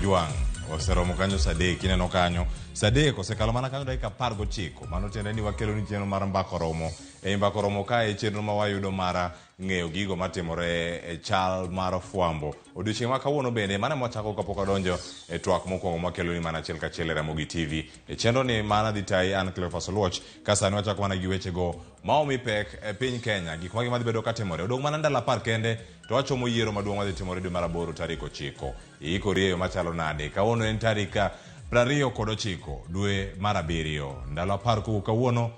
Ojwang' oseromo kanyo saa adek ineno kanyo saa adek osekalo mana kanyo dakika 19 mano tiende ni wakelo ni chenro mar mbaka oromo ei mbaka oromo kae e chenro ma wayudo mar ng'eyo gigo matimore e chal mar fwambo odiochieng' ma kawuono bende mano ema wachako kapok wadonjo e twak mokwongo mwakelo ni mana achiel kachiel e Ramogi TV e chenro ni mana dhi tayi an Cleophas Oluoch ka sani wachako mana gi wechego ma omi pek e piny Kenya gik mage madhi bedo katimore odong' mana ndalo 10 kende to wachomo yiero maduong' madhi timore dwe mar aboro tarik 9. Iikori e yo machalo nade? Kawuono en tarik 29 dwe mar abiriyo. Ndalo 10 kowuok kawuono,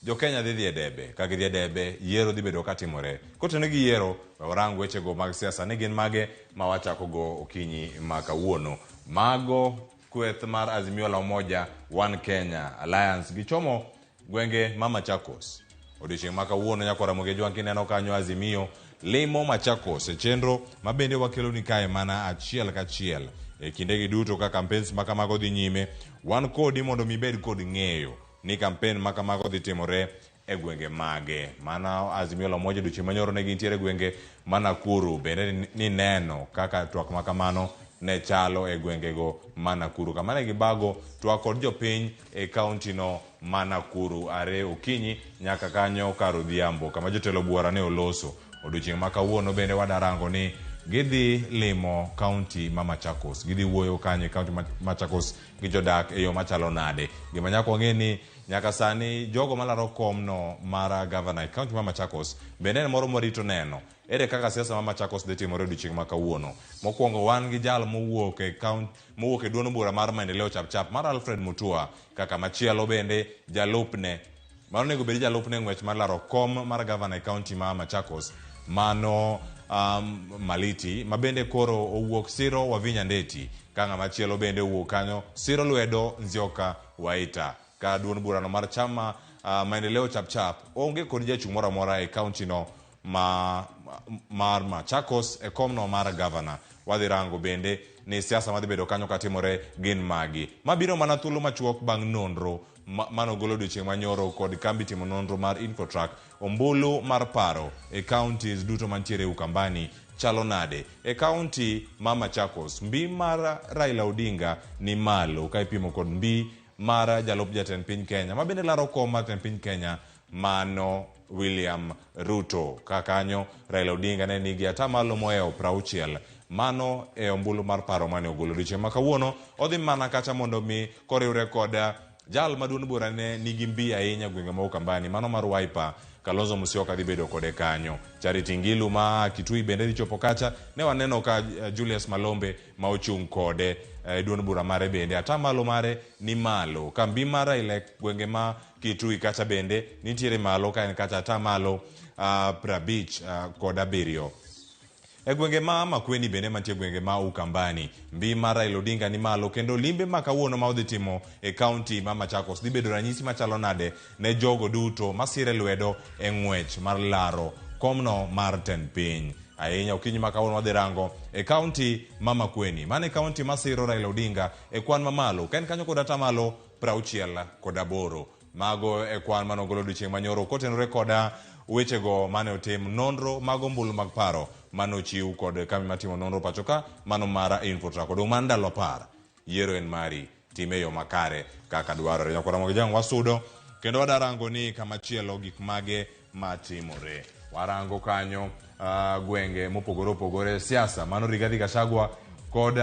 Jo-Kenya dhi dhi e debe. Ka gidhi e debe, yiero dhi bedo katimore. Kotenore gi yiero, we warang wechego mag siasa ni gin mage ma wachakogo okinyi ma kawuono. Mago kweth mar Azimio la Umoja One Kenya Alliance gichomo Gwenge ma Machakos. Odiochieng' ma kawuono nyakwar Ramogi Ojwang' kineno kanyo Azimio limo Machakos e chenro ma bende wakeloni kae mana achiel kachiel e kindegi duto ka campaigns ma kamago dhi nyime. Wan kodi mondo mi ibed kod ng'eyo ni campaign ma kamago dhi timore e gwenge mage. Mana Azimio la Umoja odiochieng' manyoro ne gintiere e gwenge ma Nakuru bende nineno kaka twak ma kamano ne chalo e gwengego ma Nakuru kama ne gibago twak kod jopiny e kauntino ma Nakuru are okinyi nyaka kanyo kar odhiambo kama jotelo buora ne oloso. Odiochieng' ma kawuono bende wadarango ni gidhi limo kaunti ma Machakos. Gidhi wuoyo kanyo e kaunti ma Machakos gi jodak e yo machalo nade. Gima nyaka wang'e ni nyaka sani jogo malaro komno mar gavana e kaunti ma Machakos bende en moro mwarito neno. Ere kaka siasa ma Machakos dhi timore odiochieng' ma kawuono? Mokwongo wan gi jal mowuok e kaunti mowuok e duond bura mar Maendeleo Chapchap mar Alfred Mutua kaka machielo bende jalupne mano onego bed jalupne e ng'wech mar laro kom mar gavana e kaunti ma Machakos mano Maliti ma bende koro owuok siro Wavinya Ndeti ka ng'ama chielo bende owuok kanyo siro lwedo Nzioka Waita ka duond burano mar chama Maendeleo Chapchap onge kod jachung' moro amora e kaunti no ma mar Machakos e komno mar gavana. Wadhi rango bende ni siasa madhi bedo kanyo katimore gin magi. Ma biro mana thuolo machuok bang' nonro manogol odiochieng' manyoro kod kambi timo nonro mar Infotrack. Ombulu mar paro e counties duto mantiere Ukambani chalo nade? E county ma Machakos, mbi mar Raila Odinga ni malo ka ipimo kod mbi mar jalup jatend piny Kenya ma bende laro kom mar tend piny Kenya mano William Ruto. Ka kanyo Raila Odinga ne nigi atamalo mohewo 60 mano e ombulu mar paro mane ogolo odiochieng' ma kawuono. Odhi mana kacha mondo mi koriwre kod jal ma duond bura ne nigi mbi ahinya gwenge ma Ukambani mano mar Wiper Kalonzo Musyoka dhi bedo kode kanyo. Charity Ngilu ma Kitui bende dhi chopo kacha. Ne waneno ka Julius Malombe ma ochung' kode e duond bura mare bende atamalo mare ni malo. Kambi mar Raila e gwenge ma Kitui kacha bende nitiere malo ka en kacha atamalo 57. E gwenge ma Makueni bende mantie gwenge ma Ukambani, mbi mar Raila Odinga ni malo kendo limbe ma kawuono ma odhi timo e kaunti ma Machakos dhi bedo ranyisi machalo nade ne jogo duto masire lwedo e ng'wech mar laro komno mar tend piny. Ahinya okinyi ma kawuono wadhi rango e kaunti ma Makueni. Mano e kaunti masiro Raila Odinga e kwan mamalo ka en kanyo kod atamalo 68. Mago e kwan mane ogol odiochieng' manyoro kotenore koda wechego mane otim nonro mag ombulu mag paro mane ochiw kod kambi matimo nonro pacho ka mano mar Infotrack. Odong' mana ndalo 10. Yiero en mari. Time e yo makare kaka dwarore. Nyakwar Ramogi Jang' wasudo kendo wadarango ni kama chielo gik mage matimore. Warango kanyo gwenge mopogore opogore siasa mano Rigathi Gachagua kod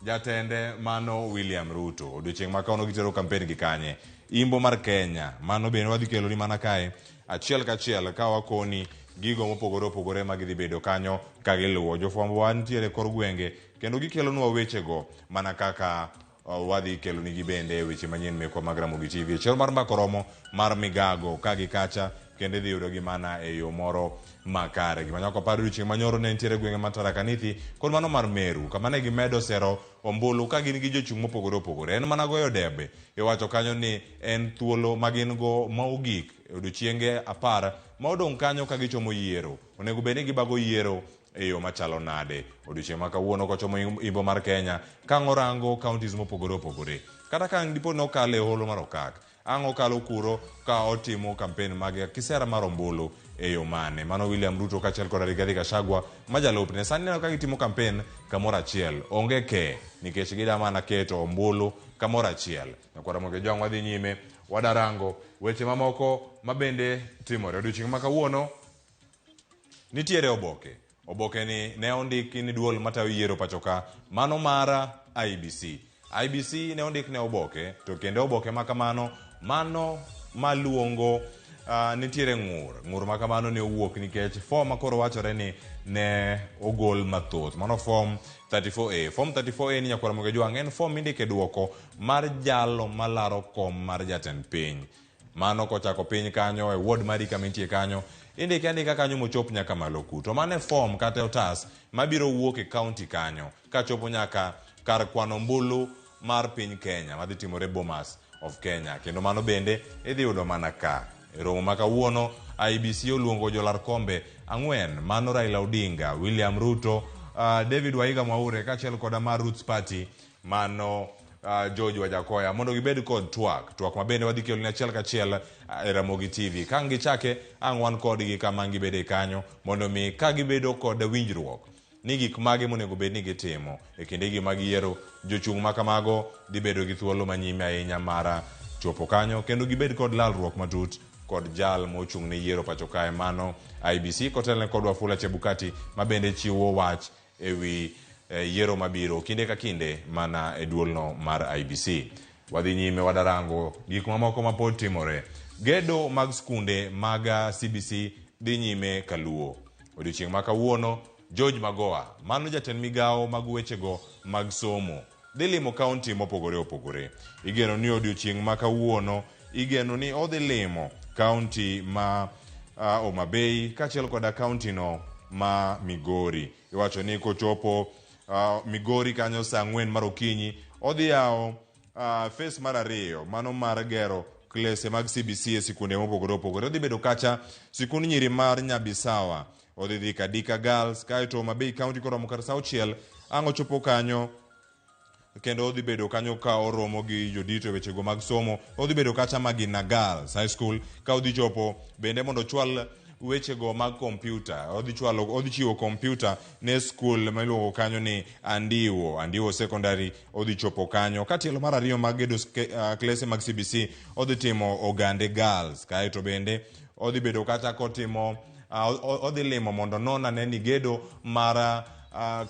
jatende mano William Ruto. Odiochieng' ma kawuono gitero kampen gi kanye? Imbo mar Kenya. Mano bende wadhi keloni mana kae achiel kachiel ka wakoni gigo mopogore opogore ma gidhi bedo kanyo ka giluwo. Jofwambo wa nitiere kor gwenge kendo gikelonwa wechego mana kaka wadhi kelonigi bende weche manyien mekwa mag Ramogi TV. Chenro mar mbaka oromo mar migago ka gi kacha kendo idhi yudogi mana e yo moro makare. Gima nyaka wapar odiochieng' manyoro ne nitiere gwenge mar Tharaka Nithi kod mano mar Meru kama ne gimedo sero ombulu ka gin gi jochung' mopogore opogore. En mana goyo debe. Iwacho kanyo ni en thuolo ma gin go ma ogik e odiochienge 10 ma odong' kanyo ka gichomo yiero. Onego bed ni gibago yiero e yo machalo nade. Odiochieng' ma kawuono kochomo imbo mar Kenya ka ang' orango counties mopogore opogore. Kata ka ang' dipo ni okalo e holo mar Okak, ang' okalo kuro ka otimo kampen mage kisera mar ombulu. e yo mane. Mano William Ruto kaachiel kod Rigathi Gachagua ma jalupne. Sani ineno ka gitimo kampen kamoro achiel. Onge ke nikech gida mana keto ombulu kamoro achiel. Nyakwar Ramogi Ojwang' wadhi nyime wadarango weche mamoko mabende timore. Odiochieng' ma kawuono nitiere oboke. Oboke ni ne ondiki ni duol matayo yiero pachoka mano mar IEBC. IEBC ne ondik ne oboke to kendo oboke ma kamano mano maluongo nitiere ng'ur. Ng'ur ma kamano ne owuok nikech fom ma koro wachore ni ne ogol mathoth. Mano fom 34A. Fom 34A ni nyakwar Ramogi Ojwang' en fom mindike duoko mar jalo malaro kom mar jatend piny. Mano kochako piny kanyo e ward mari kama intie kanyo, indike andika kanyo mochop nyaka malo ku. To mano e form kata otas mabiro wuok e county kanyo kachopo nyaka kar kwano ombulu mar piny Kenya madhi timore Bomas of Kenya. Kendo mano bende idhi yudo mana ka. E romo ma kawuono, IEBC oluongo jolar kombe ang'wen mano Raila Odinga, William Ruto, David Waiga Mwaure kaachiel koda mar Roots Party mano George Wajakoya mondo gibed kod twak. Twak ma bende wadhi keloni achiel kachiel e Ramogi TV. Ka ang' gichake, ang' wan kodgi kama ang' gibede kanyo mondo mi ka gibedo kod winjruok ni gik mage monego bed ni gitimo e kindegi mag yiero, jochung' ma kamago dhi bedo gi thuolo manyime ahinya mar chopo kanyo kendo gibed kod lalruok matut kod jal mochung' ne yiero pacho kae mano IEBC kotelne kod Wafula Chebukati ma bende chiwo wach e wi yiero mabiro kinde ka kinde mana e duolno mar IEBC. Wadhi nyime wadarango gik mamoko ma pod timore. Gedo mag skunde mag CBC dhi nyime kaluo. Odiochieng' ma kawuono, George Magoha, mano jatend migawo mag wechego mag somo, dhi limo kaunti mopogore opogore. Igeno ni odiochieng' ma kawuono, igeno ni odhi limo kaunti ma Homa Bay kaachiel koda kaunti no ma Migori. Iwacho ni kochopo Migori kanyo saa ang'wen mar okinyi, odhi yawo phase mar ariyo, mano mar gero klese mag CBC e sikunde mopogore opogore. Odhi bedo kacha sikund nyiri mar Nyabisawa, odhi dhi Kadika Girls, kaeto Homa Bay County koromo kar saa auchiel, ang' ochopo kanyo kendo odhi bedo kanyo ka oromo gi jodito e wechego mag somo. Odhi bedo kacha Magina Girls High School ka odhi chopo bende mondo ochwal wechego mag kompyuta. Odhi chwalo, odhi chiwo kompyuta ne skul ma iluongo kanyo ni Andiwo, Andiwo Secondary. Odhi chopo kanyo ka tielo mar ariyo mag gedo klese mag CBC odhi timo Ogande Girls, kaeto bende odhi bedo kacha kotimo odhi limo mondo non ane ni gedo mar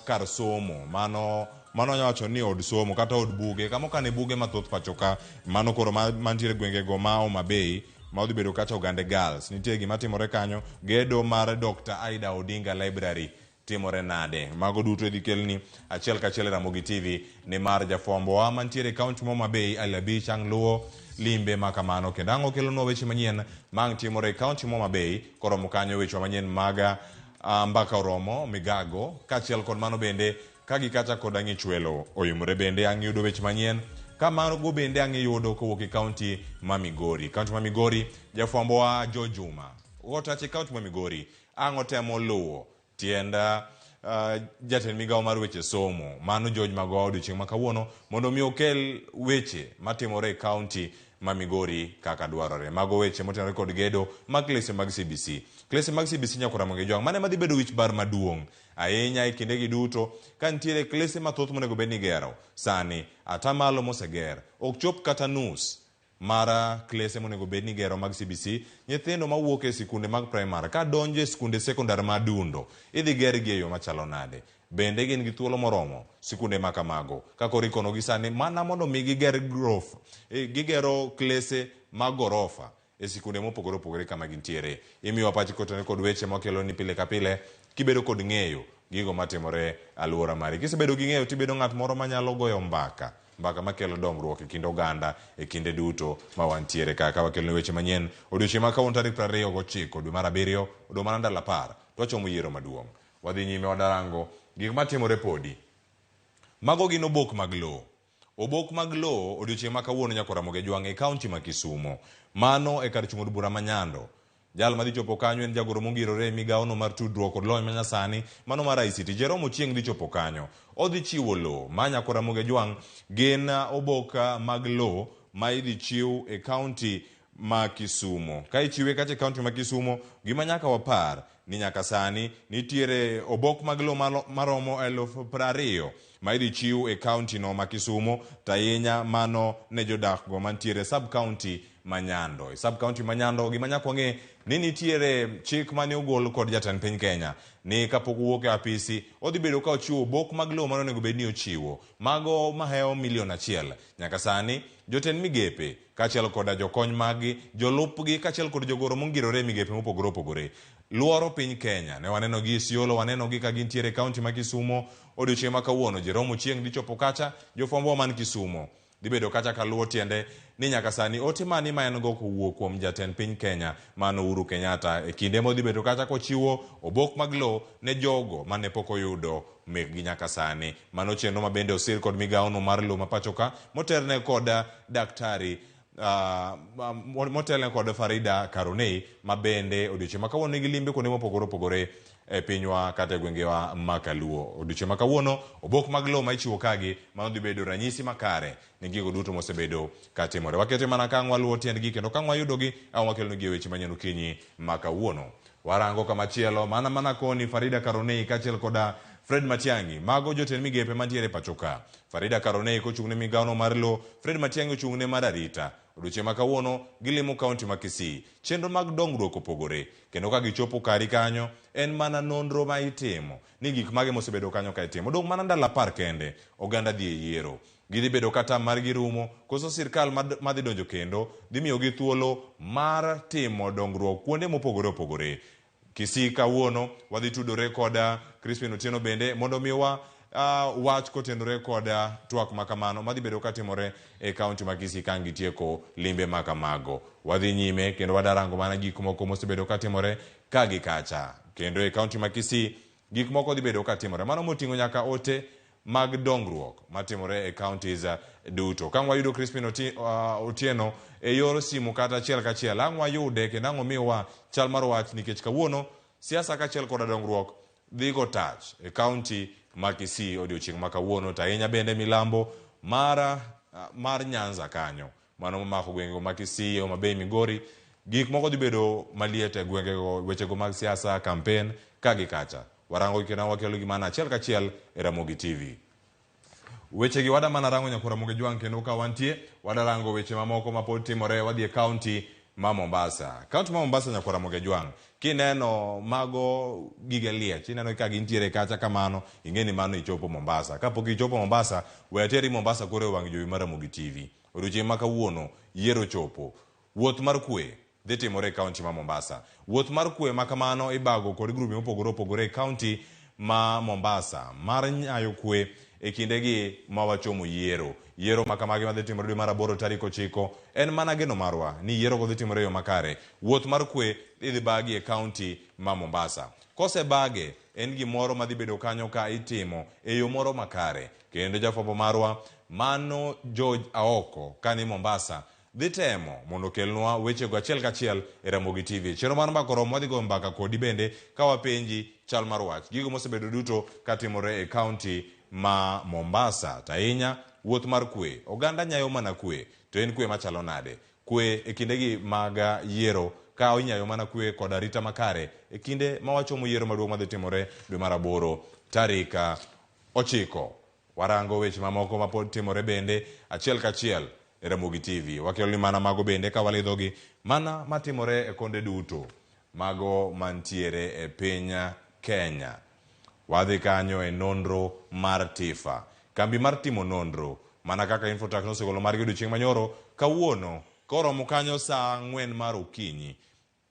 kar somo mano mano wanyalo wacho ni od somo kata od buge kama okane buge mathoth pacho ka mano koro mantiere gwengego ma Homa Bay ma odhi bedo kacha Ogande Girls. Nitie gima timore kanyo, gedo mar Dr. Aida Odinga Library timore nade? Mago duto idhi kelni achiel kachiel e Ramogi TV nimar jafwambowa mantiere e kaunti ma Homa Bay Ali Abich ang' luwo limbe ma kamano kendo ang' okelonwa weche manyien ma ang' timore e kaunti ma Homa Bay koromo kanyo wechewa manyien mag mbaka oromo migago kaachiel kod mano bende ka gi kacha kod ang' ichwelo oyomore bende ang' yudo weche manyien ka mago bende ang' iyudo kowuok e kaunti ma Migori. Kaunti ma Migori jafwambowa Joe Juma otache kaunti ma Migori ang' otemo luwo tiend jatend migawo mar weche somo mano George Magoha odiochieng' ma kawuono mondo mi okel weche matimore e kaunti ma Migori kaka dwarore. Mago weche motenore kod gedo mag klese mag CBC. Klese mag CBC nyaka Ramogi Ojwang' mane madhi bedo wich bar maduong' ahinya e kindegi duto ka nitiere klese mathoth monego bed ni igero. Sani atamalo moseger ok chop kata nus mar klese monego bed ni igero mag CBC. Nyithindo mawuok e sikunde mag primar ka donjo e sikunde sekondar ma dundo idhi gergi e yo machalo nade? Bende gin gi thuolo moromo sikunde ma kamago ka koro ikonogi sani mana mondo mi giger grof, gigero klese mag gorofa e sikunde mopogore opogore kama gintiere. Imiyowa pachi kotenore kod weche mwakelo ni pile ka pile kibedo kod ng'eyo gigo matimore alwora mari. Kisebedo gi ng'eyo tibedo ng'at moro manyalo goyo mbaka, mbaka makelo dongruok e kind oganda e kinde duto ma wantiere ka. Ka wakelo ni weche manyien odiochieng' ma kawuono tarik 29 dwe mar abiriyo odong' mana ndalo 10 to wachomo yiero maduong'. Wadhi nyime wadarango gik matimore podi. Mago gin obok mag lowo. Obok mag lowo odiochieng' ma kawuono nyaka Ramogi Ojwang' e kaunti ma Kisumo. Mano e kar chung' od bura ma Nyando. Jal madhi chopo kanyo en jagoro mongirore e migawono mar tudruok kod lony manyasani mano mar ICT. Jerome Ochieng' dhi chopo kanyo. Odhi chiwo lowo ma nyaka Ramogi Ojwang' gin obok mag lowo ma idhi chiw e kaunti ma Kisumo. Ka ichiwe kacha e kaunti ma Kisumo, gima nyaka wapar ni nyaka sani nitiere obok mag lowo maromo 20,000 ma idhi chiw e kaunti no ma Kisumo, to ahinya mano ne jodak go mantiere sub county ma Nyando. E sub county ma Nyando gima nyaka wang'e ni nitiere chik mane ogol kod jatend piny Kenya ni kapok owuok e apisi odhi bedo ka ochiwo obok mag lowo mane onego bed ni ochiwo mago mahewo milion 1. Nyaka sani jotend migepe kaachiel koda jokony maggi, jolupgi kaachiel kod jogoro mongirore e migepe mopogore opogore luoro piny Kenya. Ne waneno gi Isiolo, waneno gi ka gintiere e kaunti ma Kisumo. Odiochieng' ma kawuono Jerome Ochieng dhi chopo kacha, jofwambo man Kisumo dhi bedo kacha kaluwo tiende ni nyaka sani ote mani ma en go kowuok kuom jatend piny Kenya mano Uhuru Kenyatta e kinde modhi bedo kacha kochiwo obok mag lowo ne jogo mane pok oyudo mekgi nyaka sani. Mano chenro ma bende osir kod migawono mar lowo ma pacho ka motelne kod daktari motelne kod Farida Karoney ma bende odiochieng' ma kawuono nigi limbe kuonde mopogore opogore e pinywa kata e gwengewa ma Kaluo. Odiochieng' ma kawuono obok mag lowo ma ichiwo kagi mano dhi bedo ranyisi makare ne gigo duto mosebedo katimore. Wakete mana ka ang' waluwo tiendgi kendo ka ang' wayudogi ang' wakelonegi weche manyien okinyi ma kawuono. Warango kamachielo mana mana koni Farida Karoney kaachiel koda Fred Matiang'i mago jotend migepe mantiere pacho ka. Farida Karoney kochung' ne migawono mar lowo, Fred Matiang'i ochung' ne mar arita. Odiochieng' ma kawuono gilimo kaunti ma Kisii. Chenro mag dongruok opogore kendo ka gichopo kari kanyo en mana nonro ma itimo ni gik mage mosebedo kanyo ka itimo. Odong' mana ndalo 10 kende oganda dhi e yiero. Gidhi bedo ka tam margi rumo koso sirkal madhi donjo kendo dhi miyogi thuolo mar timo dongruok kuonde mopogore opogore. Kisii kawuono wadhi tudore kod Crispin Otieno bende mondo omiwa wach kotenore kod twak makamano madhi bedo katimore e kaunti ma Kisii ka ang' gitieko limbe makamago. Wadhi nyime kendo wadarango mana gik moko mosebedo katimore ka gi kacha. Kendo e kaunti ma Kisii gik moko dhi bedo katimore. Mano moting'o nyaka ote mag dongruok matimore e counties duto. Ka wayudo Crispin Otieno e yor simu kata achiel kachiel, ang' wayude kendo ang' omiwa chal mar wach nikech kawuono siasa kaachiel koda dongruok dhi go tach e kaunti ma Kisii odiochieng' ma kawuono to ahinya bende milambo mar Nyanza kanyo. Mano momako gwengego ma Kisii, Homa Bay, Migori. Gik moko dhi bedo maliet e gwengego, wechego mag siasa, kampen ka gi kacha. Warango kendo wakelo gi mana achiel kachiel e Ramogi TV. Wechegi wada mana rango nyakwa Ramogi Jwang' kendo ka wantie wada rango weche mamoko ma pod timore wadhi e kaunti ma Mombasa. Kaunti ma Mombasa nyakwa Ramogi Jwang' kineno mago gige liech ineno ka gintiere kacha kamano ing'e ni mano ichopo Mombasa. Kapok ichopo Mombasa we ateri Mombasa koro e wang' jowi mar Ramogi TV. Odiochieng' ma kawuono yiero chopo. Wuoth mar kwe dhi timore e kaunti ma Mombasa. Wuoth mar kwe ma kamano ibago kod grube mopogore opogore e kaunti ma Mombasa mar nyayo kwe e kindegi ma wachomo yiero. Yiero ma kamagi madhi timore dwe mar aboro tarik 9 en mana geno marwa ni yiero go dhi timore e yo makare. Wuoth mar kwe idhi bagi e kaunti ma Mombasa. Kosebage en gimoro madhi bedo kanyo ka itimo e yo moro makare. Kendo jafwambo marwa mano George Aoko kani Mombasa dhi temo mondo okelnwa wechego achiel kachiel e Ramogi TV. Chenro mar Mbaka Oromo wadhi goyo mbaka kodi bende ka wapenji chal mar wach. Gigo mosebedo duto katimore e kaunti ma Mombasa. To ahinya wuoth mar kwe. Oganda nyayo mana kwe. To en kwe machalo nade? Kwe e kindegi mag yiero ka inyayo mana kwe kod arita makare e kinde ma wachomo yiero maduong' madhi timore dwe mar aboro tarik 9. Warango weche mamoko mapod timore bende achiel kachiel e Ramogi TV. Wakelo ni mana mago bende ka walidhogi mana matimore e konde duto mago mantiere e piny Kenya. Wadhi kanyo e nonro mar TIFA. Kambi mar timo nonro mana kaka Infotrack nosegolo margi odiochieng' manyoro, kawuono koromo kanyo saa 4 mar okinyi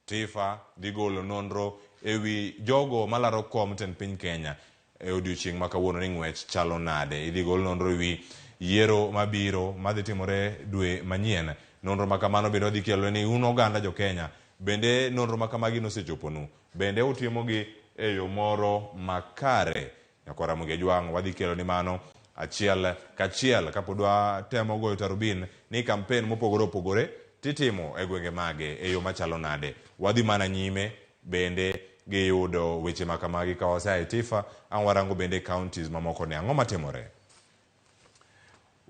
TIFA dhi golo nonro ewi jogo malaro kom tend piny Kenya e odiochieng' ma kawuono ni ng'wech chalo nade. Idhi gol nonro ewi yiero mabiro madhi timore dwe manyien. Nonro ma kamano bende wadhi kelo ni un oganda jo Kenya bende nonro ma kamagi nosechoponu. Bende utimogi e yo moro makare. Nyakwar Ramogi Ajwang' wadhi kelo ni mano achiel kachiel kapod watemo goyo tarubin ni kampen mopogore opogore titimo e gwenge mage e yo machalo nade. Wadhi mana nyime bende gi yudo weche ma kamagi ka wasea e TIFA ang' warango bende counties mamoko ni ang'o matimore.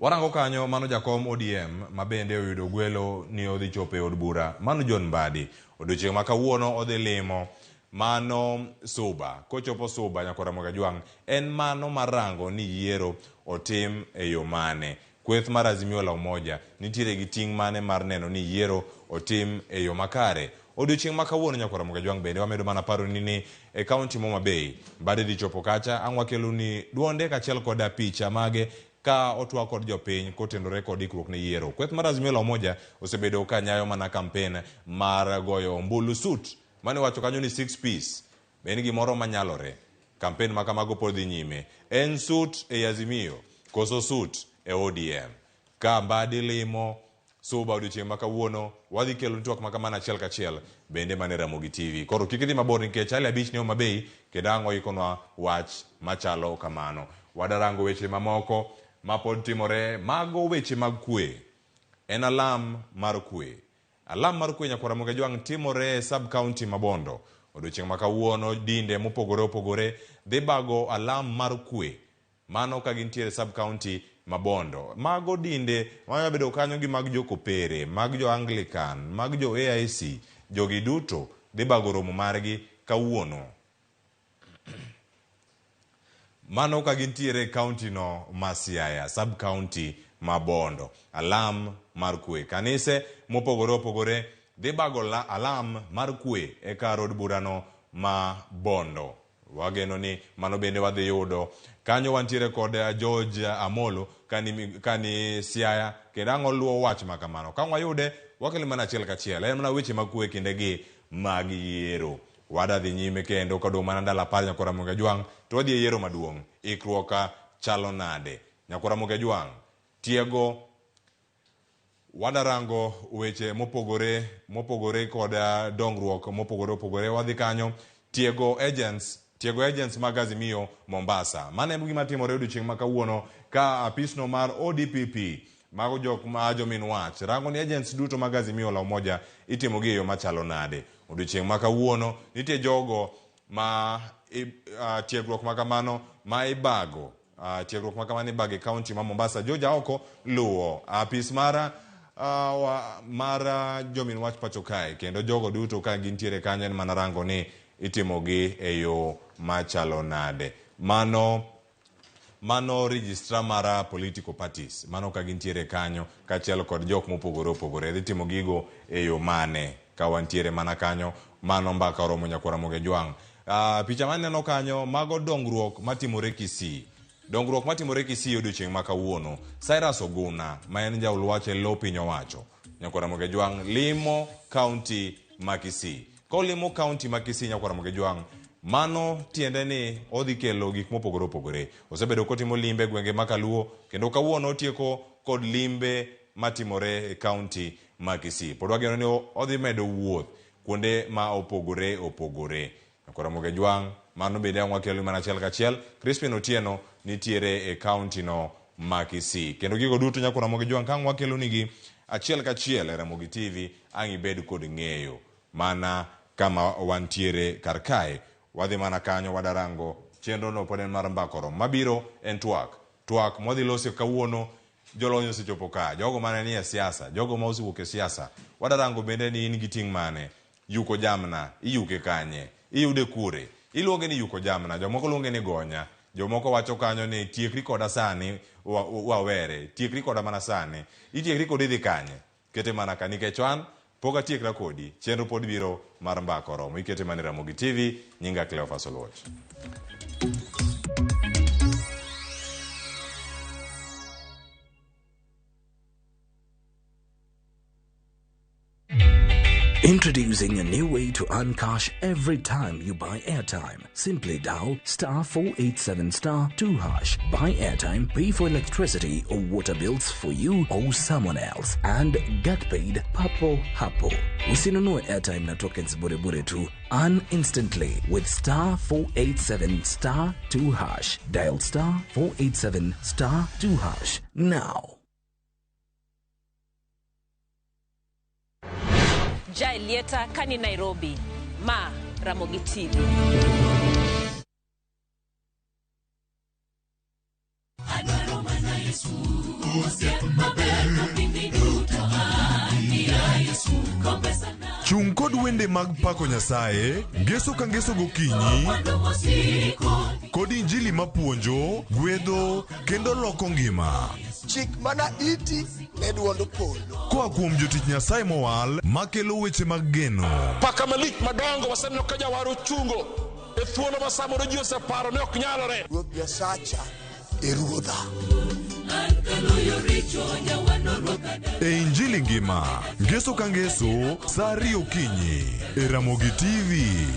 Warango kanyo mano jakom ODM ma bende oyudo gwelo ni odhi chopo e od bura mano John Mbadi. Odiochieng' ma kawuono odhi limo mano Suba. Kochopo Suba nyakor Ramogi Ajwang' en mano mar rango ni yiero otim e yo mane. Kweth mar Azimio la Umoja nitiere gi ting' mane mar neno ni yiero otim e yo makare. Odiochieng' ma kawuono nyakor Ramogi Ajwang' bende wamedo mana paroni ni e kaunti ma Homa Bay Mbadi dhi chopo kacha ang' wakeloni duonde kaachiel koda picha mage ka otwak kod jopiny kotenore kod ikruok ne yiero. Kweth mar Azimio la Umoja osebedo ka nyayo mana kampen mar goyo ombulu sut mane wacho kanyo ni 6 piece. Be en gimoro manyalore? Kampen ma kamago pod dhi nyime. En sut e Azimio koso sut e ODM? Ka Mbadi limo Suba odiochieng' ma kawuono, wadhi kelo twak ma kamano achiel kachiel bende mana e Ramogi TV. Koro kik idhi mabor nikech Charlie Abich ne Homa Bay kendo ang' oikonwa wach machalo kamano. Wadarango weche mamoko mapod timore, mago weche mag kwe. En alam mar kwe. Alam mar kwe nyakwar Ramogi Ajwang' timore e sub county ma Bondo. Odiochieng' ma kawuono dinde mopogore opogore dhi bago alam mar kwe. Mano ka gintiere sub county ma Bondo. Mago dinde manyalo bedo kanyo gi mag jo Kopere, mag jo Anglican, mag jo AIC, jogi duto dhi bago romo margi kawuono. Mano ka gintiere e county no ma Siaya, sub county ma Bondo. Alam mar kwe. Kanise mopogore opogore dhi bago alam mar kwe e kar od burano ma Bondo. Wageno ni mano bende wadhi yudo. Kanyo wantiere kod George Amolo kani Siaya kendo ang' oluwo wach ma kamano. Ka wayude, wakele mana achiel kachiel. En mana weche mag kwe kindegi mag yiero. Wada dhi nyime kendo kodong' mana ndalo 10 nyakwar Ramogi Ajwang' to wadhi e yiero maduong'. Ikruok chalo nade? Nyakwar Ramogi Ajwang' tiego wadarango weche mopogore mopogore kod dongruok mopogore opogore. Wadhi kanyo tiego agents mag Azimio Mombasa. Mano e gima timore odiochieng' ma kawuono ka apisno mar ODPP mago jok ma jomin wach rango ni agents duto mag Azimio la Umoja itimo gi e yo machalo nade. Odiochieng' ma kawuono nitie jogo ma tiegruok ma kamano ma ibago. Tiegruok ma kamano ibago e kaunti ma Mombasa. George Aoko luwo apis mar jomin wach pacho kae kendo jogo duto ka gintiere kanyo en mana rango ni itimogi e yo machalo nade. Mano registrar mar political parties mano ka gintiere kanyo kaachiel kod jok mopogore opogore dhi timo gigo e yo mane ka wantiere mana kanyo. Mano mbaka oromo nyakwar Ramogi Ajwang'. Picha maneno kanyo mago dongruok matimore Kisii. Dongruok matimore Kisii odiochieng' ma kawuono. Cyrus Oguna ma en jaul wach e lo piny owacho nyakwar Ramogi Ajwang' limo kaunti ma Kisii. Kolimo kaunti ma Kisii nyakwar Ramogi Ajwang', mano tiende ni odhi kelo gik mopogore opogore. Osebedo kotimo limbe gwenge ma Kaluo kendo kawuono otieko kod limbe matimore e kaunti ma Kisii. Pod wageno ni odhi medo wuoth kuonde ma opogore opogore. Nyakwar Ramogi Ajwang', mano bende ang' wakelo mana achiel kachiel. Crispin Otieno nitiere e kaunti no ma Kisii. Kendo gigo duto nyakwar Ramogi Ajwang' ka ang' wakelo nigi achiel kachiel e Ramogi TV ang' ibed kod ng'eyo mana kama wantiere kar kae. Wadhi mana kanyo wadarango chenro no pod en mar mbaka oromo. Mabiro en twak. Twak mwadhi loso kawuono jolony osechopo ka, jogo mane nie siasa, jogo ma osewuok e siasa. Wadarango bende ni in gi ting' mane. Yuko jamna, iyuke kanye? Iyude kure? Iluonge ni yuko jamna, jomoko luonge ni gonya. Jomoko wacho kanyo ni tiekri koda sani wawere, tiekri koda mana sani. Itiekri kodi idhi kanye? Kete mana ka nikech an pok atiekra kodi. Chenro pod biro mar mbaka oromo. Ikete mana e Ramogi TV, nyinga Cleophas Oluoch. Introducing a new way to earn cash every time you buy airtime. Simply dial star 487 star 2 hash. Buy airtime, pay for electricity or water bills for you or someone else, and get paid papo hapo. Usinunue airtime na tokens bure bure tu. Earn instantly with star 487 star 2 hash. Dial star 487 star 2 hash now. Jael Lieta kani Nairobi, ma Ramogi TV. Chung' kod wende mag pako Nyasaye ngeso ka ngeso gokinyi kod injili mapuonjo, gwedho kendo loko ngima. Chik mana iti ne duond polo. Koa kuom jotich Nyasaye mowal makelo weche mag geno. Paka malich madongo waseneno ka jawar ochungo e thuolo ma samoro ji oseparo ni ok nyalore. Ruoth Nyasacha e ruodha. E Injili ngima, ngeso ka ngeso, saa ariyo okinyi, e Ramogi TV.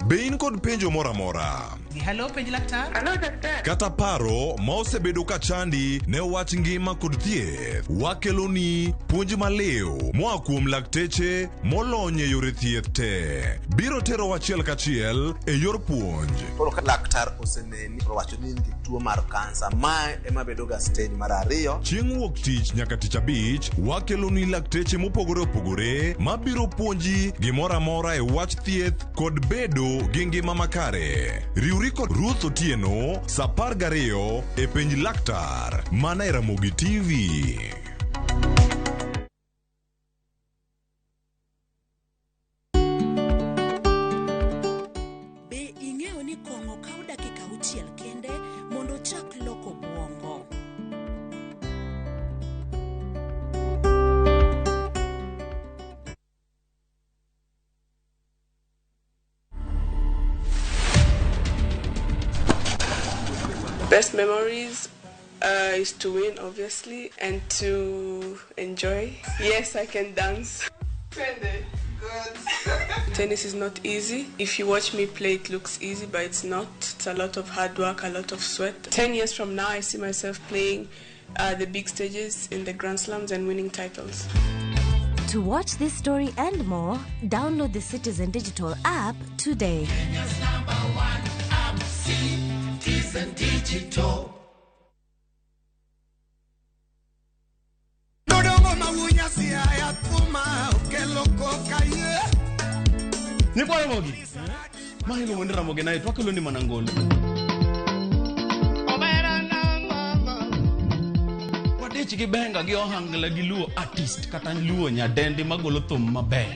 Be in kod penjo moro amora? Hello, penj laktar. Hello, daktari. Kata paro ma osebedo ka chandi ne wach ngima kod thieth, wakeloni puonj maliw moa kuom lakteche molony e yore thieth te. Biro terowa achiel kachiel e yor puonj. Koro ka laktar oseneni to owacho ni in gi tuo mar kansa, mae ema bedo ga stage mar ariyo. Chieng' wuok tich nyaka tich abich, wakeloni lakteche mopogore opogore mabiro puonji gimoro amora e wach thieth kod bedo gi ngima makare. Riwri kod Ruth Otieno sa 12 e penj laktar mana e Ramogi TV. Be ing'eyo ni kong'o kawo dakika auchiel kende mondo ochak loko obwongo? Best memories is to win, obviously, and to enjoy. Yes, I can dance. Good. Tennis is not easy. If you watch me play, it looks easy, but it's not. It's a lot of hard work, a lot of sweat. 10 years from now, I see myself playing the big stages in the Grand Slams and winning titles. To watch this story and more, download the Citizen Digital app today. Nyikwa Ramogi. Ma iluongo ni Ramogi naye to wakelo ni mana ngolo. Wadich gi benga gi ohangla gi luo artist kata luo nyadendi magolo thum maber.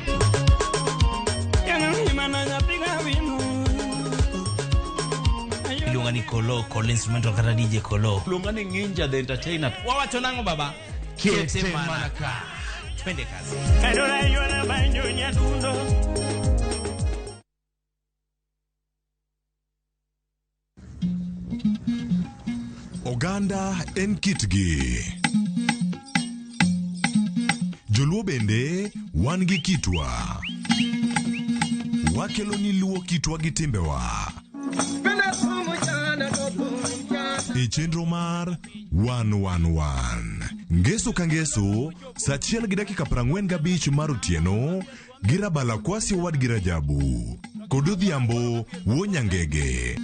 Iluonga ni Kolo, Kolo Instrumental kata DJ Kolo. Luonga ni Nginja the Entertainer. Wawacho nang'o baba? Kete mana ka. Twende kazi. Oganda en kitgi. Joluo bende wan gi kitwa. Wakelo ni luo kitwa gi timbewa. E chenro mar 111. Ngeso ka ngeso, saa achiel gi dakika 45 mar otieno, gi Rabala Kwasi owadgi Rajabu. Kod Odhiambo wuo Nyangege.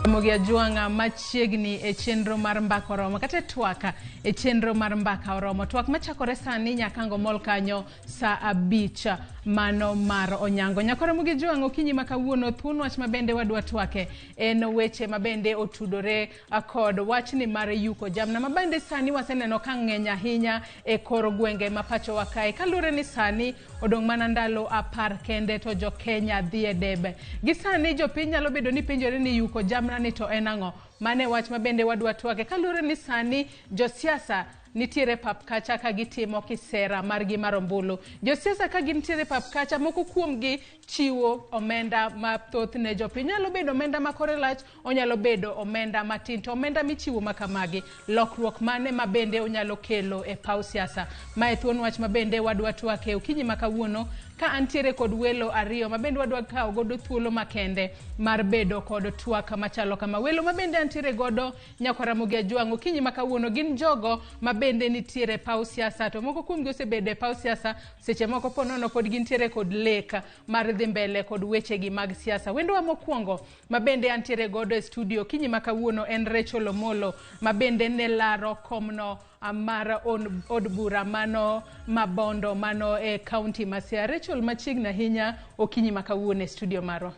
Ramogi Ajwang'a machiegni e chenro mar mbaka oromo kata e twak e chenro mar mbaka oromo. Twak machakore sani nyaka ango mol kanyo saa abich mano mar onyango. Nyako Ramogi Ajwang'a okinyi ma kawuono thuon wach mabende wadwa twake en weche mabende otudore kod wachni mar yuko jamna mabende sani waseneno ka ng'eny ahinya e kor gwenge ma pachowa kae. Kaluwore ni sani odong' mana ndalo 10 kende to jo Kenya dhi e debe. Gi sani jopiny nyalo bedo ni penjore ni yuko jamna ni to en ang'o? Mane wach mabende wadwa twake. Kaluwore ni sani josiasa nitiere pap kacha ka gitimo kisera margi mar ombulu. Josiasa ka gintiere pap kacha, moko kuomgi chiwo omenda mathoth ne jopiny. Nyalo bedo omenda ma kore lach, onyalo bedo omenda matin. To omenda michiwo makamagi, lokruok mane mabende onyalo kelo e paw siasa? Mae thuon wach mabende wadwa twake okinyi ma kawuono. Ka antiere kod welo ariyo mabende wadwa kawo godo thuolo makende mar bedo kod twak machalo kama. Welo mabende antiere godo nyakwar Ramogi Ajwang' okinyi ma kawuono gin jogo mabende nitiere e paw siasa to moko kuomgi osebedo e paw siasa seche moko po nono pod gintiere kod lek mar dhi mbele kod wechegi mag siasa. Wendowa mokwongo mabende antiere godo e studio okinyi ma kawuono en Rachel Omolo mabende ne laro komno mar od bura mano ma Bondo mano e kaunti ma Siaya. Rachel machiegni ahinya okinyi ma kawuono e studio marwa.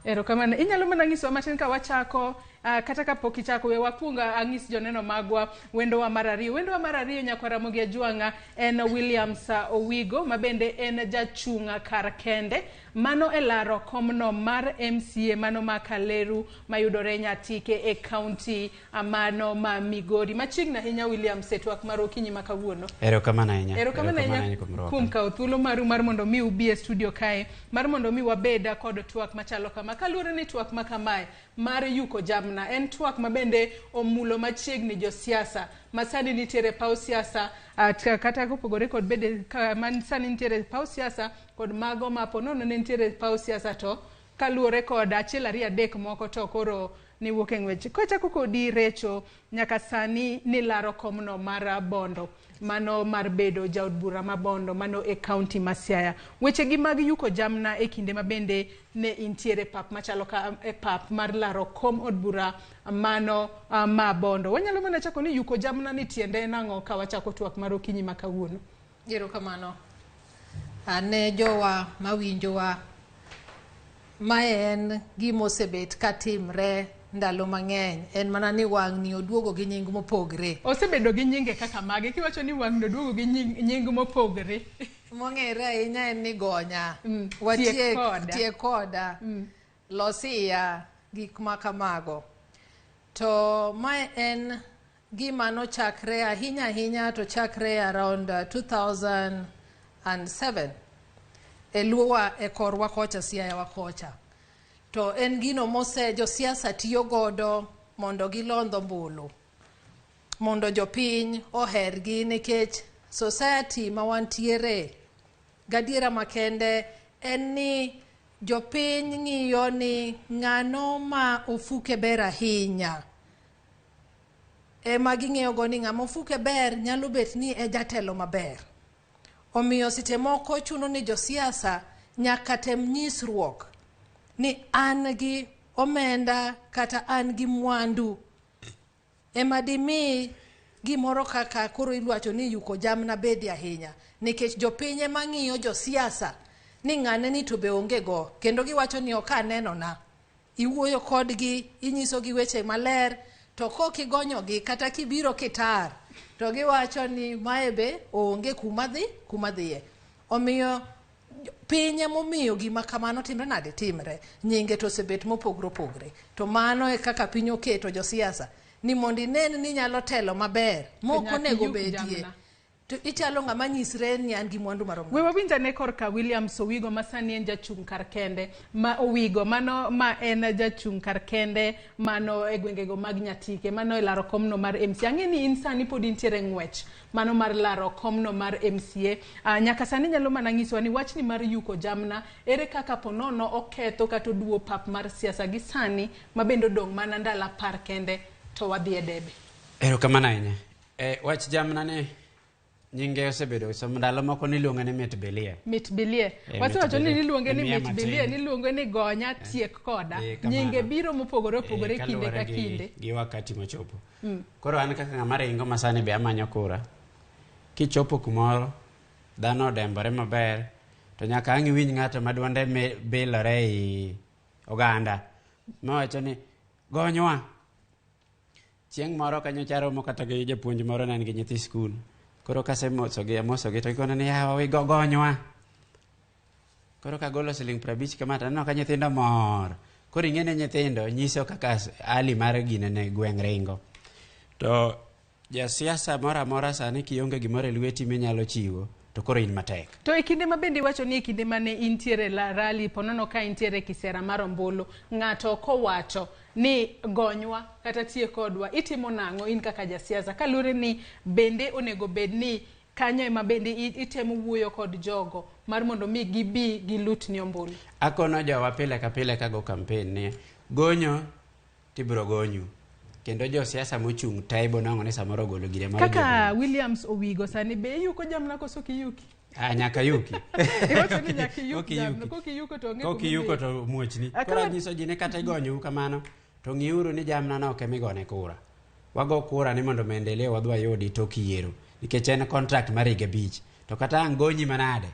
Erokamano. Inyalo mana nyisowa matin ka wachako kata kapok ichako we wakwong ang'is joneno magwa wendowa mar ariyo. Wendowa mar ariyo nyakwar Ramogi Ajwang'a en Williams Owigo ma bende en jachung' kar kende mano e laro komno mar MCA mano ma Kaleru mayudore Nyatike e kaunti mano ma Migori. Machiegni ahinya Williams e twak mar okinyi ma kawuono. Erokamano ahinya. Erokamano ahinya kuom kawo thuolo maru mar mondo mi ubi e studio kae mar mondo mi wabed kod twak machalo kama. Kaluwore ni twak ma kamae mar yuko jamna en twak ma bende omulo machiegni josiasa ma sani nitiere paw siasa kata kopogore kod bede man sani nitiere paw siasa kod mago ma po nono ne nitiere paw siasa to kaluwore kod achiel ariyo adek moko to koro niwuok e ng'wech. Kochako kodi Recho, nyaka sani nilaro komno mar Bondo, mano mar bedo jaod bura ma Bondo, mano e kaunti ma Siaya. Wechegi mag yuko jamna e kinde ma bende ne intiere pap machalo ka e pap mar laro kom od bura mano ma Bondo. Wanyalo mana chako ni yuko jamna ni tiende en ang'o ka wachako twak mar okinyi ma kawuono? Erokamano. Ne jowa mawinjowa, mae en gima osebet katimre ndalo mang'eny, en mana ni wang'ni oduogo gi nying mopogre. Osebedo gi nyinge kaka mage, kiwacho ni wang'ni oduogo gi nying mopogre. Mong'ere ahinya en ni gonya, tiek koda. Tiek koda, losiya, gik ma kamago. To mae en gima nochakre ahinya ahinya to chakre around 2007 e luowa e korwa kocha, Siaya wa kocha. To en gino mose josiasa tiyo godo mondo gilond ombulu, mondo jopiny ohergi nikech society ma wantiere gadiera makende en ni jopiny ng'iyo ni ng'ano ma ofuke ber ahinya. Ema ging'iyo go ni ng'ama ofuke ber nyalo bet ni e jatelo maber. Omiyo seche moko chuno ni josiasa nyaka tem nyisruok ni an gi omenda kata an gi mwandu ema dimi gimoro kaka koro iwacho ni yuko jamna bedi ahinya nikech jopiny ema ng'iyo josiasa ni ng'ane ni to be onge go kendo giwacho ni ok anenona. Iwuoyo kodgi, inyisogi weche maler, to kok igonyogi kata kibiro kitar to giwacho ni mae be onge kuma dhiye. Omiyo piny emomiyo gima kamano timre nade timre, nyinge to osebet mopogre opogre. To mano e kaka piny oketo josiasa ni mondo inen ni inyalo telo maber mok onego bedie. To ichalo ng'ama nyisre ni an gi mwandu marom. We wawinj ane korka Williams Owigo ma sani en jachung' kar kende ma Owigo mano ma en jachung' kar kende mano e gwengego mag Nyatike mano e laro komno mar MCA. Ang'e ni in sani pod intiere ng'wech mano mar laro komno mar MCA. Nyaka sani nyalo mana nyisowa ni wachni mar yuko jamna ere kaka ponono oketho kata oduwo pap mar siasa gi sani ma bende odong' mana ndalo 10 kende to wadhi e debe. Erokamano ahinya. Wach jamna ni nyinge osebedo so ndalo moko niluonge ni mit bilie. Mit bilie. Wasewacho ni niluonge ni mit bilie, niluonge ni gonya, tiek koda. Nyinge biro mopogore opogore kinde ka kinde. Gi wakati mochopo. Koro an kaka ng'ama ringo ma sani be amanyo kura. Kichopo kumoro, dhano odembore maber, to nyaka ang' iwinj ng'ato ma duonde bilore ei oganda. Mawacho ni gonywa. Chieng' moro kanyo charomo kata gi japuonj moro ne en gi nyithi skul. Koro kasemosogi amosogi to gikone ni yawa we gonywa. Koro kagolo siling 50 kama to aneno ka nyithindo mor. Koro ing'e ni nyithindo nyiso kaka hali mar gine ne gweng' ringo. To jasiasa moro amora sani kionge gimoro e lweti minyalo chiwo to koro in matek. To e kinde ma bende iwacho ni e kinde mane intiere la rally ponono ka intiere kisera mar ombulu, ng'ato kowacho ni gonywa kata tiek kodwa, itimo nang'o in kaka jasiasa? Kaluwore ni bende onego bed ni Kanyo ema bende itemo wuoyo kod jogo mar mondo mi gibi gilutni ombulu. Akono jowa pile ka pile kago campaign ni gonyo tibiro gonyu. Kendo josiasa mochung' te ibo nwang'o ni samoro ogolo gire mar Kaka Williams Owigo sani be iyuko jamna koso ok iyuki? Ah, nyaka yuki. Iwacho ni nyaka iyuk Ok jamna, iyuki. kok iyuko to onge Kok kuma iyuko idhiye. to muochni. Ah, Koro anyiso ji ni kata igonyou kamano to ng'iuru ni jamna no ok emigone kura. Wago kura ni mondo maendeleo wadhi wayudi tok yiero. Nikech en contract mar higa abich. To kata ang' gonyi manade,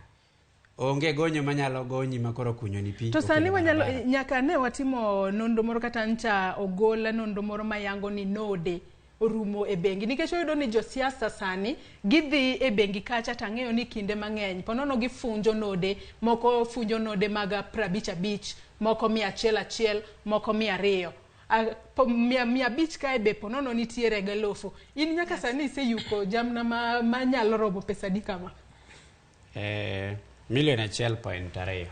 onge gonyo manyalo gonyi ma koro kunyoni pi. To sani okelo wanyalo barabara. nyaka ne watimo nonro moro kata ncha ogol nonro moro mayango ni node orumo e bengi nikech wayudo ni josiasa sani gidhi e bengi kacha to ang'eyo ni kinde mang'eny ponono gifunjo node moko funjo node mag 55 moko 101 moko 200 500 kae be ponono nitiere gi alufu. In nyaka sani iseyuko jamna ma nyalo romo pesa adi kama? Milion 1.2.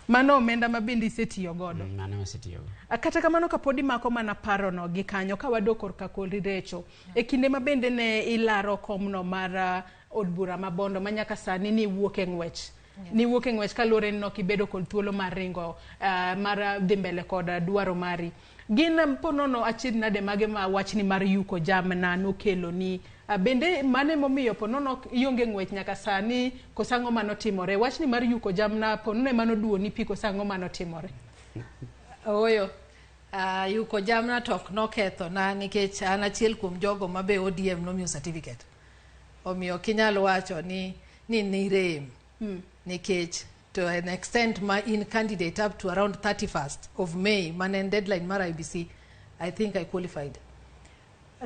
Mano omenda ma bende isetiyo godo. Mano asetiyogo. Kata kamano kapod imako mana parono gi kanyo ka wadok korka kori Recho. E kinde ma bende ne ilaro komno mar od bura ma Bondo ma nyaka sani ni wuok e ng'wech. Ni wuok e ng'wech kaluwore ni ok ibedo kod thuolo mar ringo mar dhi mbele kod dwaro mari. Gin ponono achiedh nade mage ma wachni mar yuko jamna nokelo ni? Bende mane momiyo ponono ionge ng'wech nyaka sani koso ang'o manotimore? Wachni mar yuko jamna ponono ema noduoni pi koso ang'o manotimore? Ooyo, yuko jamna to ok nokethona nikech an achiel kuom jogo ma be ODM nomiyo certificate. Omiyo ok inyal wacho ni nirem. Nikech to an extent ma in candidate up to around 31st of May mane en deadline mar IBC, I think I qualified.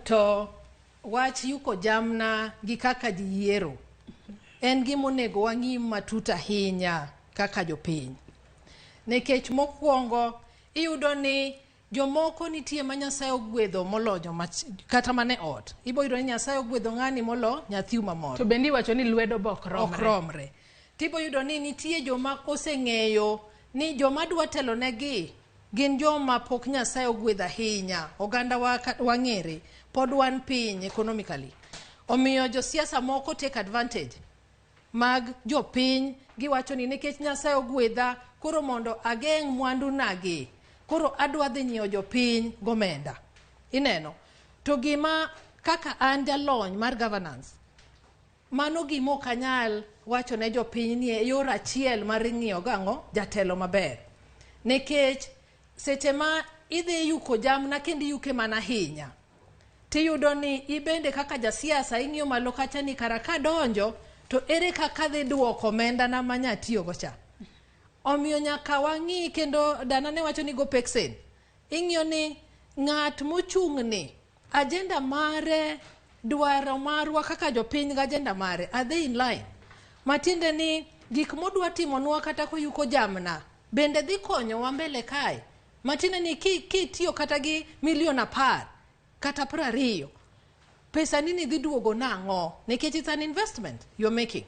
To wach yuko jamna gi kaka ji yiero en gima onego wang'i matut ahinya kaka jopiny. Nikech mokwongo iyudo ni jomoko nitie ma Nyasaye ogwedho molo joma kata mana e ot. Ibo yudo ni Nyasaye ogwedho ng'ani molo nyathiu mamoro. To bende iwacho ni lwedo be ok romre. Ok romre. Tibo yudo ni nitie joma oseng'eyo ni joma dwa telonegi gin joma pok Nyasaye ogwedho ahinya. Oganda wang'ere, pod wan piny economically. Omiyo josiasa moko take advantage mag jopiny, giwacho ni nikech Nyasaye ogwedha, koro mondo ageng' mwandu nagi, koro adwa dhi nyiewo jopiny gomenda. Ineno? To gima kaka an jalony mar governance, mano gima ok anyal wacho ne jopiny ni e yor achiel mar ng'iyo gang'o jatelo maber. Nikech seche ma idhi yuko jamna kendo iyuke mana ahinya, tiyudo ni ibende kaka jasiasa ing'iyo malo kacha ni kara kadonjo to ere kaka adhi duoko omendana manyatiyogo cha. Omiyo nyaka wang'i kendo dana ne wacho ni go peksen. Ing'iyo ni ng'at mochung'ni agenda mare, dwaro marwa kaka jopiny gi agenda mare, are they in line? Matiende ni gik modwa timonwa kata koyuko jamna bende dhi konyowa mbele kae. Matiende ni kitiyo kata gi milion 10 kata 20, pesa nini dhi duogo nang'o? Nikech it's an investment you're making.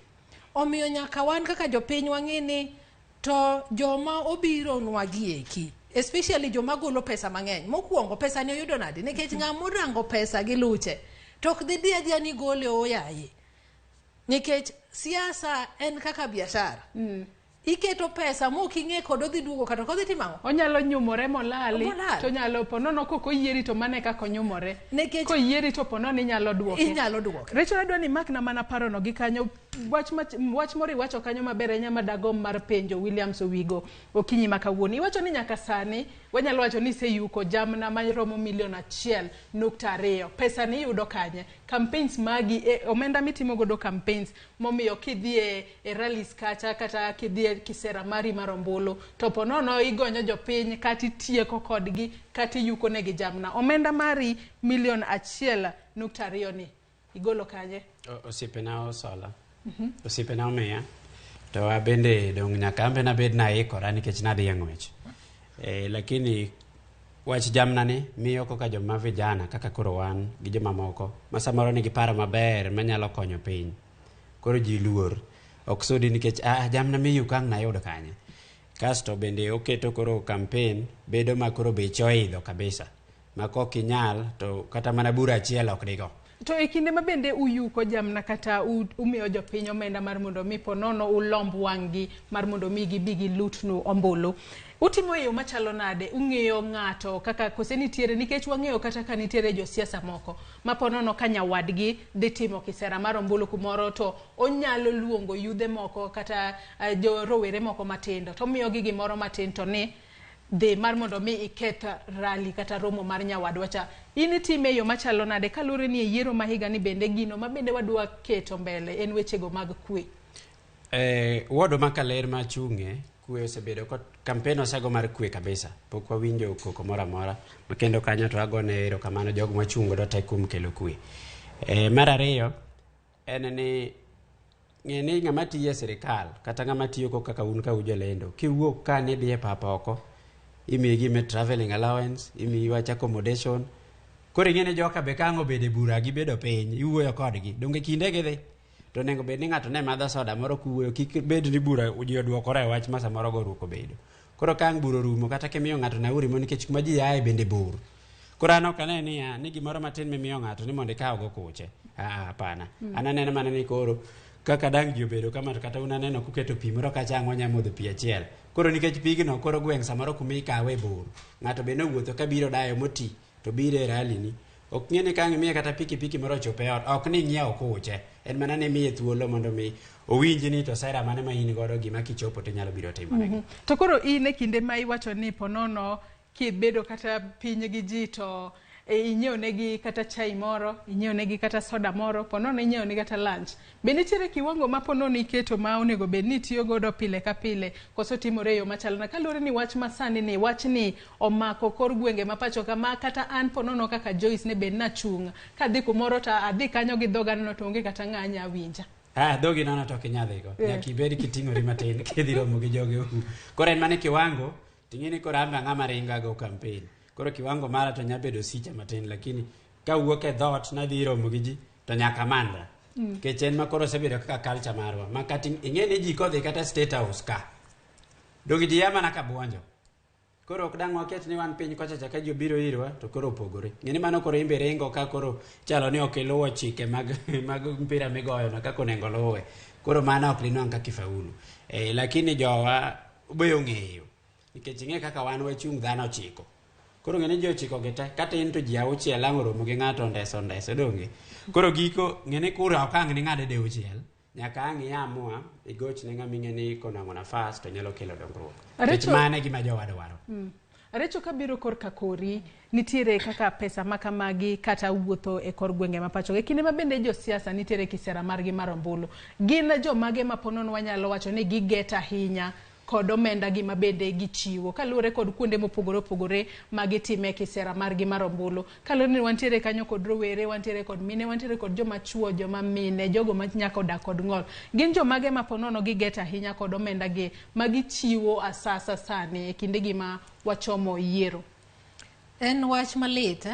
Omiyo nyaka wan kaka jopiny wang'i ni to joma obiro nwa gi eki, especially joma golo pesa mang'eny. Mokwongo pesa ni oyudo nade? Nikech ng'ama orango pesa gi luche to ok dhi dhi adhiya ni gole oyaye. Nikech siasa en kaka biashara. Iketo pesa mok ing'e kod odhi duogo kata ok odhi timo ang'o. Onyalo nyumore molali, Molal. to onyalo po nono kok oyieri to mano e kaka onyumore. Nikech koyieri to po nono inyalo duoke. Inyalo duoke. Rachel adwa ni imakna mana parono gi kanyo. Wach moro iwacho kanyo maber ahinya ma dagomb mar penjo Williams Owigo okinyi ma kawuono. Iwacho ni nyaka sani wanyalo wacho ni iseyuko jamna maromo milion 1.2. Pesa ni iyudo kanye? Campaigns magi, omenda mitimo godo campaigns momiyo kidhi e rallies kacha kata kidhi e kisera mari mar ombulu to po nono igonyo jopiny kata itieko kodgi kata iyuko negi jamna. Omenda mari milion 1.2 ni igolo kanye? Osiepena osola. Osiepena omiya. To abende dong' nyaka ambe nabed naikora nikech nadhi e ng'wech. Lakini wach jamna ni miyo koka joma vijana kaka koro wan gi joma moko ma samoro nigi paro maber manyalo konyo piny. Koro ji luor. Ok sudi nikech jamna miyuko ang' nayud kanye. Kasto bende oketo koro campaign bedo ma koro beche oidho kabisa. Ma kok inyal to kata mana bura achiel ok digo. To e kinde ma bende uyuko jamna kata umiyo jopiny omenda mar mondo mi ponono ulomb wang'gi mar mondo mi gibi gilutnu ombulu. Utimo e yo machalo nade? Ung'iyo ng'ato kaka kose nitiere nikech wang'eyo kata ka nitiere josiasa moko ma ponono ka nyawadgi dhi timo kisera mar ombulu kumoro to onyalo luongo yudhe moko kata jo rowere moko matindo to omiyogi gimoro matin to ni dhi mar mondo mi iketh rally kata romo mar nyawadwa cha. In itime e yo machalo nade kaluwore ni e yiero ma higa ni bende gino ma bende wadwa keto mbele en wechego mag kwe? Ward ma Kaler ma achung'e, kwe osebedo ko campaign osego mar kwe kabisa. Pok wawinjo koko moro amora. Ma kendo kanyo to agone erokamano jogo machung' godo te kuom kelo kwe. Mar ariyo en ni ng'e ni ng'ama tiyo e sirikal kata ng'ama tiyo ko kaka un ka ujolendo, kiwuok ka ni idhi e pap oko, imiyi gime travelling allowance, imiyi wach accommodation. Koro ing'e ni joka be ka ang' obedo e bura gibedo piny, iwuoyo kodgi. Donge kinde gidhi? To onego bed ni ng'ato ne madho soda moro kuwuoyo, kik bed ni bura ji oduokore e wach ma samoro goruok obedo. Koro ka ang' bura orumo kata kimiyo ng'ato nauri mo nikech kuma ji aye bende bor. Koro an ok ane niya, ni gimoro matin mimiyo ng'ato ni mondo ikaw go kuche. Ah, hapana. An aneno mana ni koro kaka dang' ji obedo kama to kata un aneno kuketo pi moro kacha ang' wanya modho pi achiel. Koro nikech pigno koro gweng' samoro kuma ikawe bor. Ng'ato be nowuotho kabiro dayo moti to biro e rally ni. Ok ng'e ni ka ang' imiye kata pikipiki moro ochope e ot, ok ni inyiewo kuche. En mana ni imiye thuolo mondo mi owinj ni to sera mane ma in godo gima kichopo to inyalo biro timo negi. To koro in e kinde ma iwacho ni ponono kibedo kata piny gi ji to inyiewo negi kata chai moro, inyiewo negi kata soda moro, ponono inyiewo negi kata lunch. Be nitiere kiwango ma ponono iketo ma onego bed ni itiyo godo pile ka pile koso timore e yo machalo nade? Kaluwore ni wach masani ni wach ni omako kor gwenge ma pacho ka ma kata an ponono kaka Joyce ne bed nachung' kadhi kumoro to adhi kanyo gi dhoga nono to onge kata ng'a nya winja. Ah, dhogi nono to ok inyal dhigo. Nyaka ibed kiting'ori matin kidhi romo gi joge. Koro en mana kiwango ting'e ni koro an be ang'ama ringa go campaign. Koro kiwango mara to nya bedo sicha matin lakini kawuok e dhoot nadhi romo gi ji to nyaka manra. Nikech en ma koro osebedo kaka culture marwa. Ma kata ing'e ni ji kodhi kata State House ka. Donge ji ya mana ka buonjo. Koro ok dang' waket ni wan piny kocha cha ka ji obiro irwa to koro opogore. Ng'e ni mano koro imbe ringo ka koro chalo ni ok iluwo chike mag mag mpira migoyo no kaka onego luwe. Koro mano ok dinwang' kaka ifaulu. Lakini jowa be ong'eyo. Nikech ing'e kaka wan wachung' dhano ochiko. Koro ng'e ni ji ochiko gi te, kata in to ji auchiel ang' oromo gi ng'ato ondeso ondeso donge. Koro giko ng'e ni kura ok ang' ning'ade diuchiel. Nyaka ang' iamua igoch ne ng'ama ing'e ni konwang'o nafas to nyalo kelo dongruok. Nikech mano e gima jowa dwaro. Arecho kabiro korka kori, nitiere kaka pesa ma kamagi kata wuotho e kor gwenge ma pacho. E kinde ma bende josiasa nitiere kisera margi mar ombulu. Gin jomage ma ponono wanyalo wacho ni giget ahinya kod omenda gi ma bende gichiwo kaluwore kod kuonde mopogore opogore ma gitime kisera margi mar ombulu. Kaluwore ni wantiere kanyo kod rowere, wantiere kod mine, wantiere kod joma chuo, joma mine, jogo ma nyaka odak kod ng'ol. Gin jomage ma ponono giget ahinya kod omenda gi ma gichiwo asasa sani e kinde gi ma wachomo yiero? En wach malit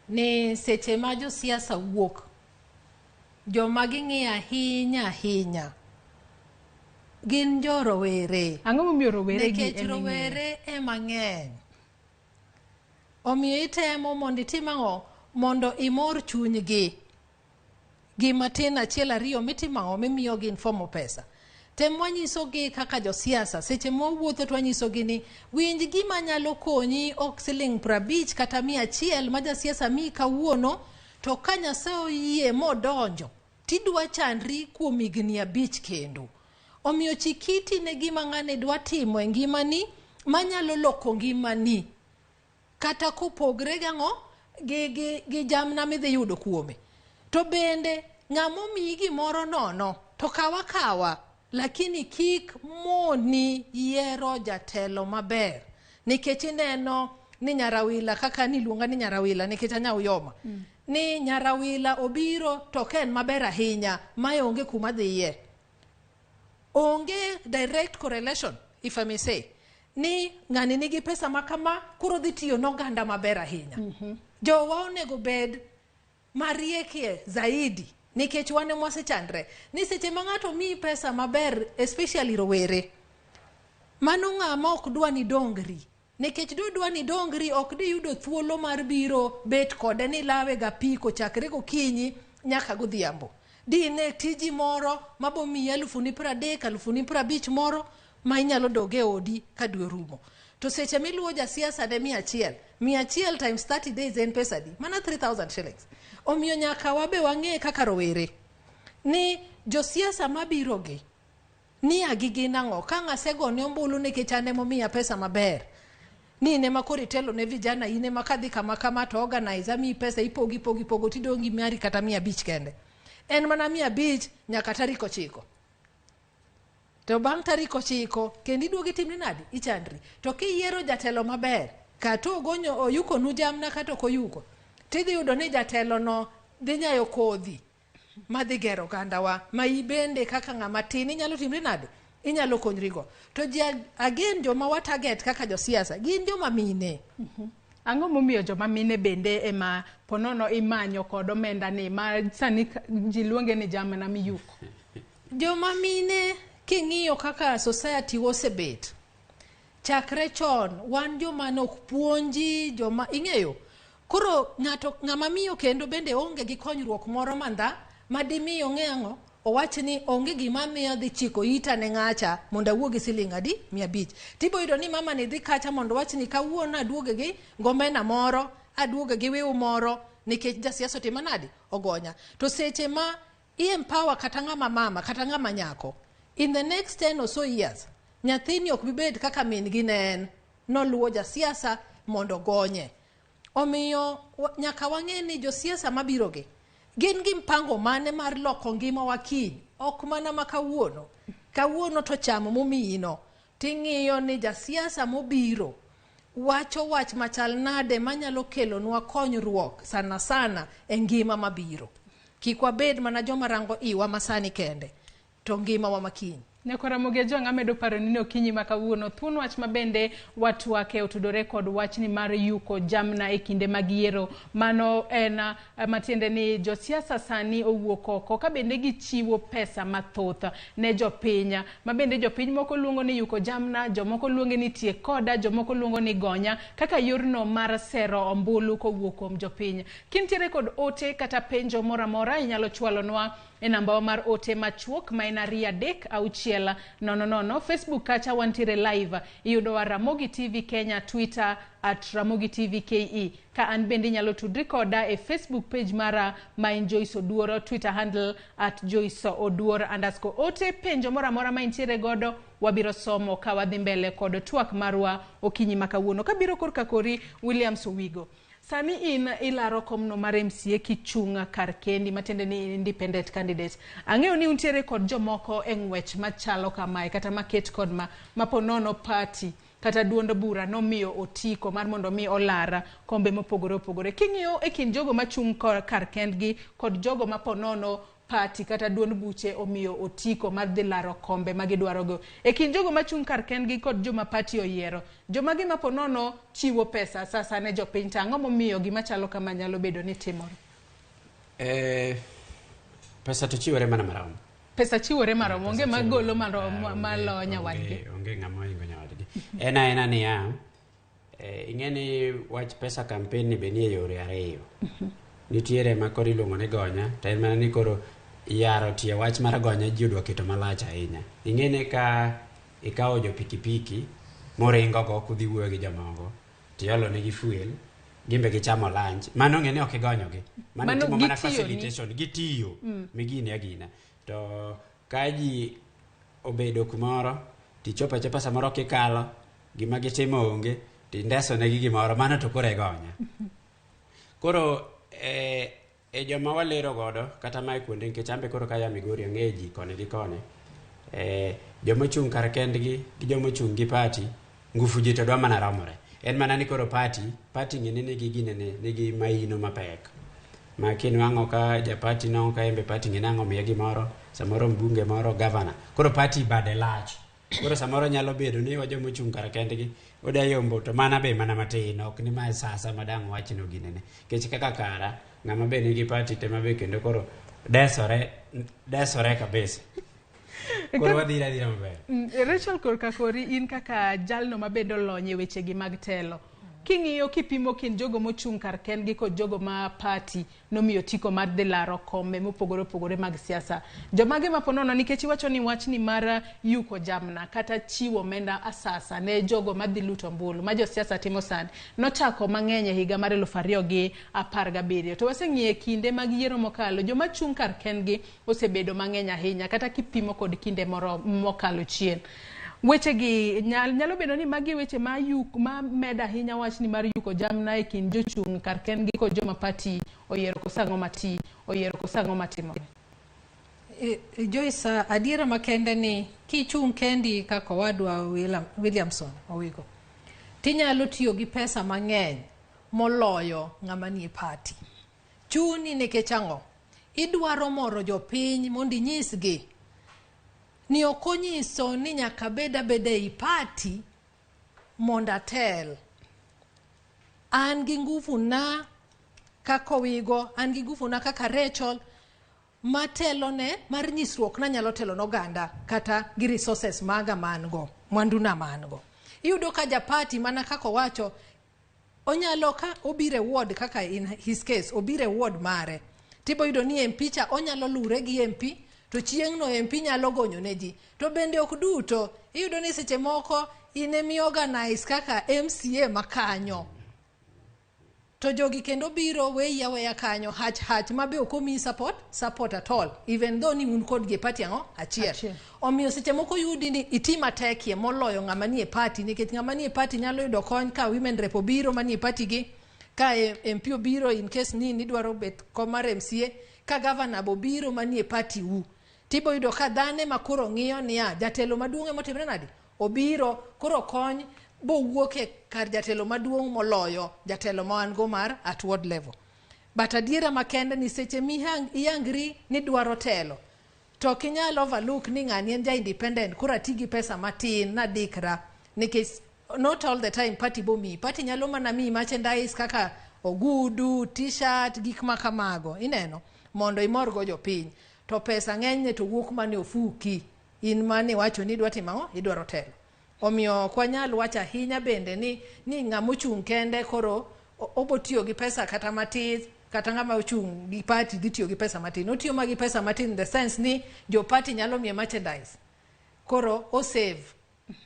Ni seche ma josiasa wuok, joma ging'iyo ahinya ahinya gin jo rowere. Ang'o momiyo rowere gi Nikech ema ing'iyo? rowere ema ng'eny. Omiyo itemo mondo itim ang'o? Mondo imor chunygi. Gima tin achiel ariyo mitimo ang'o? Mimiyogi in form of pesa. Tem wanyisogi kaka josiasa, seche mwawuotho to wanyisogi ni winj gima nyalo konyi ok siling 50 kata 100 ma jasiasa miyi kawuono, to ka Nyasaye oyie modonjo, tidwa chandri kuom higni 5 kendo. Omiyo chik iti ne gima ng'ani dwa timo e ngimani manyalo loko ngimani. Kata kopogre gang'o gi jamna midhi yudo kuome. To bende ng'ama omiyi gimoro nono to kawa kawa, lakini kik moni yiero jatelo maber. Nikech ineno ni Nyarawila, kaka niluonga ni Nyarawila nikech anya Uyoma. Ni Nyarawila obiro to ok en maber ahinya, mae onge kuma dhiye. Onge direct correlation, if I may say, ni ng'ani nigi pesa ma kama, koro dhi tiyo n'oganda maber ahinya. Jowa onego bed mariekie zaidi, nikech wan ema wasechandre. Ni seche ma ng'ato miyi pesa maber, especially rowere, mano ng'ama ok dwa ni dongri. Nikech dodwa ni dongri ok diyudo thuolo mar biro bet kode ni lawe ga piko chakre gokinyi nyaka godhiambo. Dine tiji moro mabomiyi 30,000, 50,000 moro ma inyalo dog e odi ka dwe orumo. To seche miluwo jasiasa ne 100, 100 times 30 days en pesa adi? Mana 3000 shillings. Omiyo nyaka wabe wang'e kaka rowere ni josiasa mabiro gi nia gi gin ang'o? Ka ng'asegone ombulu nikech an emomiya pesa maber, ni in ema koro itelo ne vijana, in ema kadhi kama kama to organize, amiyi pesa, ipogo ipogo ipogo tidong' gi mari kata 500 kende. En mana 500 nyaka tarik 9. To bang' tarik 9 kendo iduogo itimni nadi? Ichandri. To kiyiero jatelo maber, kata ogonyo oyukonu jamna kata ok oyuko, tidhi yudo ni jatelo no dhi nyayo kodhi madhi gero ogandawa, ma ibende kaka ng'ama tin inyalo timri nade? Inyalo konyrigo. To ji again joma wa target kaka josiasa gin joma mine. Ang'o momiyo joma mine bende ema ponono imanyo kod omenda ni ma sani ji luonge ni jamna miyuko? Joma mine king'iyo kaka society osebet chakre chon, wan joma ne ok puonji, joma ing'eyo. Koro ng'ato ng'ama miyo kendo bende onge gi konyruok moro mandha madimi ong'e ang'o owach ni onge gima miyo adhi chiko ita ne ng'acha mondo awuo gi siling adi 500. Tibo yudo ni mama ni dhi kacha mondo owach ni kawuono aduoge gi gomena moro, aduoge gi wiu moro nikech jasiasa otimo nadi ogonya. To seche ma i-empower kata ng'ama mama kata ng'ama nyako, in the next 10 or so years nyathini ok bi bet kaka min gi ne en, noluwo jasiasa mondo ogonye. Omiyo nyaka wang'e ni josiasa mabiro gi gin gi mpango mane mar loko ngimawa kiny, ok mana ma kawuono. Kawuono to chamo momiyino, ting'iyo ni jasiasa mobiro wacho wach machal nade manyalo kelonwa konyruok sana sana e ngima mabiro. Kik wabed mana joma rango iwa masani kende, to ngimawa makiny. Nyakwa Ramogi Ajwang' amedo paro ni okinyi ma kawuono thuon wach ma bende watwake otudore kod wachni mar yuko jamna e kinde mag yiero. Mano en matiende ni josiasa sani owuok oko ka bende gichiwo pesa mathoth ne jopiny, ma bende jopiny moko luongo ni yuko jamna, jomoko luonge ni tiek koda, jomoko luongo ni gonya, kaka yorno mar sero ombulu kowuok kuom jopiny. Kintiere kod ote kata penjo moro amora inyalo chwalonwa e nambawa mar ote machuok ma en 236 00. Facebook kacha wantiere live, iyudowa Ramogi TV Kenya, Twitter at Ramogi TV KE. Ka an bende inyalo tudri koda e Facebook page mara ma en Joyce Oduor, Twitter handle at Joyce Oduor underscore. Ote penjo moro amora ma intiere godo wabiro somo ka wadhi mbele kod twak marwa okinyi ma kawuono. Kabiro korka kori Williams Owigo, sani in ilaro komno mar MCA kichung' kar kendi, matiende ni independent candidate. Ang'eyo ni untiere kod jomoko e ng'wech machalo kamae kata maket kod ma maponono party kata duond bura nomiyo otiko mar mondo mi olar kombe mopogore opogore. King'iyo e kind jogo machung' kar kendgi kod jogo maponono party kata duond buche omiyo otiko mar dhi laro kombe ma gidwarogo, e kind jogo machung' kar kendgi kod joma party oyiero, joma gi maponono chiwo pesa sasa ne jopiny, to ang'o momiyo gima chalo kama nyalo bedo ni timore? Pesa to chiwore mana marom. Pesa chiwore marom, onge magolo marom malo nyawadgi. Onge ng'ama ohingo nyawadgi. En aena niya, ing'e ni wach pesa campaign ni be nie yore ariyo. Nitiere ma koro iluongo ni gonya, to en mana ni koro yaro tie wach mar gonya ji odwa keto malach ahinya. Ing'e ni ka ikawo jo pikipiki moringo go kudhi wuoyo gi jomoko, tiolo negi fuel, gimbe gichamo lunch, mano ng'e ni ok igonyogi. Mano Mano itimo mana gitiyo ni. facilitation, gitiyo migini agina. To ka ji obedo kumoro, tichopo achopa samoro kikalo, gima gitimo onge, tindeso negi gimoro, mano to koro e gonya. Koro e joma walero godo, kata mae kuonde, nikech an be koro kaya Migori ang'eyo ji koni gi koni, joma ochung' kar kendgi gi joma ochung' gi party, ngufu ji to dwa mana romore. En mana ni koro party ng'e ni nigi ginene, nigi maino mapek. Ma kinwang'o ka ja party nwang'o ka embe party ng'e nang'o miye gimoro, samoro mbunge moro, governor. Koro party bade lach. Koro samoro nyalo bedo ni joma ochung' kar kendgi oda yombo to mana be mana matin, ok ni ma sasa madang' wach no ginene. Nikech kaka kara, ng'ama be nigi party tema be kendo koro desore kabisa. Koro wadhire adhira maber. Rachel, korka kori in kaka jalno mabende olony e wechegi mag telo, king'iyo kipimo kind jogo mochung' kar kendgi kod jogo ma party nomiyo otiko mar dhi laro kombe mopogore opogore mag siasa, jomage ma ponono nikech iwacho ni wachni mar yuko jamna kata chiwo omenda asasa ne jogo madhi luto ombulu ma josiasa timo sani nochako mang'eny e higa mar 2017, to waseng'iyo e kinde mag yiero mokalo joma chung' kar kendgi osebedo mang'eny ahinya kata kipimo kod kinde moro mokalo chien. Wechegi nyalo bedo ni magi weche ma yuk ma medo ahinya wachni mar yuko jamna e kind jochung' kar kendgi kod joma party oyiero, koso ang'o mati oyiero, koso ang'o matimore? Joyce, adiera makende ni kichung' kendi kaka owadwa Williamson Owiko, tinyalo tiyo gi pesa mang'eny moloyo ng'ama nie party. Chuni nikech ang'o? Idwaro moro jopiny mondo inyisgi ni ok onyiso ni nyaka bed abeda ei party mondo atel. An gi nguvu na kaka Owigo, an gi nguvu na kaka Rachel, matelone mar nyisruok nanyalo telo ne oganda kata gi resources maga ma an go, mwandu na ma an go. Iyudo ka ja party, mana kaka owacho, onyalo ka obiro e ward, kaka in his case obiro e ward mare, tibo yudo ni MP cha onyalo lure gi MP, to chieng'no MP nyalo gonyo ne ji. To bende ok duto, iyudo ni seche moko in emi organize kaka MCA makanyo, to jogi kendo biro weyi aweya kanyo hach hach, ma be ok omiyi support at all, even though ni un kodgi e party ang'o achiel. Achiel. Omiyo seche moko yudi ni iti matekie moloyo ng'ama nie party, nikech ng'ama nie party nyalo yudo kony ka women rep obiro manie party gi, ka MP obiro in case ni nidwaro bet kom mar MCA, ka governor bobiro manie party u, tibo yudo ka dhane ma koro ng'iyo niya jatelo maduong' emotimre nadi obiro, koro kony bowuok e kar jatelo maduong' moloyo jatelo ma wan go mar at ward level. But adiera makende ni seche miyangri ni dwaro telo, to ok inyal overlook ni ng'ani en ja independent, koro ati gi pesa matin nadikra, nikech not all the time party bomiyi. Party nyalo mana miyi merchandise kaka ogudu, T-shirt, gik ma kamago, ineno, mondo imorgo jopiny, to pesa ng'enyne to wuok mana e ofuki in mane iwacho ni idwa timo ang'o, idwaro telo. Omiyo ok wanyal wacho ahinya bende ni ng'ama ochung' kende koro obo tiyo gi pesa kata matin, kata ng'ama ochung' gi party dhi tiyo gi pesa matin. Otiyo ma gi pesa matin in the sense ni jo party nyalo miye merchandise, koro o save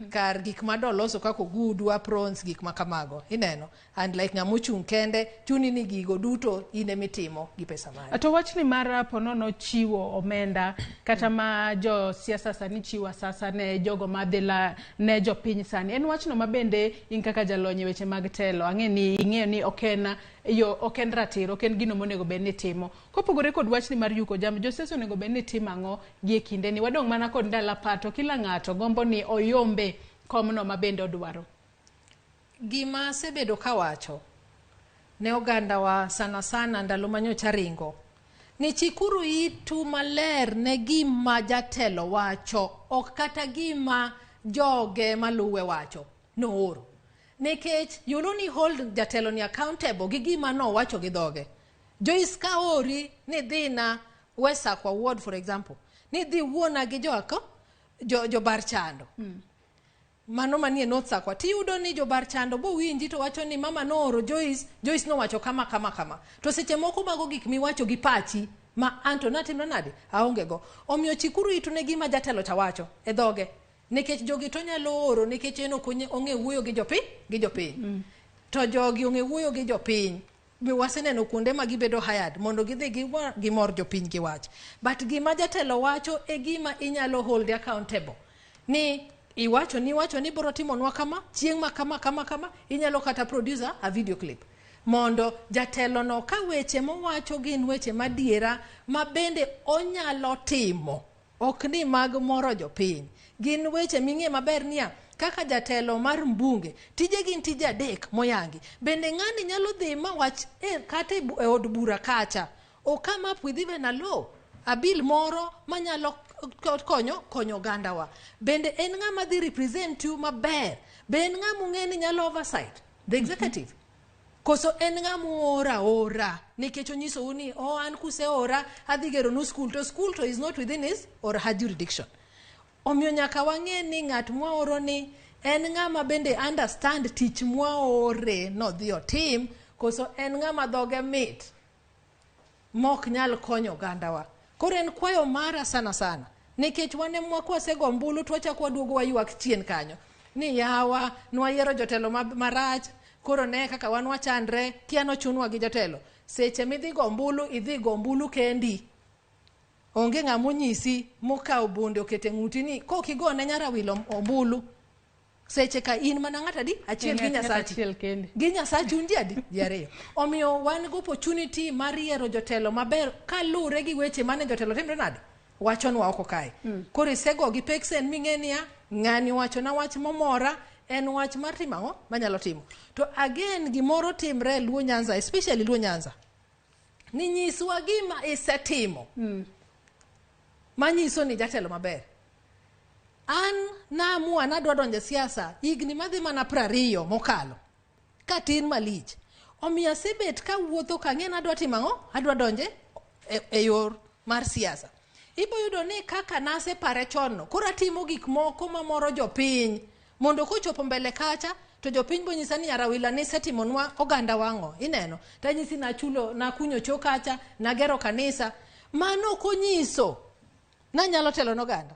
kar gik madoloso kaka ogudu, aprons, gik ma kamago, ineno. And like ng'ama ochung' kende, chuni ni gigo duto in emitimo gi pesa mari. To wachni mar ponono chiwo omenda kata ma jo siasa sani chiwo asasa ne jogo madhi la ne jopiny sani, en wachno ma bende in kaka jalony e weche mag telo ang'e ni ing'eyo ni ok en yo, ok en ratiro, ok en gino monego bed ni timo. Kopogore kod wachni mar yuko jamni, josiasa onego bed ni timo ang'o gi e kinde ni wadong' mana kod ndalo 10, to kila ng'ato gombo ni oyombe komno ma bende odwaro? Gima asebedo kawacho ne ogandawa sana sana ndalo manyocha ringo ni chikuru itu maler ne gima jatelo wacho, ok kata gima joge maluwe wacho nooro, nikech you'll only hold jatelo ni accountable gi gima nowacho gi dhoge. Joyce, ka ori ni dhina West Sakwa ward, for example, ni dhi wuona gi jo bar chando mano manie North Sakwa, tiyudo ni jobar chando bowinji to wacho ni mama nooro Joyce, Joyce nowacho kama kama kama, to seche moko mago gik miwacho gi pachi ma anto natimra nade aonge go. Omiyo chikuru itu ne gima jatelo cha wacho e dhoge, nikech jogi to nyalo oro nikech en ok ong'e wuoyo gi jopiny, gi jopiny. To jogi ong'e wuoyo gi jopiny. Be waseneno kuonde ma gibedo hired mondo gidhi gimor jopiny gi wach. But gima jatelo wacho e gima inyalo hold accountable. Ni iwacho ni iwacho ni biro timonwa kama, chieng' ma kama kama kama, inyalo kata produce a video clip. Mondo jatelo no ka weche mowacho gin weche madiera ma bende onyalo timo, ok ni mag moro jopiny. Gin weche ming'e maber niya, kaka jatelo mar mbunge, tije gin tije adek moyangi. Bende ng'ani nyalo dhi ma wach kata e od bura kacha, o come up with even a law, a bill moro manyalo konyo ogandawa. Bende en ng'ama dhi represent you maber. Be en ng'ama ung'e ni nyalo oversight the executive. Koso en ng'ama ora ora nikech onyisou ni oh, an kuseora adhi gero nu school, to school to is not within his or her jurisdiction. Omiyo nyaka wang'e ni ng'at mwaoro ni en ng'ama bende understand tich mwaore nodhi otim, koso en ng'ama dhoge mit mok nyal konyo ogandawa. Koro en kwayo mara sana sana, nikech wan emwa kwasego ombulu to wachako waduogo waywak chien kanyo ni yawa nwayiero jotelo marach, koro ne kaka wan wachandre, kia nochunwa gi jotelo. Seche midhi go ombulu, idhi go ombulu kendi. Onge ng'ama onyisi mokawo bunde okete ng'uti ni kok igone Nyarawilo ombulu. Seche ka in mana ng'at adi? Achiel gi Nyasachi. Achiel kende. Gi Nyasachi un ji adi? Ji ariyo. Omiyo wan gi opportunity mar yiero jotelo maber kaluwore gi weche mane jotelo timre nade? Wachonwa oko kae. Koro isego gi peksen ming'e niya, ng'ani owachona wach momora, en wach mar timo ang'o? Manyalo timo. To again gimoro timre e Luo Nyanza, especially Luo Nyanza. Ni nyiswa gima isetimo. Manyiso ni jatelo maber. An naamua nadwa donjo e siasa higni madhi mana 20 mokalo. Katin malich. Omiyo asebet kawuotho kang'e ni adwa timo ang'o? Adwa donje e yor mar siasa. Ibo yudo ni kaka nasepare chon no, koro atimo gik moko mamoro jopiny mondo kochopo mbele kacha to jopiny bonyisa ni Nyarawila nisetimonwa oganda wang'o. Ineno? Tanyisi nachulo, nakunyo cho kacha, nagero kanisa. Mano ok onyiso nanyalo telo n'oganda.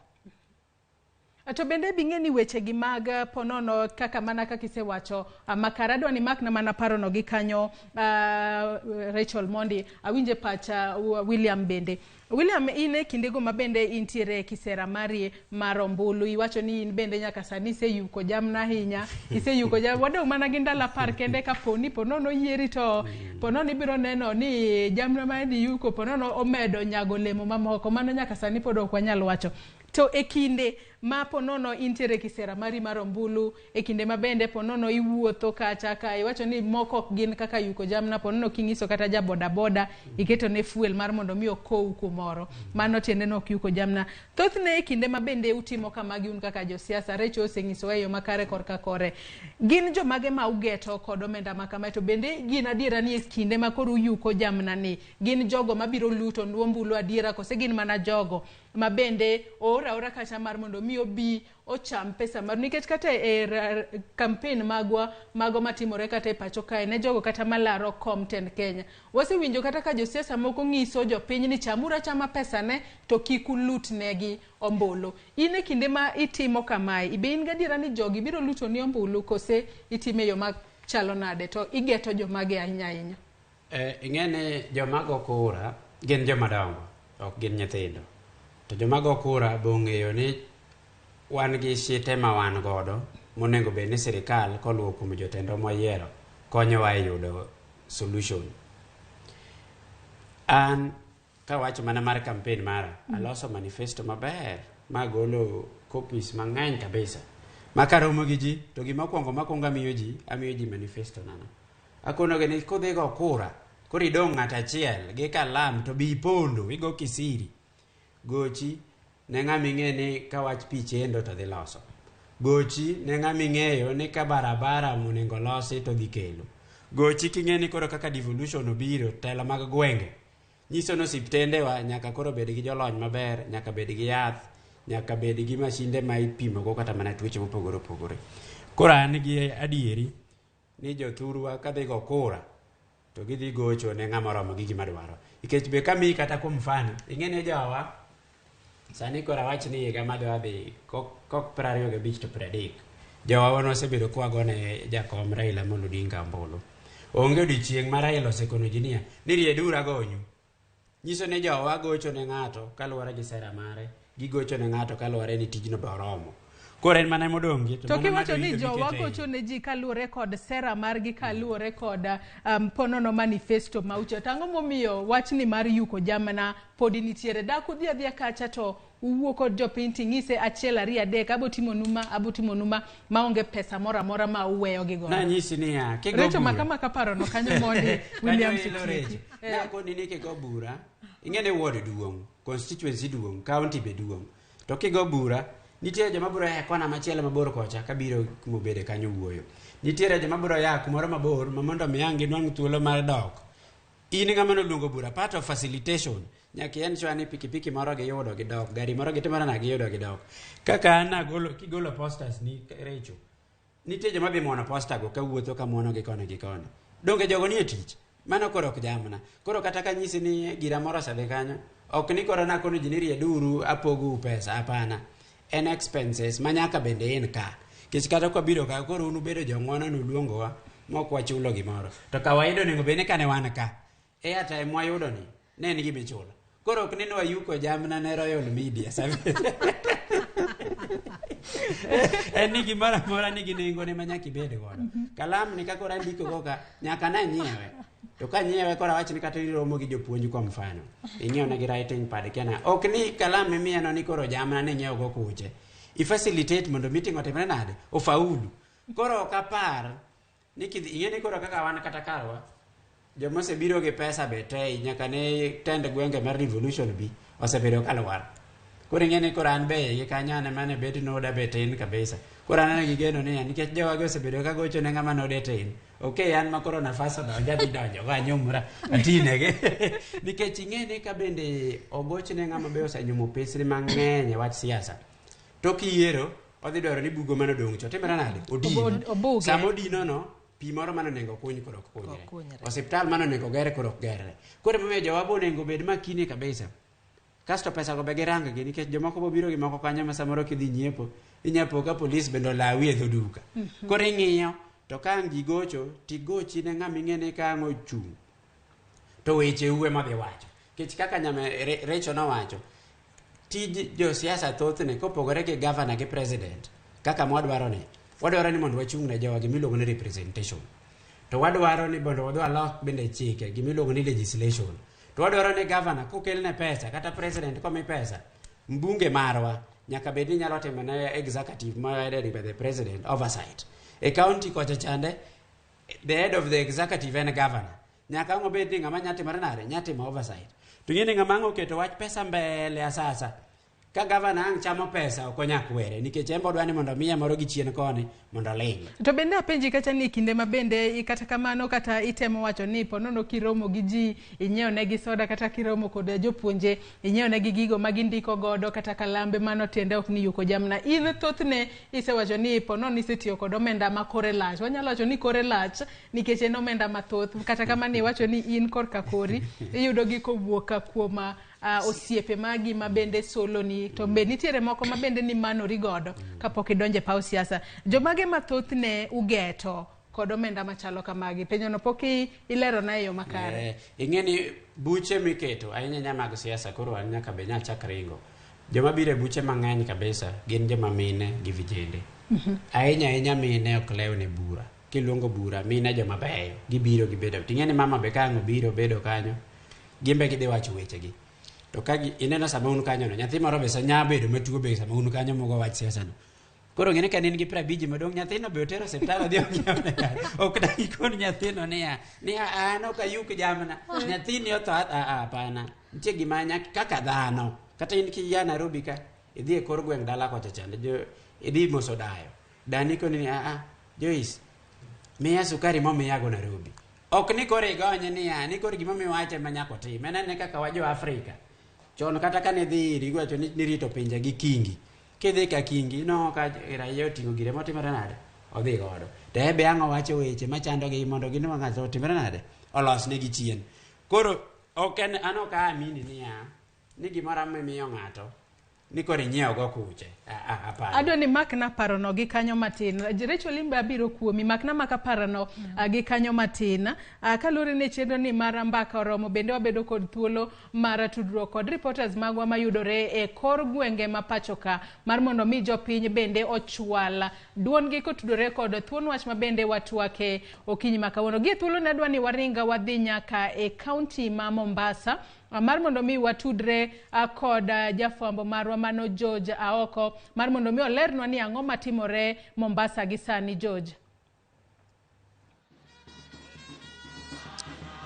To bende bing'e ni weche gi mag ponono kaka mana kaka isewacho makara adwa ni makna mana parono gi kanyo Rachel Mondi awinje pacha William bende. William, in e kindego ma bende intiere e kisera mari mar ombulu, iwacho ni in bende nyaka sani iseyuko jamna ahinya, iseyuko jamna, wadong' mana gi ndalo 10 kende kaponi ponono yieri to ponono ibiro neno ni jamna ma idhi yuko ponono omedo nyago olemo mamoko, mano nyaka sani pod ok wanyal wacho. To e kinde ma ponono intiere kisera mari mar ombulu, e kinde ma bende ponono iwuotho kacha ka iwacho ni moko ok gin kaka yuko jamna, ponono king'iso kata ja boda boda iketo ne fuel mar mondo mi okow kumoro, mano tiende ni ok yuko jamna. Thothne e kinde ma bende utimo kamagi un kaka josiasa, Recho osenyisowa e yo makare korka kore, gin jomage ma ugeto kod omenda ma kamae, to bende gin adiera ni e kinde ma koro uyuko jamna ni gin jogo mabiro luto nu ombulu adiera, kose gin mana jogo ma bende oor aora kacha mar mondo mi obi ocham pesa mar, nikech kata e campaign magwa mago matimore kata e pacho kae ne jogo kata malaro kom tend Kenya, wasewinjo kata ka josiasa moko ng'iso jopiny ni chamuru achama pesa ne to kik ulut negi ombulu. In e kinde ma itimo kamae, be in gadiera ni jogi biro luto ni ombulu kose itime e yo machalo nade to igeto jomage ahinya ahinya? Ing'e ni joma go kura gin joma dongo, ok gin nyithindo. To joma go kura be ong'eyo ni wan gi shite ma wan godo monego bed ni sirikal koluwo kuom jotendwa mwayiero konyowa e yudo solution. An kawacho mana mar campaign mara, aloso manifesto maber magolo copies mang'eny kabisa. Ma karomo gi ji to gima okwongo makwongo amiyo ji manifesto nano. Akonogi ni kudhi go kura, koro idong' ng'at achiel gi kalam to bi ipondo, igo kisiri. Gochi ne ng'ama ing'e ni ka wach pi chendo to dhi loso. Gochi ne ng'ama ing'eyo ni ka barabara monego losi to dhi kelo. Gochi king'e ni koro kaka devolution obiro, telo mag gwenge nyiso ni osiptendewa nyaka koro bed gi jolony maber, nyaka bed gi yath, nyaka bed gi mashinde ma ipimogo kata mana tuoche mopogore opogore. Koro an gi adieri ni jothurwa kadhi go kura to gidhi gocho ne ng'ama oromo gi gima dwaro. Nikech be kamiyi kata kuom mfano, ing'e ni jowa sani koro awach ni higa madwa dhi kok 25 to 30. Jowa wan wasebedo kwagone jakom Raila Amolo Odinga ombulu. Onge odiochieng' ma Raila osekono ji niya, ni rieduru agonyu. Nyiso ni jowa gocho ne ng'ato kaluwore gi sera mare, gigocho ne ng'ato kaluwore ni tijno be oromo. Koro en mana modong' gi to kiwacho ni jowa gocho ne ji kaluwore kod sera margi, kaluwore kod ponono manifesto ma ucho, to ang'o momiyo wachni mar yuko jamna podi nitiere? Dak udhi adhiya kacha to uwuo kod jopiny ting'ise 1 2 3 abo timonu ma, abo timonu ma, maonge pesa moro amora ma uweyo gi godo. Nanyisi niya, kigo Recho bura. maka parono kanyo mondi William Kanyo ilo Sitieki. Recho. Nakoni ni kigo bura, ing'e ni ward duong', constituency duong', county be duong'. To kigo bura, nitiere joma biro ya kona machielo mabor kocha kabiro kumobede kanyo wuoyo. Nitiere joma biro ya kumoro mabor ma mondo mi ang' ginwang' thuolo mar dok. In ng'ama noluongo bura, part of facilitation nyaka ensure ni pikipiki moro giyudo gidok, gari moro gitimore na giyudo gidok. Kaka an nagolo, kigolo posters ni Recho, nitie joma dhi muono poster go kawuotho ka muono gi koni gi koni. Donge jogo nie tich? Mano koro ok jamna. Koro kata ka nyisi ni gira moro osedhi kanyo, ok ni koro nakono ji ni rieduru apogou pesa, hapana. En expenses ma nyaka bende in ka. Nikech kata kwabiro ka, koro un ubedo jong'uono nuluongowa mok wachulo gimoro. To kawaida onego bed ni kane wan ka, airtime mwayudo ni, ne en gima ichulo. Koro ok ni nwayuko jamna ne Royal Media Service. En ni gimoro amora nigi nengone ma nyaka ibed godo. Kalam ni ka koro andiko go ka, nyaka nanyiewe. To kanyiewe koro awach ni kata iromo gi jopuonj kwa mfano. Ing'iewo negi writing pad kena. Ok ni kalam mimiyano ni koro jamna ni ing'iewo go kuche. I facilitate mondo meeting otimre nade? Ofaulu. Koro ok apar ni kidhi ing'e ni koro kaka wan kata karwa joma osebiro gi pesa be te nyaka ne tend gwenge mar revolution bi osebedo kalwar. Koro ing'e ni koro an be gi kanyo an ema ne bet noda be tin kabisa. Koro aneno gi geno niya nikech jowagi osebedo ka gocho ne ng'ama node tin. Okay, an ma koro nafas odonjo adhi donjo go anyumra atinege. Nikech ing'e ni ka bende ogoch ne ng'ama be osenyumo pesni mang'eny e wach siasa. Tok yiero odhi dwaro ni bugo mane odong' cha otimre nade? Odin. Obuge. Sama odino no pi moro mane onego kuny koro ok kunyre. Okunyre. Osiptal mane onego ger koro ok gerre. Koro emomiyo jowa bo onego bed makini kabisa. Kasto pesa go be girang gi nikech jomoko bobiro gi moko kanyo ma samoro kidhi nyiepo, inya po ka polis bende olawi e dho duka. Koro ing'iyo to ka ang' ji gocho, tigochi ne ng'ama ing'e ni ka ang' ochung' to weche u ema dhi wacho. Nikech kaka nyame Recho nowacho, tij josiasa thothne kopogore gi governor gi president kaka mwadwaro ni, wadwaro ni mondo wachung' ne jowa gimiluongo ni representation. To wadwaro ni mondo wadhi walok bende chike gimiluongo ni legislation. To wadwaro ni governor kokelne pesa kata president komi pesa, mbunge marwa nyaka bed ni nyalo timo ne executive ma headed by the president oversight. E county kocha chande, the head of the executive en governor. Nyaka ang' obed ni ng'ama nya timore nade, nya timo oversight. To ing'e ni ng'ama ang' oketo wach pesa mbele asasa, ka governor ang' chamo pesa ok onya kwere nikech en be odwa ni mondo miye moro gi chien koni mondo oling'. To bende apenji kacha ni kinde ma bende kata kamano kata itemo wacho ni ponono kiromo gi ji inyiewo negi soda kata kiromo kod jopuonje inyiewo negi gigo ma gindiko godo kata kalambe mano tiende ok ni yuko jamna. In thothne isewacho ni ponono isetiyo kod omenda ma kore lach. Wanyalo wacho ni kore lach nikech en omenda mathoth. Kata kamano iwacho ni in korka kori iyudo gi kowuok kuom osiepe magi ma bende soloni to be nitiere moko ma bende nimanori godo kapok idonjo e paw siasa. Jomage mathothne ugeto kod omenda machalo kamagi? Penjono pok ilerona e yo makare. Ing'e ni buche miketo ahinya ahinya mag siasa koro an nyaka be nyachak ringo. Joma biro e buche mang'eny kabisa gin joma mine gi vijende. Ahinya ahinya mine ok lew ne bura. Kiluongo bura mine joma beyo gibiro gibedo. Ting'e ni mama be ka ang' obiro bedo kanyo gin be gidhi wacho wechegi. To ka ineno sama un kanyo no nyathi moro be nya bedo matuo be sama un kanyo mugo wach siasa no. Koro ng'e ni ka in gi 50 madong' nyathino be otero osiptal odhi ong'iew yath. Ok dang' ikon nyathino niya an ok ayuk jamna. Nyathini otho a hapana. Nitie gima nyaka kaka dhano. Kata in kia Nairobi ka idhi e kor gweng' dala kocha chande idhi moso dayo. Dani koni ni a Joyce miya sukari momiyago Nairobi. Ok ni koro igonye niya ni koro gimomiyo wache ema nyaka otim. En ane kaka wa jo Afrika. Chon kata kane idhi iri iwacho ni nirito pinje gi kingi. Kidhi ka kingi inwang'o ka raia oting'o gire motimore nade? Odhi godo. To en be ang' owacho weche machandogi mondo ginwang' ng'ato otimore nade? Olosnegi chien. Koro ok en an ok aamini niya ni gimoro amora mimiyo ng'ato ni koro inyiewo go kuche. Hapana. Adwa ni makna parono gi kanyo matin. Rachel imbe abiro kuomi, makna maka parono gi kanyo matin. Kaluwore ni chenro ni mar mbaka oromo bende wabedo kod thuolo mar tudruok kod reporters magwa mayudore e kor gwenge ma pacho ka mar mondo mi jopiny bende ochwal duondgi kotudore kod thuon wach ma bende watwake okinyi ma kawuono. Gi e thuolo ne adwa ni waringa wadhi nyaka e kaunti ma Mombasa mar mondo mi watudre kod jafwambo marwa mano George Aoko mar mondo mi olernwa ni ang'o matimore Mombasa gi sani. George.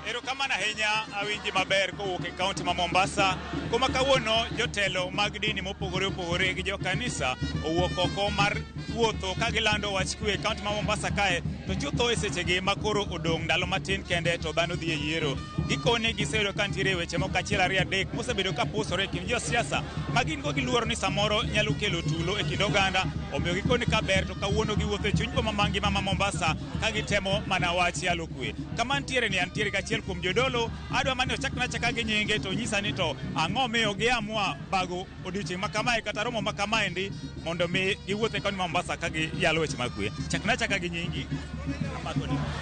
Erokamano ahinya, awinji maber kowuok e kaunti ma Mombasa, kuma kawuono jotelo mag dini mopogore opogore gi jokanisa owuok oko mar wuotho ka gilando wach kwe e kaunti ma Mombasa kae. To To chutho e sechegi ma koro odong' ndalo matin kende to dhano dhi e yiero. Gikone giseyudo ka nitiere weche moko achiel ariyo adek mosebedo ka pusore e kind josiasa ma gin go giluoro ni samoro nyalo kelo tulo e kind oganda. Omiyo gikone ka ber to kawuono giwuotho e chuny boma mangima ma Mombasa ka gitemo mana wach yalo kwe. Kama ntiere ni antiere gachiel kuom jodolo, adwa mani ochakna achaka gi nyinge to nyisa ni to ang'o miyo giamua bago odiochieng' ma kamae kata romo ma kamaendi mondo mi giwuoth e kaunti ma Mombasa ka giyalo weche mag kwe. Chakna achaka gi nyingi.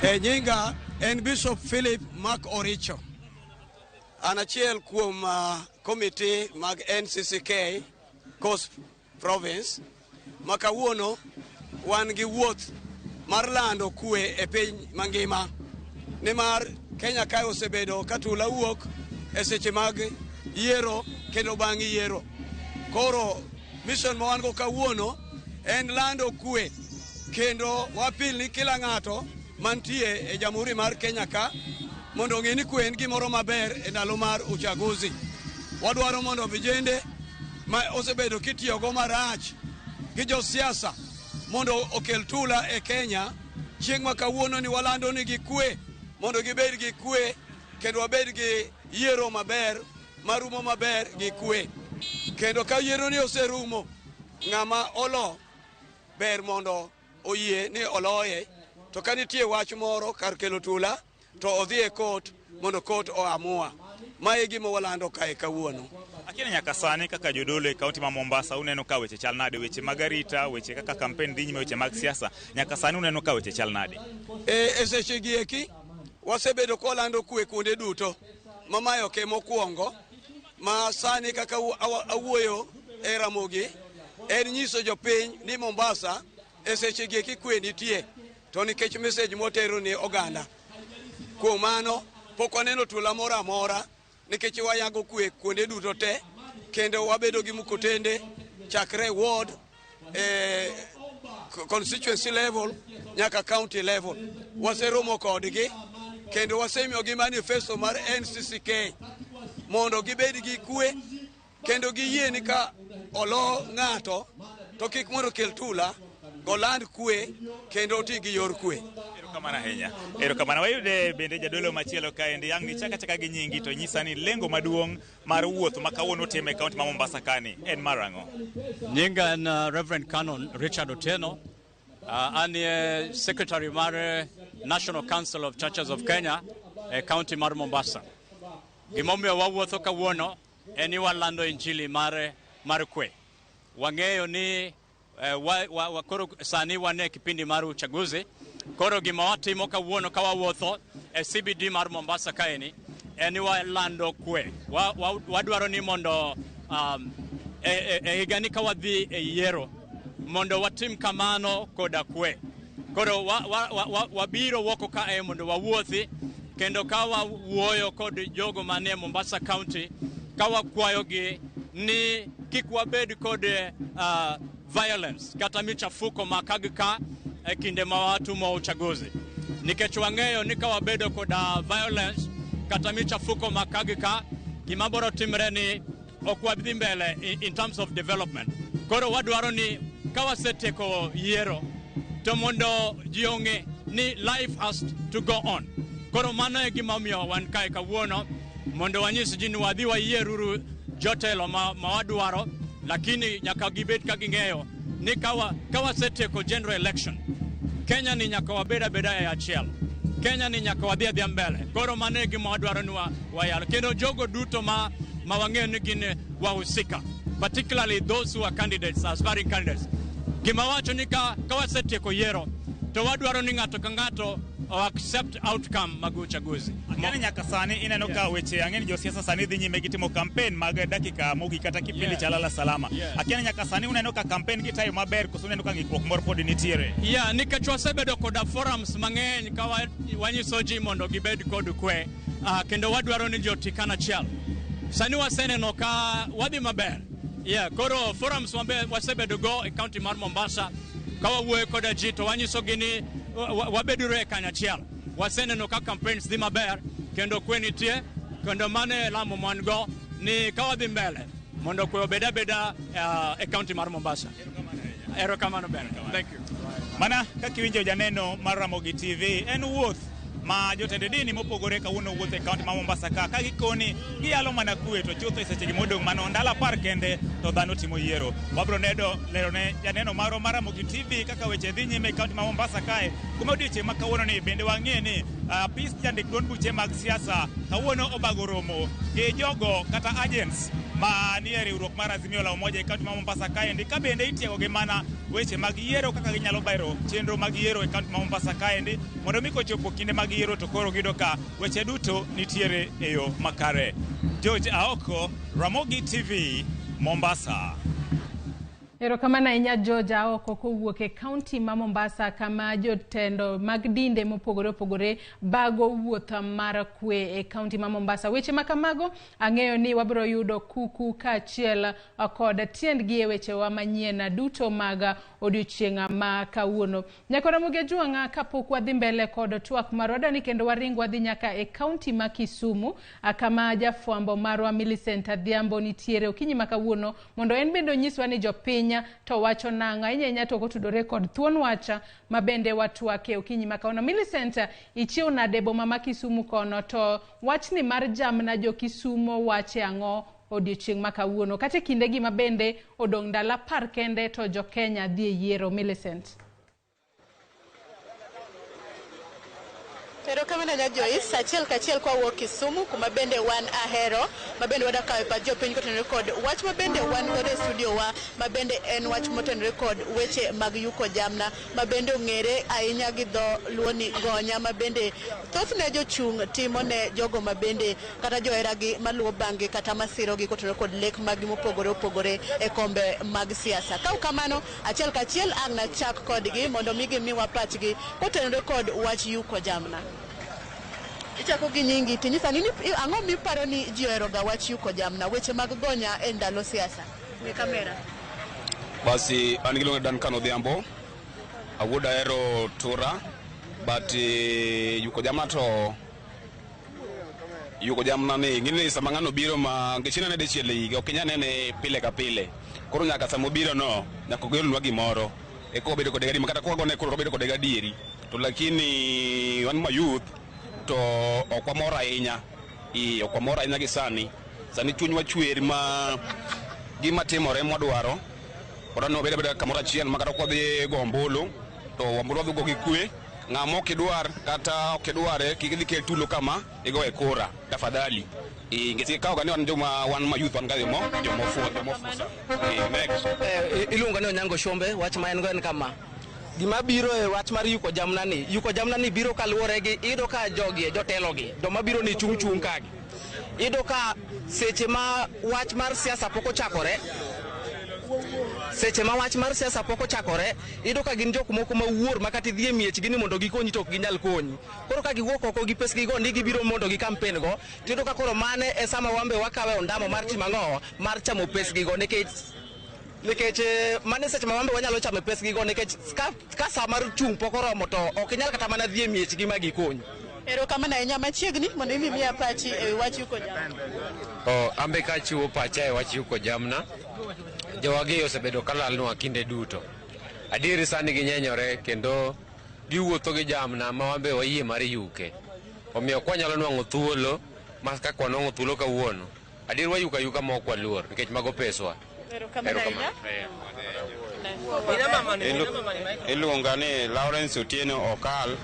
E nyinga en Bishop Philip Mark Oricho. An achiel kuom komiti mag NCCK Coast Province ma kawuono wan gi wuoth mar lando kwe e piny mangima. Nimar Kenya kae osebedo ka tula wuok e seche mag yiero kendo bang' yiero. Koro mission ma wan go kawuono en lando kwe kendo wapil ni kila ng'ato mantie e Jamhuri mar Kenya ka mondo ong'e ni kwe en gimoro maber e ndalo mar uchaguzi. Wadwaro mondo vijende ma osebedo kitiyogo marach gi josiasa mondo okel tula e Kenya chieng' ma kawuono ni walando ni gi kwe mondo gibed gi kwe kendo wabed gi yiero maber marumo maber gi kwe. Kendo ka yiero ni oserumo, ng'ama olo ber mondo oyie ni oloye, to ka nitie wach moro kar kelo tula to odhi e kot mondo kot oamua. Mae e gima walando kae kawuono. Lakini nyaka sani kaka jodolo e kaunti ma Mombasa uneno ka weche chal nade? Weche mag arita, weche kaka kampen dhi nyime, weche mag siasa. Nyaka sani uneno ka weche chal nade? E seche gi eki wasebedo kwalando kwe kuonde duto ma mae ok e mokwongo ma sani kaka awuoyo e Ramogi en nyiso jopiny ni Mombasa e seche gi eki kwe nitie to nikech message mwatero ni oganda. Kuom mano pok waneno tula moro amora nikech wayango kwe kuonde duto te kendo wabedo gi mkutende chakre ward constituency level nyaka county level. Waseromo kodgi kendo wasemiyogi manifesto mar NCCK mondo gibed gi kwe kendo giyie ni ka olo ng'ato to kik mondo kel tula, goland kwe kendo oti gi yor kwe. Erokamano ahinya. Erokamano. Wayude bende jadolo machielo kaendi. Ang' nichak achaka gi nyingi to nyisa ni lengo maduong' mar wuoth ma kawuono otime e kaunti ma Mombasa kani en mar ang'o? Nyinga en Reverend Canon Richard Otieno. An e Secretary mar National Council of Churches of Kenya e kaunti mar Mombasa. Gimomiyo wawuotho kawuono en ni walando injili mar kwe. Wang'eyo ni koro sani wan e kipindi mar uchaguzi. Koro gima watimo kawuono ka wawuotho e CBD mar Mombasa kaeni en ni walando kwe. Wadwaro ni mondo e higani ka wadhi e yiero mondo watim kamano koda kwe. Koro wabiro woko kae mondo wawuothi kendo ka wawuoyo kod jogo manie Mombasa County ka wakwayogi ni kik wabed kod violence kata michafuko ma ka gi ka e kinde ma watimo uchaguzi. Nikech wang'eyo ni ka wabedo kod violence kata michafuko ma ka gi ka, gima biro timre ni ok wadhi mbele in terms of development. Koro wadwaro ni ka wasetieko yiero to mondo ji ong'e ni life has to go on. Koro mano e gima omiyo wan kae kawuono mondo wanyis ji ni wadhi wayieruru jotelo ma wadwaro, lakini nyaka gibed ka ging'eyo ni ka wasetieko general election, Kenya ni nyaka wabed abeda e achiel. Kenya ni nyaka wadhi adhiya mbele. Koro mano e gima wadwaro ni wayalo. Kendo jogo duto ma wang'eyo ni gin wahusika, particularly those who are candidates, aspiring candidates. Gima wacho ni ka wasetieko yiero, to wadwaro ni ng'ato ka ng'ato o accept outcome mag uchaguzi. Ang'e ni nyaka sani ineno ka weche ang'e ni josiasa sani dhi nyime gi timo campaign mag dakika mogik kata kipindi cha lala salama. Akia ni nyaka sani uneno ka campaign gitayo maber koso uneno ka ng'ikruok moro pod nitiere? Yeah, nikech wasebedo koda forums mang'eny ka wanyiso ji mondo gibed kod kwe, kendo wadwaro ni ji oti kanachiel. Sani waseneno ka wadhi maber. Yeah, koro forums wasebedo go e county mar Mombasa ka wawuoyo koda ji to wanyisogi ni wabeduru e kanyachiel. Waseneno ka campaigns dhi maber kendo kwe nitie, kendo mano e lamo mwan go ni ka wadhi mbele mondo kwe obed abeda e county mar Mombasa. Erokamano bende. Thank you. Mana kaka iwinjo janeno mar Ramogi TV, en wuoth ma jotend dini mopogore kawuono wuotho e kaunti ma Mombasa ka gikoni giyalo mana kwe to chutho e sechegi modong' mano ndalo 10 kende to dhano timo yiero. Wabiro lero ne janeno marwa mar Ramogi TV kaka weche dhi nyime e kaunti ma Mombasa kae. Kuma odiochieng' ma kawuono ni bende wang'e ni apis jandik duond buche mag siasa kawuono obago romo gi jogo kata agents ma nie riwruok mar Azimio la Umoja e kaunti ma Mombasa kaendi ka bende itiegogi mana weche mag yiero kaka ginyalo bero chenro mag yiero e kaunti ma Mombasa kaendi mondo mi kochopo kinde mag yiero to koro giyudo ka weche duto nitiere e yo makare. George Aoko, Ramogi TV, Mombasa. Erokamano ahinya George Aoko kowuok e kaunti ma Mombasa kama jotendo mag dinde mopogore opogore bago wuoth mar kwe e kaunti ma Mombasa. Weche ma kamago ang'eyo ni wabiro yudo kuku kaachiel kod tiendgi e wechewa manyien duto mag odiochieng' ma kawuono. Nyaka Ramogi Ajwang'a kapok wadhi mbele kod twak marwa adwani kendo waring wadhi nyaka e kaunti ma Kisumu kama jafwambo marwa Millicent Adhiambo nitiere okinyi ma kawuono mondo en bende onyiswa ni jopiny to wacho nang'o ahinya ahinya to kotudore kod thuon wach ma bende watwake okinyi ma kawuono. Millicent, ichiew nade boma ma Kisumu kono to wachni mar jamna jo Kisumo wache ang'o odiochieng' ma kawuono kata e kindegi ma bende odong' ndalo 10 kende to jo Kenya dhi e yiero? Millicent. Erokamano ahinya Joyce, achiel kachiel kwa wuok Kisumu kuma bende wan ahero ma bende wadwa kawo e pach jopiny kotenore kod wach ma bende wan godo e studio wa ma bende en wach motenore kod weche mag yuko jamna ma bende ong'ere ahinya gi dho luo ni gonya ma bende thothne jochung' timo ne jogo ma bende kata joheragi maluwo bang'gi kata masirogi kotenore kod lek maggi mopogore opogore e kombe mag siasa. Ka ok kamano, achiel kachiel ang' nachak kodgi mondo mi gimiwa pachgi kotenore kod wach yuko jamna. Ichako gi nyingi tinyisa ni ang'o miparo ni ji oheroga wach yuko jamna, weche mag gonya e ndalo siasa? Ne kamera. Basi an giluonga Duncan Odhiambo, awuod ahero tura, but yuko jamna to yuko jamna ni ing'e sama ng'ano biro ma nikech inene dichiel e higa ok inyal nene pile ka pile. Koro nyaka sama obiro no nyaka okelnwa gimoro eka wabedo kode gadieri, kata kwagone kura wabedo kode gadieri. To lakini wan ma youth to ok wamor ahinya, ok wamor ahinya gi sani. Sani chunywa chwer ma gima timore mwadwaro wadwaro ni wabed abeda kamoro achiel ma kata kwadhi go ombulu to ombulu wadhi go gi kwe. Ng'ama ok idwar kata ok idware kik idhi kel tulo kama igoye kura tafadhali. Nikech ikawo ga ni wan joma wan ma youth wan ga jomo jomofuwo jomofuwo. Next. Iluonga ni Onyango Shombe, wach ma en go en kama. Gima biro e wach mar yuko jamna ni, yuko jamna ni biro kaluwore gi iyudo ka jogi jotelo gi, joma biro ni chung' chung' kagi. Iyudo ka seche ma wach mar siasa pok ochakore, seche ma wach mar siasa pok ochakore, iyudo ka gin jok moko ma wuor ma kata idhi e miechgi ni mondo gikonyi to ok ginyal konyi. Koro ka giwuok oko gi pesgi go ni gibiro mondo gi campaign go, tiyudo ka koro mane e sama wan be wakawe ondamo mar timo ang'o, mar chamo pesgi go nikech mane seche ma wan be wanyalo chamo pesgi go nikech ka sa mar chung' pok oromo to ok inyal kata mana dhi e miechgi ma gikonyi. Erokamano ahinya machiegni mondo imiya pachi e wach yuko jamna. Ambe kachiwo pacha e wach yuko jamna, jowagi osebedo kalalnwa kinde duto. Adieri sani ginyenyore kendo giwuotho gi jamna ma wan be wayie mar yuke. Omiyo kwanyalo nwang'o thuolo ma kaka wanwang'o thuolo kawuono, adier wayuko ayuka ma ok waluor nikech mago peswa. Erokamano ahinya. Iluonga ni Lawrence Otieno Okal.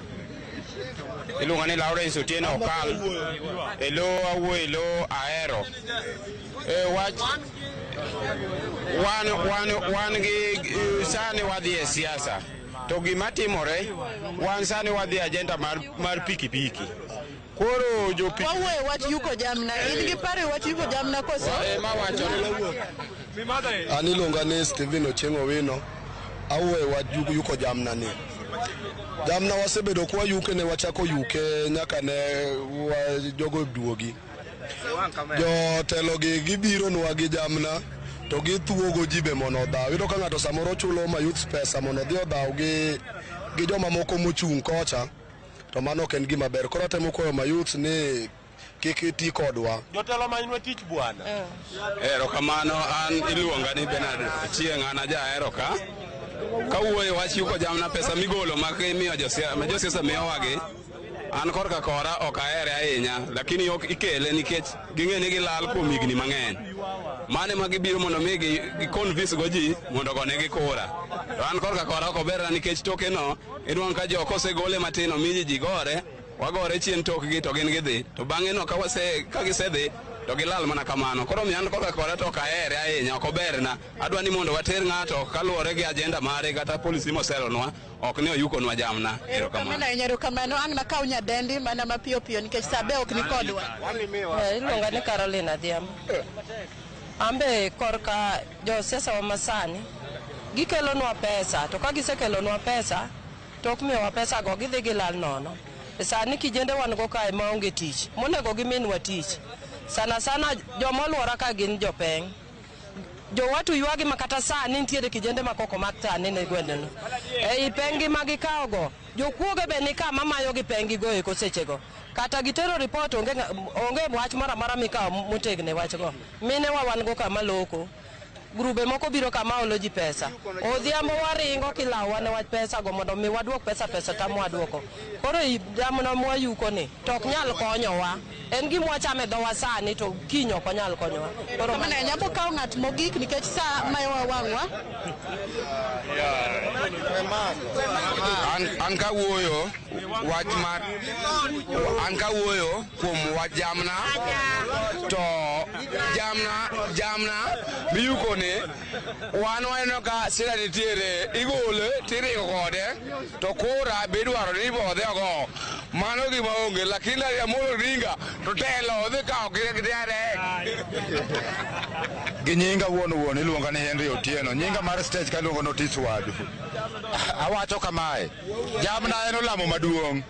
Iluonga ni Lawrence Otieno Okal. E lo awuoyo e lo ahero. Wach wan gi sani wadhi e siasa. To gima timore wan sani wadhi e agenda mar pikipiki. Koro jopi wawuoyo wach yuko jamna. In gi paro e wach yuko jamna koso? An iluonga ni Steven Ochieng' Owino. Awuoyo e wach yuko jamna ni. Jamna wasebedo kwa yuke ne wachako yuke nyaka ne jogo duogi. Jotelo gi gibiro nwa gi jamna to githuogo ji be mondo odhaw. Iyudo ka ng'ato samoro chulo ma youth pesa mondo odhi odhaw gi joma moko mochung' kocha, to mano ok en gima ber. Koro atemo kwayo ma youth ni kik ti kodwa. Jotelo manynwa tich bwana. Erokamano, an iluonga ni Bernard Ochieng', an aja ahero ka. Kawuoyo wach yuko jamna pesa migolo ma imiyo josiasa miyowagi, an korka kora ok ahere ahinya, lakini ok ikele nikech ging'e ni gilal kuom higni mang'eny. Mano ema gibiro mondo mi gi convince go ji mondo ogonegi kura. To an korka kora ok oberna nikech toke no inwang'o ka jok osegole matin omi ji gore, wagore chien tokgi to gin gidhi. To bang'e no ka gisedhi to gilal mana kamano. Koro omiyo an korka kora to ok ahere ahinya, ok oberna. Adwa ni mondo water ng'ato kaluwore gi agenda mare kata policy moselonwa, ok ni oyukonwa jamna. Erokamano ahinya, erokamano. Ang' nakaw nyadendi mana mapiyo piyo nikech sa be ok ni kodwa. Iluonga ni Caroline Adhiambo. Ambe korka josiasa wa masani gikelonwa pesa, to ka gisekelonwa pesa to ok miyowa pesa go gidhi gilal nono. Sani kijende wan go kae maonge tich, monego giminwa tich. Sana sana joma oluora ka gin jopeng'. Jowatu ywagi ma kata sani nitiere kijende ma koko mak sani ne gwendeno. Ei peng'gi ma gikawogo, jokuoge be ni ka mamayogi peng'gi go eko sechego. Kata gitero ripot onge wach moro amora mikawo motegno e wachgo. Mine wa wan go kama loko. Grube moko biro kama olo ji pesa. Odhiambo waringo kilawa ne wach pesa go mondo mi waduok pesa tamo waduoko. Koro jamna mwayuko ni to ok nyal konyowa. En gima wachame e dhowa sani to kiny ok onyal konyowa. Koro mana nyabo kawo ng'at mogik nikech sa mayowa wang'wa. An kawuoyo wach mar an kawuoyo kuom wach jamna to jamna miyuko ni wan waneno ka sira nitiere igole tiringo kode to kura be idwaro ni ibodhe ogo mano gima onge, lakini Amolo Odinga to telo odhi kawo direct. Gi nyinga wuon iluonga ni Henry Otieno. Nyinga mar stage ka iluongo Notice Wadu. Awacho kamae, jamna en olamo maduong',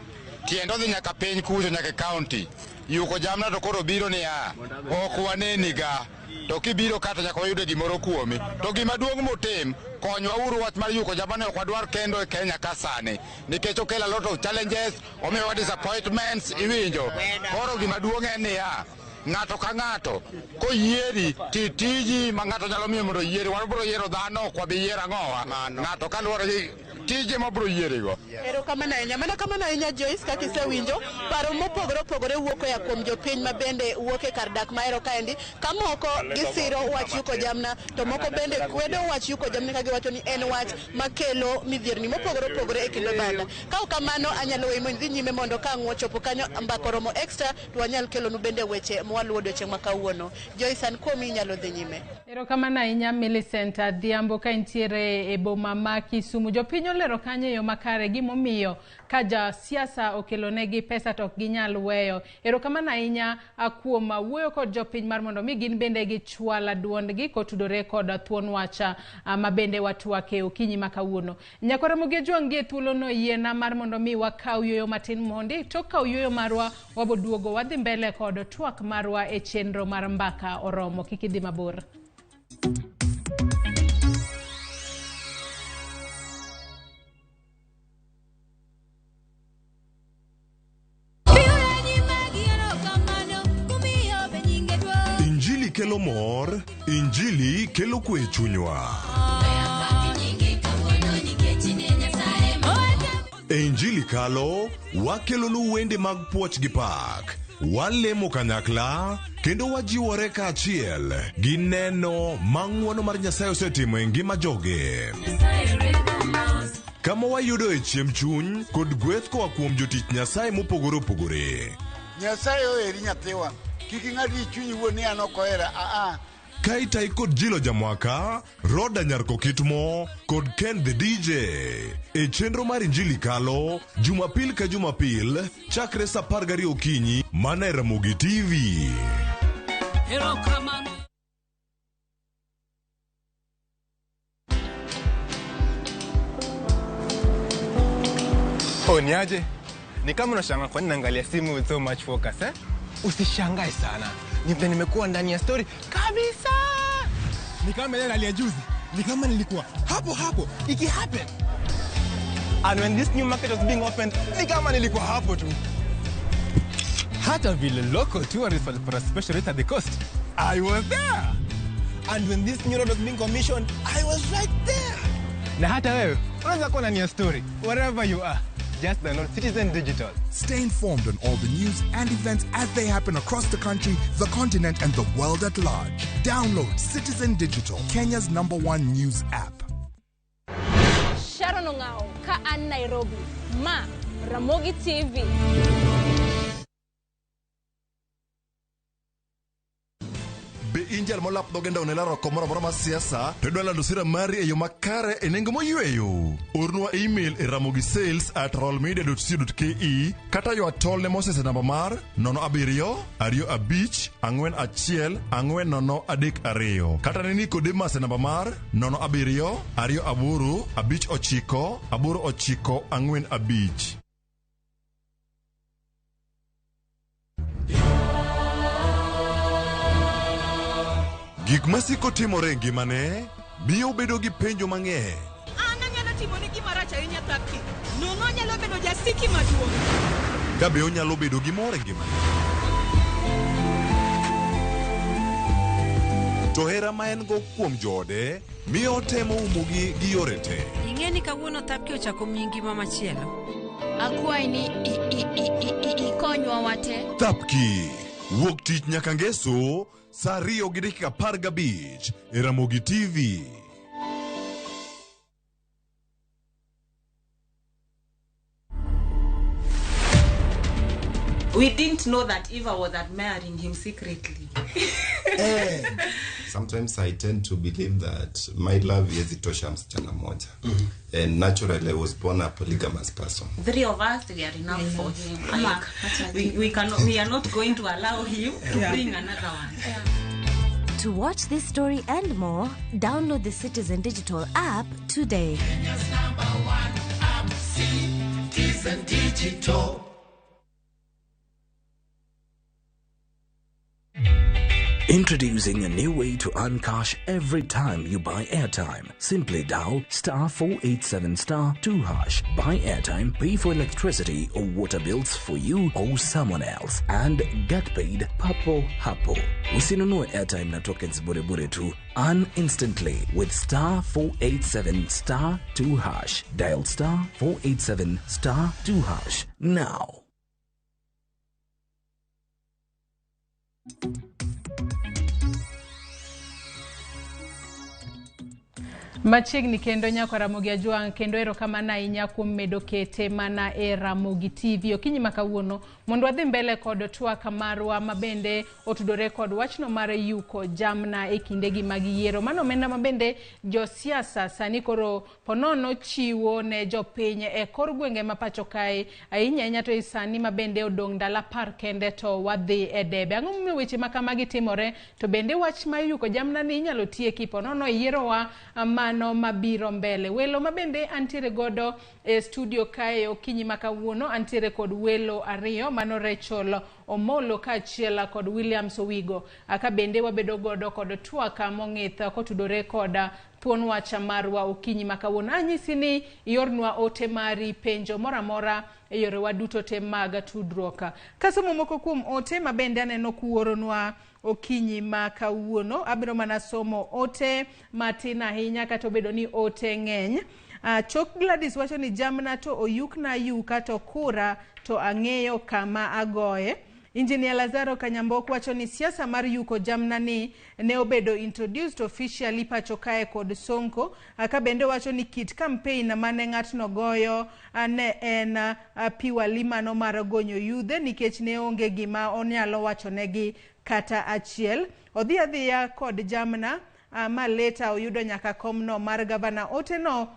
tiende odhi nyaka piny kucho nyaka e county. Yuko jamna to koro biro niya, ok waneniga, to kibiro kata nyaka wayude gimoro kuomi. To gima duong' motim, konywa uru wach mar yuko jamna ok wadwar kendo e Kenya ka sani, nikech okelo a lot of challenges, omiyowa disappointments, iwinjo. Koro gima duong' en niya, ng'ato ka ng'ato koyieri ti tiji ma ng'ato nyalo miyo mondo oyieri. Wan biro yiero dhano, ok wabi yiero ang'owa. Ng'ato kaluwore gi tije mabiro yierigo. Erokamano ahinya. Mana kamano ahinya Joyce, kaka isewinjo, paro mopogore opogore wuok koa kuom jopiny ma bende wuok e kar dak mahero kaendi, ka moko gisiro wach yuko jamna to moko bende kwedo wach yuko jamna ka giwacho ni en wach makelo midhierni mopogore opogore e kind oganda. Ka ok kamano, anyalo weyi mondo idhi nyime mondo ka ang' wachopo kanyo mbaka oromo extra to wanyal kelonu bende weche mwaluwo odiochieng' ma kawuono. Joyce, an kuomi inyalo dhi nyime. Erokamano ahinya Millicent Adhiambo ka intiere e boma ma Kisumu. Jopiny olero kanyo e yo makare gimomiyo ka jasiasa okelonegi pesa to ok ginyal weyo. Erokamano ahinya kuom wuoyo kod jopiny mar mondo mi gin bende gichwal duondgi kotudore kod thuon wach ma bende watwake okinyi ma kawuono. Nyakwar Ramogi Ojwang' gi e thuolono yiena mar mondo mi wakaw yueyo matin mondi. Tok kaw yueyo marwa waboduogo wadhi mbele kod twak marwa e chenro mar Mbaka Oromo. Kik idhi mabor. Injili kelo mor, Injili kelo kwe e chunywa. E Injili kalo, wakelonu wende mag puoch gi pak. Walemo kanyakla kendo wajiwore kaachiel gi neno ma ng'wono mar Nyasaye osetimo e ngima joge. Kama wayudoe chiemb chuny kod gweth koa kuom jotich Nyasaye mopogore opogore. Nyasaye oheri nyathiwa, kik ing'ad ni chunyi wuon ni an ok ohera, aa. Ka itai kod Jilo Jamwaka, Roda Nyarkokitmo kod Ken the DJ. E chenro mar Injili kalo, Jumapil ka Jumapil, chakre saa 12 okinyi, mana e Ramogi TV. Oh, niaje? Ni kama unashangaa kwa nini naangalia simu with so much focus, eh? Usishangae sana. Ni vile nimekuwa ndani ya story kabisa. Ni kama ile hali ya juzi. Ni kama nilikuwa hapo hapo iki happen. And when this new market was being opened, ni kama nilikuwa hapo tu. Hata vile local tourists walipata special rate at the coast, I was there. And when this new road was being commissioned, I was right there. Na hata wewe unaweza kuwa ndani ya story wherever you are. Just download Citizen Digital. Stay informed on all the news and events as they happen across the country, the continent, and the world at large. Download Citizen Digital, Kenya's number one news app. Sharon Ong'ao ka an Nairobi. Ma Ramogi TV. Be in jal molap dhoge ndaw ne laro oko moro amora mar siasa to idwa lando sira mari e yo makare e nengo moyweyo. Ornwa email e ramogisales@royalmedia.co.ke kata ywa tol ne Moses e namba mar 07 25 41 4032 kata ne Nicodemus e namba mar 07 28 59 89 45. Gik masiko timore e ngimane miyo obedo gi penjo mang'eny. An anyalo timoni gima rach ahinya Thapki. Nono anyalo bedo jasiki maduong'. Ka be onyalo bedo gi mor e ngimane. To hera ma en go kuom joode miyo otemo umogi gi yore te. Ing'e ni kawuono Thapki ochako miyi ngima machielo. Akwayi ni ikonywa wate. Thapki wuok tich nyaka ngeso saa 2:15 e Ramogi TV. We didn't know that Eva was admiring him secretly. Sometimes I tend to believe that my love haiwezi tosha msichana moja. And naturally I was born a polygamous person. Three of us, we are enough for him. Like, we are not going to allow him to bring another one. To watch this story and more, download the Citizen Digital app today. Kenya's number one app, Citizen Digital. Introducing a new way to earn cash every time you buy airtime. Simply dial star 487 star 2 hash. Buy airtime, pay for electricity or water bills for you or someone else, and get paid papo hapo. Usinunue airtime na tokens bure bure tu. Earn instantly with star 487 star 2 hash. Dial star 487 star 2 hash now. Machiegni kendo nyako Ramogi Ajwang' kendo erokamano ahinya kuom medo kete mana e Ramogi TV okinyi ma kawuono mondo wadhi mbele kod twak marwa mabende otudore kod wachno mar yuko jamna e kindegi mag yiero. Mano omenda mabende josiasa sani koro ponono chiwo ne jopiny e kor gwenge ma pacho kae ahinya ahinya to e sani mabende odong' ndalo 10 kende to wadhi e debe. Ang'o momiyo weche ma kamagi timore to bende wach mar yuko jamna ni inyalo tieki ponono e yierowa mano mabiro mbele. Welo mabende antiere godo e studio kae okinyi ma kawuono antiere kod welo ariyo mano Rachel Omolo kaachiel kod Williams Owigo. Ka bende wabedo godo kod twak mong'ith kotudore kod thuon wach marwa okinyi ma kawuono. Anyisi ni iornwa ote mari penjo moro amora e yorewa duto te mag tudruok. Kasomo moko kuom ote mabende aneno kuoronwa okinyi ma kawuono, abiro mana somo ote matin ahinya kata obedo ni ote ng'eny. Chok Gladys wacho ni jamna to oyukna yuka to kura to ang'eyo kama agoye. Engineer Lazaro Kanyambok wacho ni siasa mar yuko jamna ni ne obedo introduced officially pacho kae kod Sonko. Ka bende wacho ni kit campaign mane ng'atno goyo ne en piwalima no mar gonyo yudhe nikech ne onge gima onyalo wachonegi kata achiel. Odhi adhiya kod jamna ma leta oyudo nyaka komno mar gavana. Ote no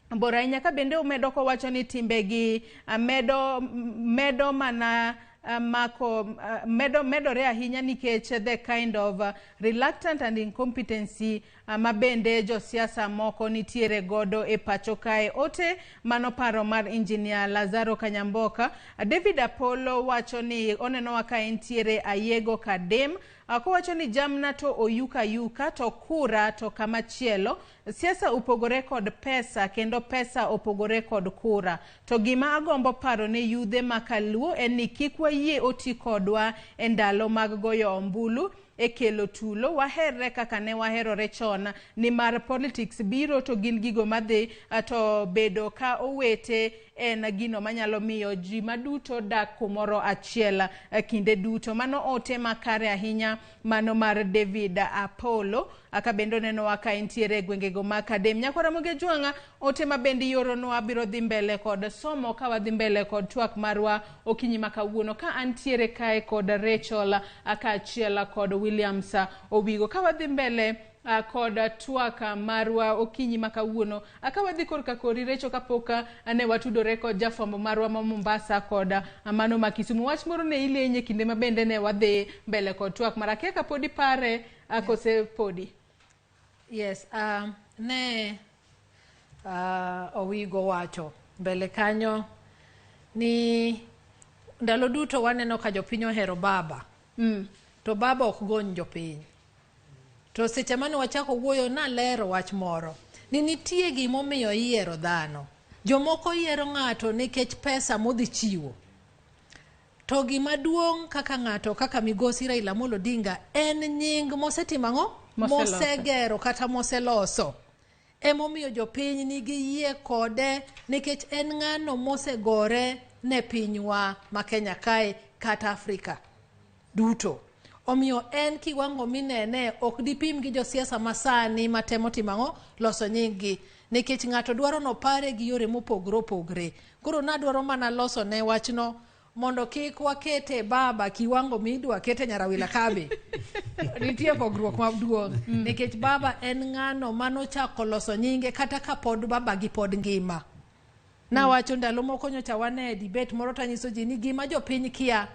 bor ahinya ka bende omedo kowacho ni timbegi medo mana mako medore ahinya nikech the kind of reluctant and incompetency mabende josiasa moko nitiere godo e pacho kae. Ote mano paro mar Engineer Lazaro Kanyamboka. David Apollo wacho ni onenowa ka entiere Ayiego Kadem. Kowacho ni jamna to oyuka yuka to kura to kamachielo. Siasa opogore kod pesa kendo pesa opogore kod kura. To gima agombo paro ne yudhe makaluo en ni kik wayie oti kodwa e ndalo mag goyo ombulu. e kelo tulo. Waherre kaka ne waherore chon, nimar politics biro to gin gigo madhi to bedo ka owete en gino manyalo miyo ji maduto dak kumoro achiel kinde duto. Mano ote makare ahinya, mano mar David Apollo, ka bende onenowa ka entiere e gwengego ma Kadem. Nyakwara Ramogi Ajwang'a, ote ma bende ioronwa biro dhi mbele kod somo ka wadhi mbele kod twak marwa okinyi ma kawuono, ka antiere kae kod Rachel kaachiel kod Williams Owigo. Ka wadhi mbele kod twak marwa okinyi ma kawuono, ka wadhi korka kori Rachel, kapok ne watudore kod jafwambo marwa ma Mombasa kod mano ma Kisumu, wach moro ne ilenye kinde ma bende ne wadhi mbele kod twak mar akia ka podi pare kose podi. Yes, ne Owigo wacho mbele kanyo ni ndalo duto waneno ka jopiny ohero baba. To baba ok gony jopiny. To seche mane wachako wuoyo nalero wach moro ni nitie gimomiyo iyiero dhano. Jomoko yiero ng'ato nikech pesa modhi chiwo. To gima duong' kaka ng'ato kaka migosi Raila Amolo Odinga en nying mosetimo ang'o? Mosegero kata moseloso. Emomiyo jopiny nigi yie kode nikech en ng'ano mosegore ne pinywa ma Kenya kae kata Afrika duto. Omiyo en kiwango minene ok dipim gi josiasa masani matemo timo ang'o? Loso nying gi. Nikech ng'ato dwaro nopare gi yore mopogore opogore. Koro nadwaro mana loso ne wachno mondo kik wakete baba kiwango midwa kete Nyarawila kabe. Nitie pogruok maduong'. Nikech baba en ng'ano manochako loso nyinge kata ka pod baba gi pod ngima. Nawacho ndalo moko nyocha wane e debate moro tanyiso ji ni gima jopiny kia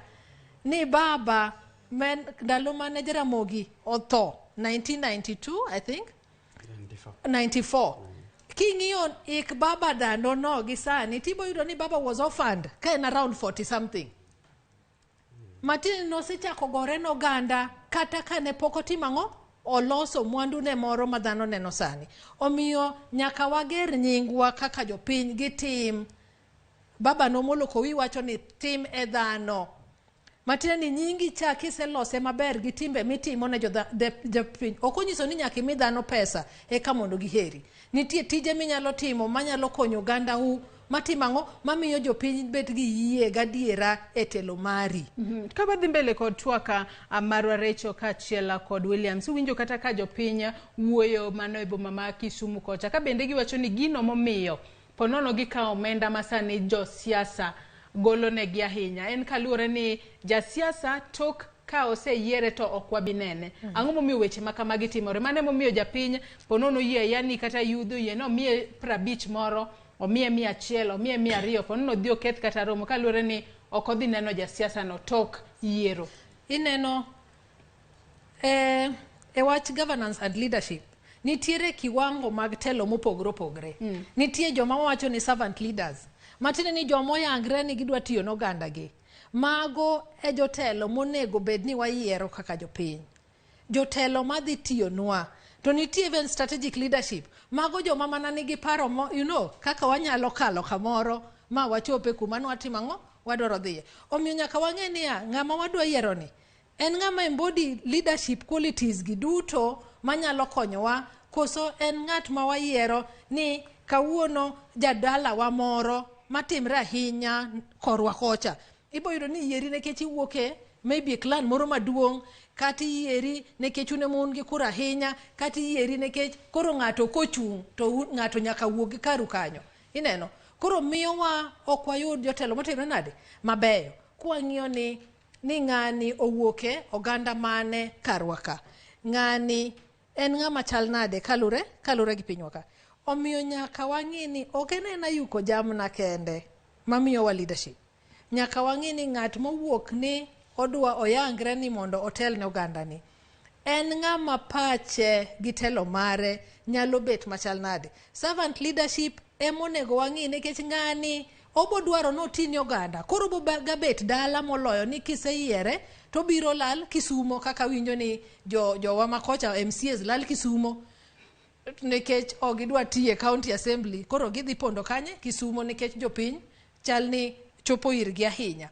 ni baba men ndalo mane Jaramogi otho 1992 I think 94. King'iyo ik baba dando no gi sani tibo yudo ni baba was orphaned ka en around 40 something. Matiende nosechako gore noganda kata kane pok otimo ang'o? Oloso mwandu ne moro ma dhano neno sani. Omiyo nyaka wager nyingwa kaka jopiny gi tim. Baba nomolo kowi wacho ni tim e dhano. Matiende ni nyingi cha kiselose maber gi timbe mitimo ne jopiny. Ok onyiso ni nyaka imi dhano pesa eka mondo giheri. Nitie tije minyalo timo manyalo konyo oganda u matimo ang'o? Mamiyo jopiny bet gi yie gadiera e telo mari. Ka wadhi mbele kod twak marwa Rachel kaachiel kod Williams, uwinjo kata ka jopiny wuoyo mano e boma ma Kisumu kocha, ka bende giwacho ni gino momiyo ponono gikawo omenda ma sani josiasa golo negi ahinya en kaluwore ni jasiasa tok ka oseyiere to ok wabi nene. Ang'o momiyo weche ma kamagi timore? Mano emomiyo japiny ponono yie yani kata yudho yie no miye 50 moro, omiye 100, omiye 200, ponono odhi oketh kata romo kaluwore ni ok odhi neno jasiasa no tok yiero. Ineno e wach governance and leadership nitiere kiwango mag telo mopogore opogore. Nitie joma wacho ni servant leaders, matiende ni joma oyangre ni gidwa tiyo n'oganda gi. Mago e jotelo monego bed ni wayiero kaka jopiny. Jotelo madhi tiyonwa. To nitie even strategic leadership. Mago joma mana nigi paro mo, you know, kaka wanyalo kalo kamoro ma wachope kuma nwatimo ang'o? Wadwaro dhiye. Omiyo nyaka wang'e niya, ng'ama wadwa yiero ni en ng'ama embody leadership qualities gi duto manyalo konyowa, koso en ng'at ma wayiero ni kawuono jadalawa moro matimre ahinya korwa kocha. Ibo yudo ni yieri nikech iwuok e maybe clan moro maduong', kata iyieri nikech un ema un gi kura ahinya, kata iyieri nikech koro ng'ato kochung' to ng'ato nyaka wuog gi karu kanyo. Ineno? Koro miyowa ok wayud jotelo motimre nade? Mabeyo. Kwang'iyo ni ng'ani owuok e oganda mane karwa ka. Ng'ani en ng'ama chal nade kalure gi pinywa ka. Omiyo nyaka wang'i ni ok en ena yuko jamna kende mamiyowa leadership. Nyaka wang'i ni ng'at mowuok ni odwa oyangre ni mondo otel ne oganda ni. En ng'ama pache gi telo mare nyalo bet machal nade. Servant leadership emonego wang'i nikech ng'ani obo dwaro noti ni oganda. Koro obo gabet dala moloyo ni kiseyiere to biro lal Kisumo kaka winjo ni jowa makocha MCAs lal Kisumo nikech ok gidwa tiye county assembly. Koro gidhi pondo kanye? Kisumo nikech jopiny chal ni chopo irgi ahinya.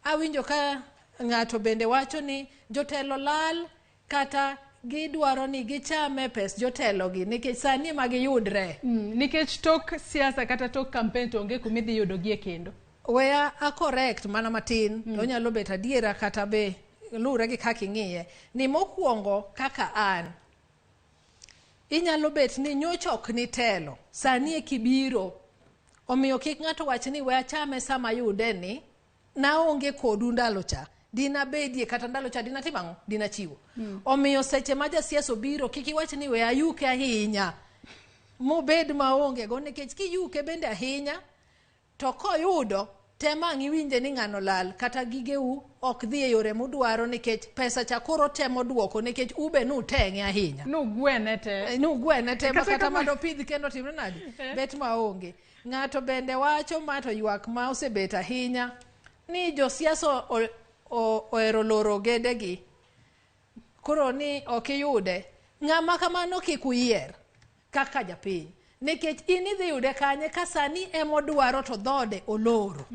Awinjo ka ng'ato bende wacho ni jotelo lal Kata gidwaro ni gichame pes jotelo gi nikech sani ema giyudre. Nikech tok siasa kata tok campaign to onge kuma idhi yudogie kendo. Weya a correct mana matin. To onyalo bet adiera kata be luwre gi kaka ing'iye. Ni mokwongo kaka an inyalo bet ni nyocha ok nitelo, sani eki biro. Omiyo kik ng'ato wach ni we achame sama ayude ni naonge kodu ndalo cha. Dina bedie kata ndalo cha dina timo ang'o? Dina chiwo. Omiyo seche ma jasiasa obiro kik iwach ni we ayuke ahinya mobed maonge go, nikech kiyuke bende ahinya to koyudo tem ang' iwinje ni ng'ano lal kata gigeu ok dhi e yore mudwaro, nikech pesa cha koro temo duoko nikech ube nuteng'e ahinya. Nugwene te. Nugwene te ma Kata kata kamano- madopidh kendo timre nadi? Bet maonge. Ng'ato bende wacho ma to ywak ma osebet ahinya ni josiasa ohero loro gedegi, koro ni ok iyude. Ng'ama kamano kik uyier kaka japiny, nikech in idhi yude kanye ka sani emodwaro to dhode oloro.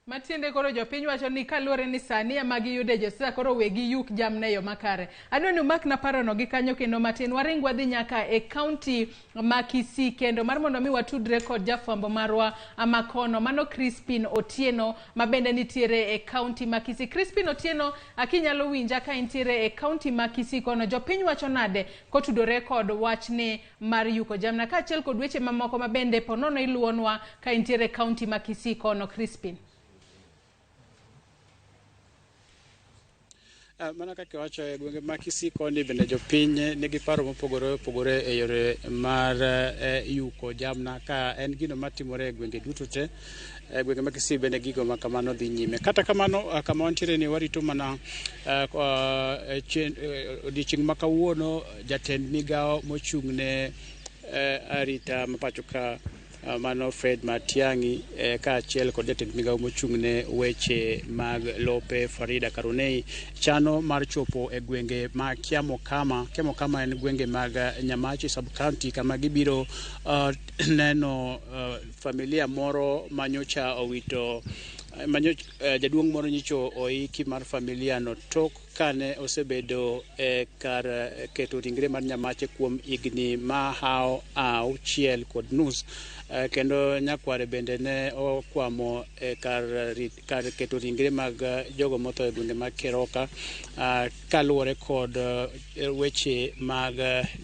Matiende koro jopiny wacho ni kaluwore ni sani ema giyude josiasa, koro we giyuk jamna e yo makare. Adwa ni umakna parono gi kanyo kendo matin. Waring wadhi nyaka e kaunti ma Kisii kendo mar mondo mi watudre kod jafwambo marwa makono, mano Crispin Otieno ma bende nitiere e kaunti ma Kisii. Crispin Otieno, akinyalo winja ka intiere e kaunti ma Kisii kono, jopiny wacho nade kotudore kod wachni mar yuko jamna kaachiel kod weche mamoko ma bende ponono iluwonwa ka intiere e kaunti ma Kisii kono, Crispin? Mana kaka iwacho e gwenge ma Kisii koni bende jopiny nigi paro mopogore opogore e yore mar yuko jamna, ka en gino matimore e gwenge duto te. E gwenge ma Kisii bende gigo ma kamano dhi nyime. Kata kamano, kama wantiere ni warito mana odiochieng' ma kawuono jatend migawo mochung' ne arita ma pacho ka, mano Fred Matiang'i, kaachiel kod jatend migawo mochung' ne weche mag lope Farida Karunei chano mar chopo e gwenge ma Kiamokama. Kiamokama en gwenge mag Nyamachi sub county, kama gibiro neno familia moro manyocha owito jaduong' moro nyicho oiki mar familia no tok kane osebedo e kar keto ringre mar Nyamache kuom higni mahawo 6.5, kendo nyakware bende ne okwamo e kar keto ringre mag jogo motho e gwenge mag Keroka, kaluwore kod weche mag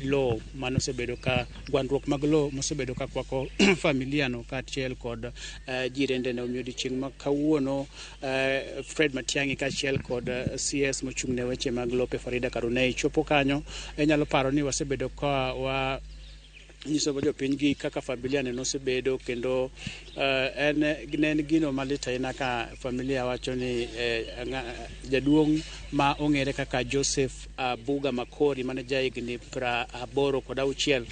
lowo manosebedo ka gwandruok mag lowo mosebedo ka kwako familia no kaachiel kod jirendene. Omiyo odiochieng' ma kawuono Fred Matiang'i kaachiel kod CS mochung' ne weche mag lope Farida Karunei chopo kanyo. Inyalo paro ni wasebedo ka wa nyiso jopiny gi kaka familia ne nosebedo, kendo en ne en gino malit ahinya ka familia wacho ni jaduong' ma ong'ere kaka Joseph Buga Makori mane jahigni 86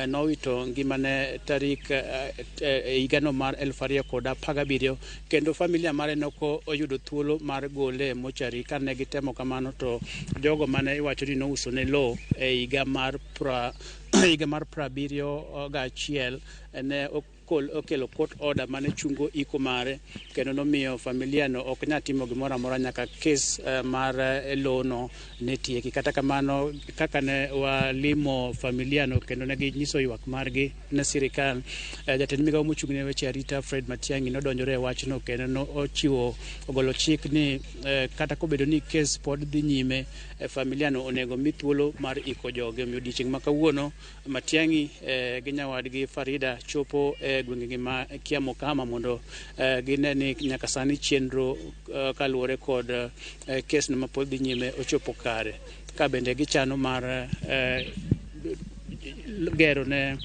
nowito ngimane tarik higano mar 2017, kendo familia mare noko oyudo thuolo mar gole e mochari. Kane gitemo kamano to jogo mane iwacho ni nouso ne lowo e higa mar 71 ne okelo court order mane chungo iko mare, kendo nomiyo familia no ok nyal timo gimoro amora nyaka kes mar lowo no ne tieki. Kata kamano, kaka ne walimo familia no kendo ne ginyiso ywak margi ne sirikal, jatend migawo mochung' ne weche arita Fred Matiang'i nodonjore e wachno kendo nochiwo ogolo chik ni kata kobedo ni kes pod dhi nyime, familia no onego mi thuolo mar iko joge. Omiyo odiochieng' ma kawuono Matiang'i gi nyawadgi Farida chopo e gwenge ma Kiamokama mondo gine ni nyaka sani chenro kaluwore kod kes no mapod dhi nyime ochopo kare, ka bende gichano mar gero ne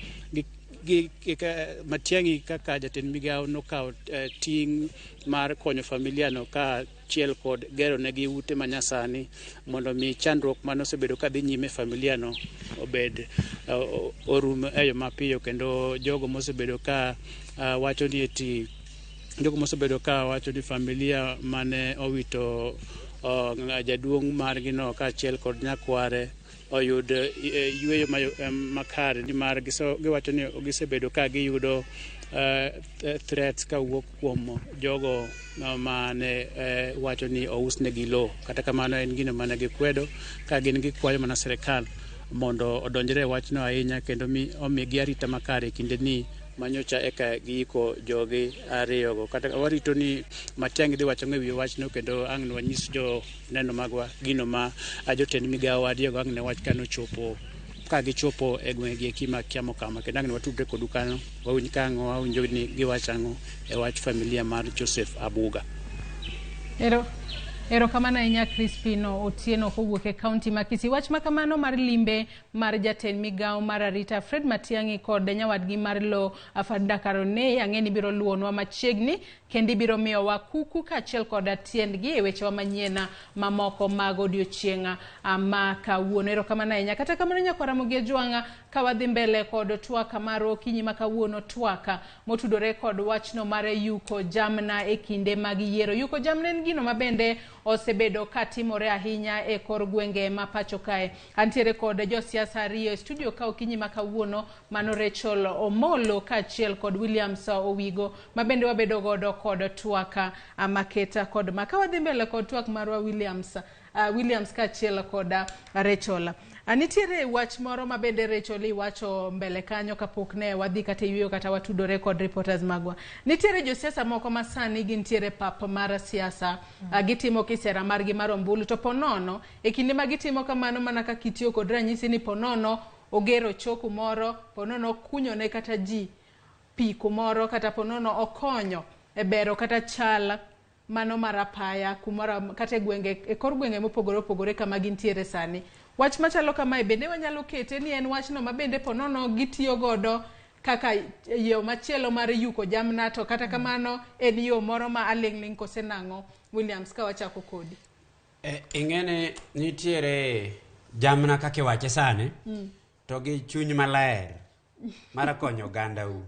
Matiang'i kaka jatend migawo nokawo ting' mar konyo familia no kaachiel kod gero negi ute manyasani mondo mi chandruok manosebedo kadhi nyime familia no obed orum e yo mapiyo, kendo jogo mosebedo ka wacho ni eti jogo mosebedo ka wacho ni familia mane owito jaduong' margi no kaachiel kod nyakware oyud yueyo makare, nimar giwacho ni gisebedo ka giyudo Threats kawuok kuom jogo mane wacho ni ousnegi lowo. Kata kamano en gino mane gikwedo ka gin gikwayo mana sirikal mondo odonjre e wachno ahinya kendo omigi arita makare e kinde ni manyocha eka giiko jogi ariyogo. Kata warito ni Matiang'i dhi wacho ang'o ewi wachno kendo ang' wanyis jo neno magwa gino ma jotend migawo ariyogo ang' ne wach kanochopo ka gichopo e gwenge gi eki mag Kiamokama kendo ang' ne watudre kodu kanyo wawinj ka ang' wawinjo ni giwacho ang'o e wach familia mar Joseph Abuga. Erokamano ahinya Crispino Otieno kowuok e kaunti ma Kisii. Wach ma kamano mar limbe mar jatend migawo mar arita Fred Matiang'i kod nyawadgi mar lo Farida Karoney ang'e ni biro luwonwa machiegni kendo ibiro miyowa kuku kaachiel kod tiendgi e wechewa manyien mamoko mag odiochieng' ma kawuono. Erokamano ahinya. Kata kamano nyakwar Ramogi Ajwang'a, ka wadhi mbele kod twak mar okinyi ma kawuono, twak motudore kod wachno mar yuko jamna e kinde mag yiero. Yuko jamna en gino mabende osebedo katimore ahinya e kor gwenge ma pacho kae. Antiere kod josiasa ariyo e studio ka okinyi ma kawuono, mano Rachel Omolo kaachiel kod Williams Owigo ma bende wabedo godo kod twak maketa kod ma. Ka wadhi mbele kod twak marwa Williams kaachiel kod Rachel. Nitiere wach moro ma bende Rachel iwacho mbele kanyo kapok ne wadhi kata yueyo kata watudore kod reporters magwa. Nitiere josiasa moko ma sani gintiere pap mar siasa, gitimo kisera margi mar ombulu to ponono e kinde ma gitimo kamano mana kaka itiyo kod ranyisi ni ponono ogero choo kumoro, ponono okunyone kata ji pi kumoro, kata ponono okonyo e bero kata chal mano mar apaya kumoro kata e gwenge e kor gwenge mopogore opogore kama gintiere sani. Wach machalo kamae bende wanyalo kete ni en wachno ma bende ponono gitiyo godo kaka yo machielo mar yuko jamna, to kata kamano en yo moro ma aling' ling' kose nang'o? Williams, ka wachako kodi. Ing'eni nitiere jamna kaka iwache sani to gi chuny maler mar konyo ogandau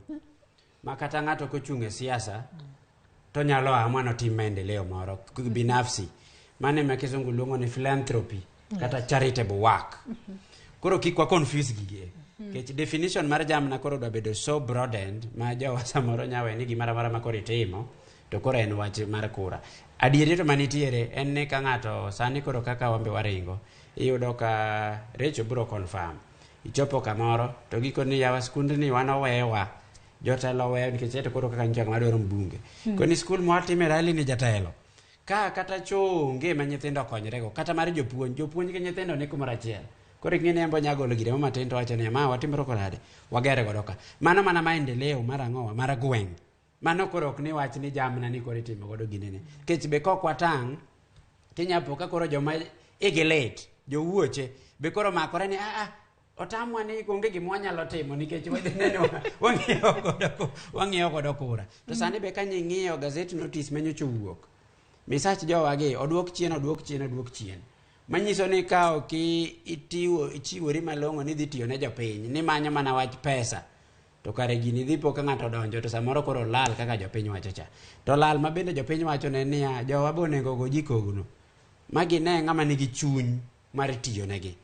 ma kata ng'ato kochung' e siasa to nyalo amua notim maendeleo moro binafsi. Mano ema kizungu luongo ni philanthropy kata charitable work. Koro kik wa confuse gigi nikech definition mar jamna koro dwa bedo so broadened ma jowa samoro nya we ni gimoro amora ma koro itimo to koro en wach mar kura. Adieri to manitiere en ni ka ng'ato sani koro kaka wambe waringo, iyudo ka Rachel biro confirm. Ichopo kamoro to gikoni yawa skundni wan owewa jotelo oweyo nikech eto koro kaka nyicha ng'ama dwaro mbunge. Koni skul mwatime rally ni jatelo ka kata choo onge ma nyithindo okonyrego kata mar jopuonj, jopuonj gi nyithindo ni kumoro achiel. Koro ing'e ni en bo nya golo gire mo matin to wacho ni ma watimro kode wagere godo ka. Mano mana maendeleo mar ang'owa mar gweng'. Mano koro ok ni wach ni jamna ni koro itimo godo ginene. Nikech be kok watang' tinya po ka koro joma igi lit, jowuoche be koro makore ni a otamwa ni onge gima wanyalo timo nikech wadhi neno wang'iewo godo kura. To sani be ka nying'iyo gazette notice manyocha owuok, misach jowagi oduok chien, oduok chien, oduok chien. Manyiso ni ka ok itiwo ichiwori malong'o ni idhi tiyo ne jopiny, ni manyo mana wach pesa, to kare gini dhi po ka ng'ato odonjo to samoro koro lal kaka jopiny wacho cha. To lal ma bende jopiny wacho ne niya, jowa be onego go ji kogno. Ma gine ng'ama nigi chuny mar tiyo negi.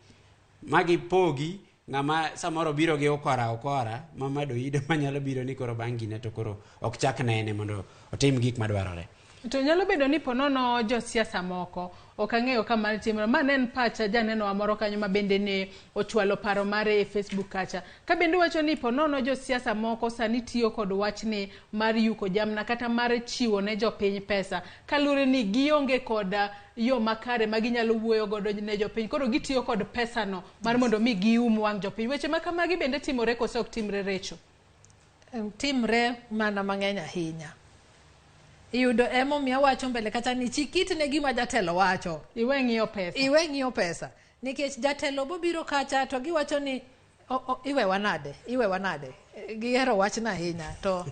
Ma gipogi ng'ama samoro biro gi ukora ukora ma madoido manyalo biro ni koro bang' gine to koro ok chak nene mondo otim gik madwarore. To nyalo bedo ni ponono josiasa moko ok ang'eyo ka mar timore ma ne en pacha janeno wa moro kanyo ma bende ne ochwalo paro mare e Facebook kacha ka bende wacho ni ponono josiasa moko sani tiyo kod wachni mar yuko jamna kata mar chiwo ne jopiny pesa kaluwore ni gionge kod yo makare ma ginyalo wuoyo godo ne jopiny, koro gitiyo kod pesano mar mondo mi gium wang' jopiny. Weche ma kamagi bende timore kose ok timre, Recho? Timre mana mang'eny ahinya. Iyudo emomiyo awacho mbele kacha ni chik iti ne gima jatelo wacho. Iwe ng'iyo pesa. Iwe ng'iyo pesa. Nikech jatelo bobiro kacha to giwacho ni iwewa nade, iwewa nade. Gihero wachno ahinya to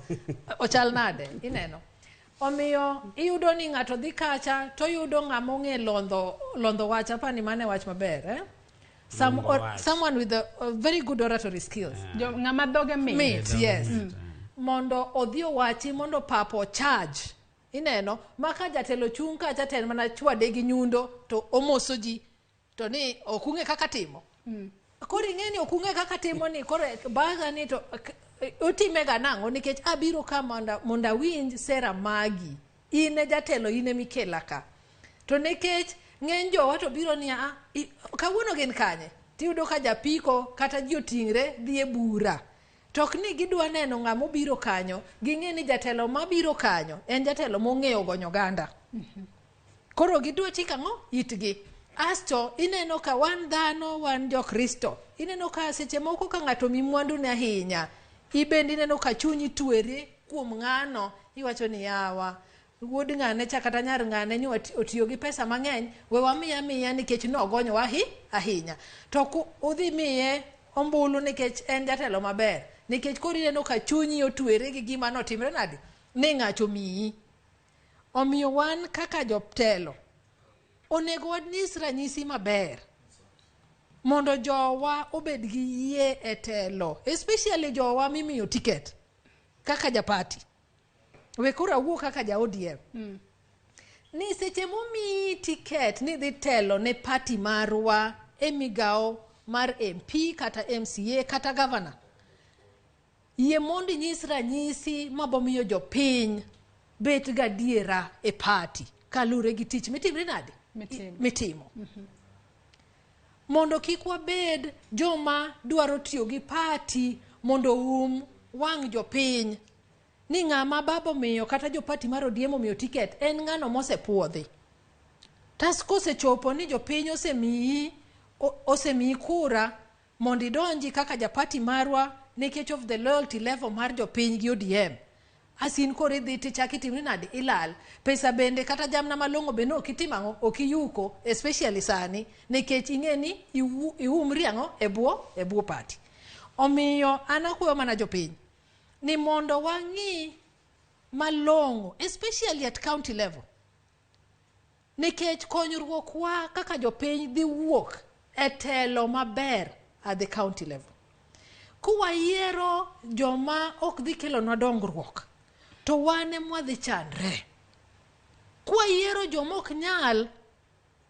ochal nade, ineno. Omiyo iyudo ni ng'ato dhi kacha to oyudo ng'ama ong'e londho wach, apani mano e wach maber, eh? Someone with a very good oratory skills. Yeah. Ng'ama dhoge mit. Mit, yes. Mondo odhi owachi mondo papo charge. Ineno, ma ka jatelo chung' kacha to en mana chwade gi nyundo to omoso ji to ni ok ung'e kaka timo. Koro ing'e ni ok ung'e kaka timo ni koro baga ni to Utimega nang'o nikech abiro ka mondo awinj sera magi. In e jatelo, in emikela ka. To nikech ng'eny jowa to biro niya, "Ah, kawuono gin kanye?" Tiyudo ka japiko kata ji oting're dhi e bura. To ok ni gidwa neno ng'ama obiro kanyo, ging'e ni jatelo mabiro kanyo en jatelo mong'eyo gonyo oganda. Koro gidwa chiko ang'o? Itgi. Asto ineno ka wan dhano, wan jokristo. Ineno ka seche moko ka ng'ato omi mwandune ahinya, ibende ineno ka chunyi twere kuom ng'ano, iwacho ni yawa, wuod ng'ane cha kata nyar ng'ane ni otiyo gi pesa mang'eny, we wamiye amiya nikech nogonyowa ahinya. To ku udhi miye ombulu nikech en jatelo maber, nikech koro ineno ka chunyi otwere gi gima notimre nade? Ni ng'acho omiyi. Omiyo wan kaka jotelo, onego wanyis ranyisi maber mondo jowa obed gi yie e telo, especially jowa mimiyo ticket kaka japati. We koro awuo kaka ja ODM. Ni seche momiyi ticket ni dhi telo ne party marwa e migawo mar MP kata MCA kata governor. Yie mondo inyis ranyisi mabomiyo jopiny bet gadiera e party kalure gi tich mitimre nade? Mitimo. Mitimo. Mondo kik wabed joma dwaro tiyo gi party mondo oum wang' jopiny ni ng'ama baba omiyo kata jo party mar ODM omiyo ticket en ng'ano mosepuodhi. Tas kosechopo ni jopiny osemiyi kura mondo idonji kaka japati marwa nikech of the loyalty level mar jopiny gi ODM. Asin koro idhi tichak itimri nade ilal. Pesa bende kata jamna malong'o bende ok itim ang'o ok iyuko especially sani nikech ing'e ni iumri ang'o e bwo party. Omiyo an akwayo mana jopiny ni mondo wang'i malong'o especially at county level nikech konyruok wa kaka jopiny dhi wuok e telo maber at the county level. Kuwayiero joma ok dhi kelonwa dongruok to wan ema wadhi chandre. Kwayiero joma ok nyal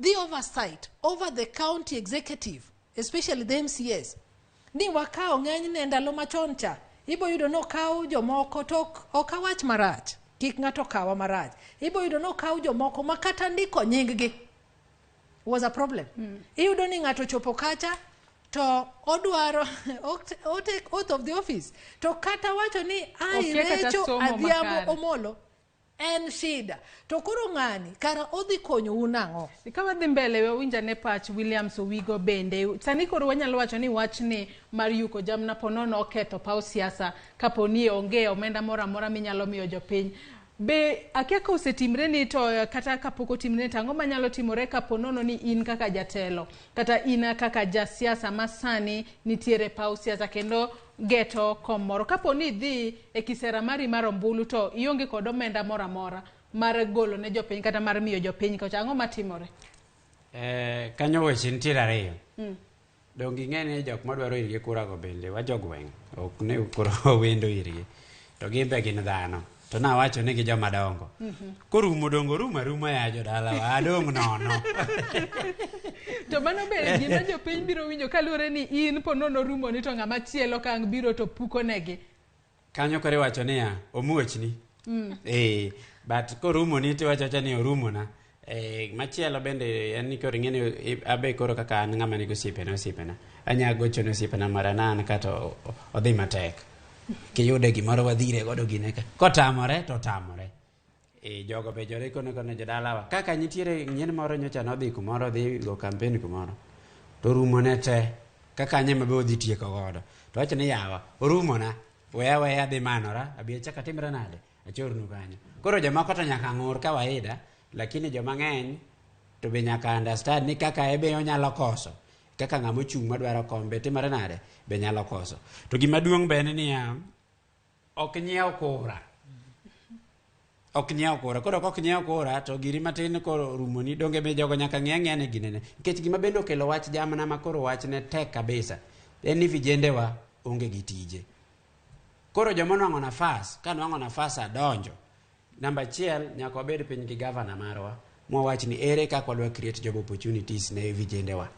dhi oversight over the county executive, especially the MCAs, ni wakawo ng'enyne ndalo machon cha, ibo yudo nokaw jomoko to ok awach marach, kik ng'ato kawa marach. Ibo yudo nokaw jomoko ma kata ndiko nying gi was a problem. Iyudo ni ng'ato chopo kacha to odwaro o take oath of the office to kata wacho ni ai Okia kata Recho somo Adhiambo makare. Omolo en shida. To koro ng'ani kara odhi konyou nang'o? Ka wadhi mbele we winj ane pach Williams Owigo bende. Sani koro wanyalo wacho ni wachni mar yuko jamna ponono oketho paw siasa kapo ni onge omenda moro amora minyalo miyo jopiny. Be akia ka osetimre ni to kata kapok otimre ni to ang'o manyalo timore kapo nono ni in kaka jatelo kata in kaka jasiasa ma sani nitiere paw siasa kendo geto kom moro. Kapo ni idhi e kisera mari mar ombulu to ionge kod omenda moro amora mar golo ne jopiny kata mar miyo jopiny kocha, ang'o matimore? Kanyo weche nitiere ariyo. Donge ing'e ni jok madwaro irgi kura go bende wa jogweng' ok ne koro wendo irgi to gin be gin dhano to nawacho ni gi joma dongo. Korumo dongo rumo aruma ya jodalawa adong' nono. To mano be gima jopiny biro winjo kaluwore ni in po nono rumo ni to ng'ama chielo ka ang' biro to puko negi. Kanyo koro iwacho niya omuochni. But korumoni tiwacho awacha ni orumona. Machielo bende en ni koro ing'e ni abe koro kaka an ng'ama nigi osiepena anya gocho ne osiepena mara na an kata odhi matek. Kiyude gimoro wadhire godo gine ka. Kotamore to otamore. Jogo be jore kono kono jodalawa. Kaka nitiere nyien moro nyocha nodhi kumoro odhi go campaign kumoro. To rumone te. Kaka anye ma be odhi tieko godo. To wacho ni yawa orumona. Weya weya adhi manora abi achak atimra nade achornu kanyo. Koro jomoko to nyaka ng'ur kawaida lakini joma ng'eny to be nyaka understand ni kaka ebe onyalo koso kaka ng'ama ochung' madwaro kombe timore nade be nyalo koso. To gima duong' be en niya ok nyiew kura. Ok nyiew kura. Koro kok nyiew kura to giri matin koro rumoni donge be jogo nyaka ng'i ang'iya ni ginene. Nikech gima bende okelo wach jamna ma koro wachne tek kabisa en ni vijendewa onge gi tije. Koro joma onwang'o nafas, ka nwang'o nafas adonjo. Namba achiel, nyaka wabed piny gi gavana marwa mwawach ni ere kaka wadwa create job opportunities ne vijendewa.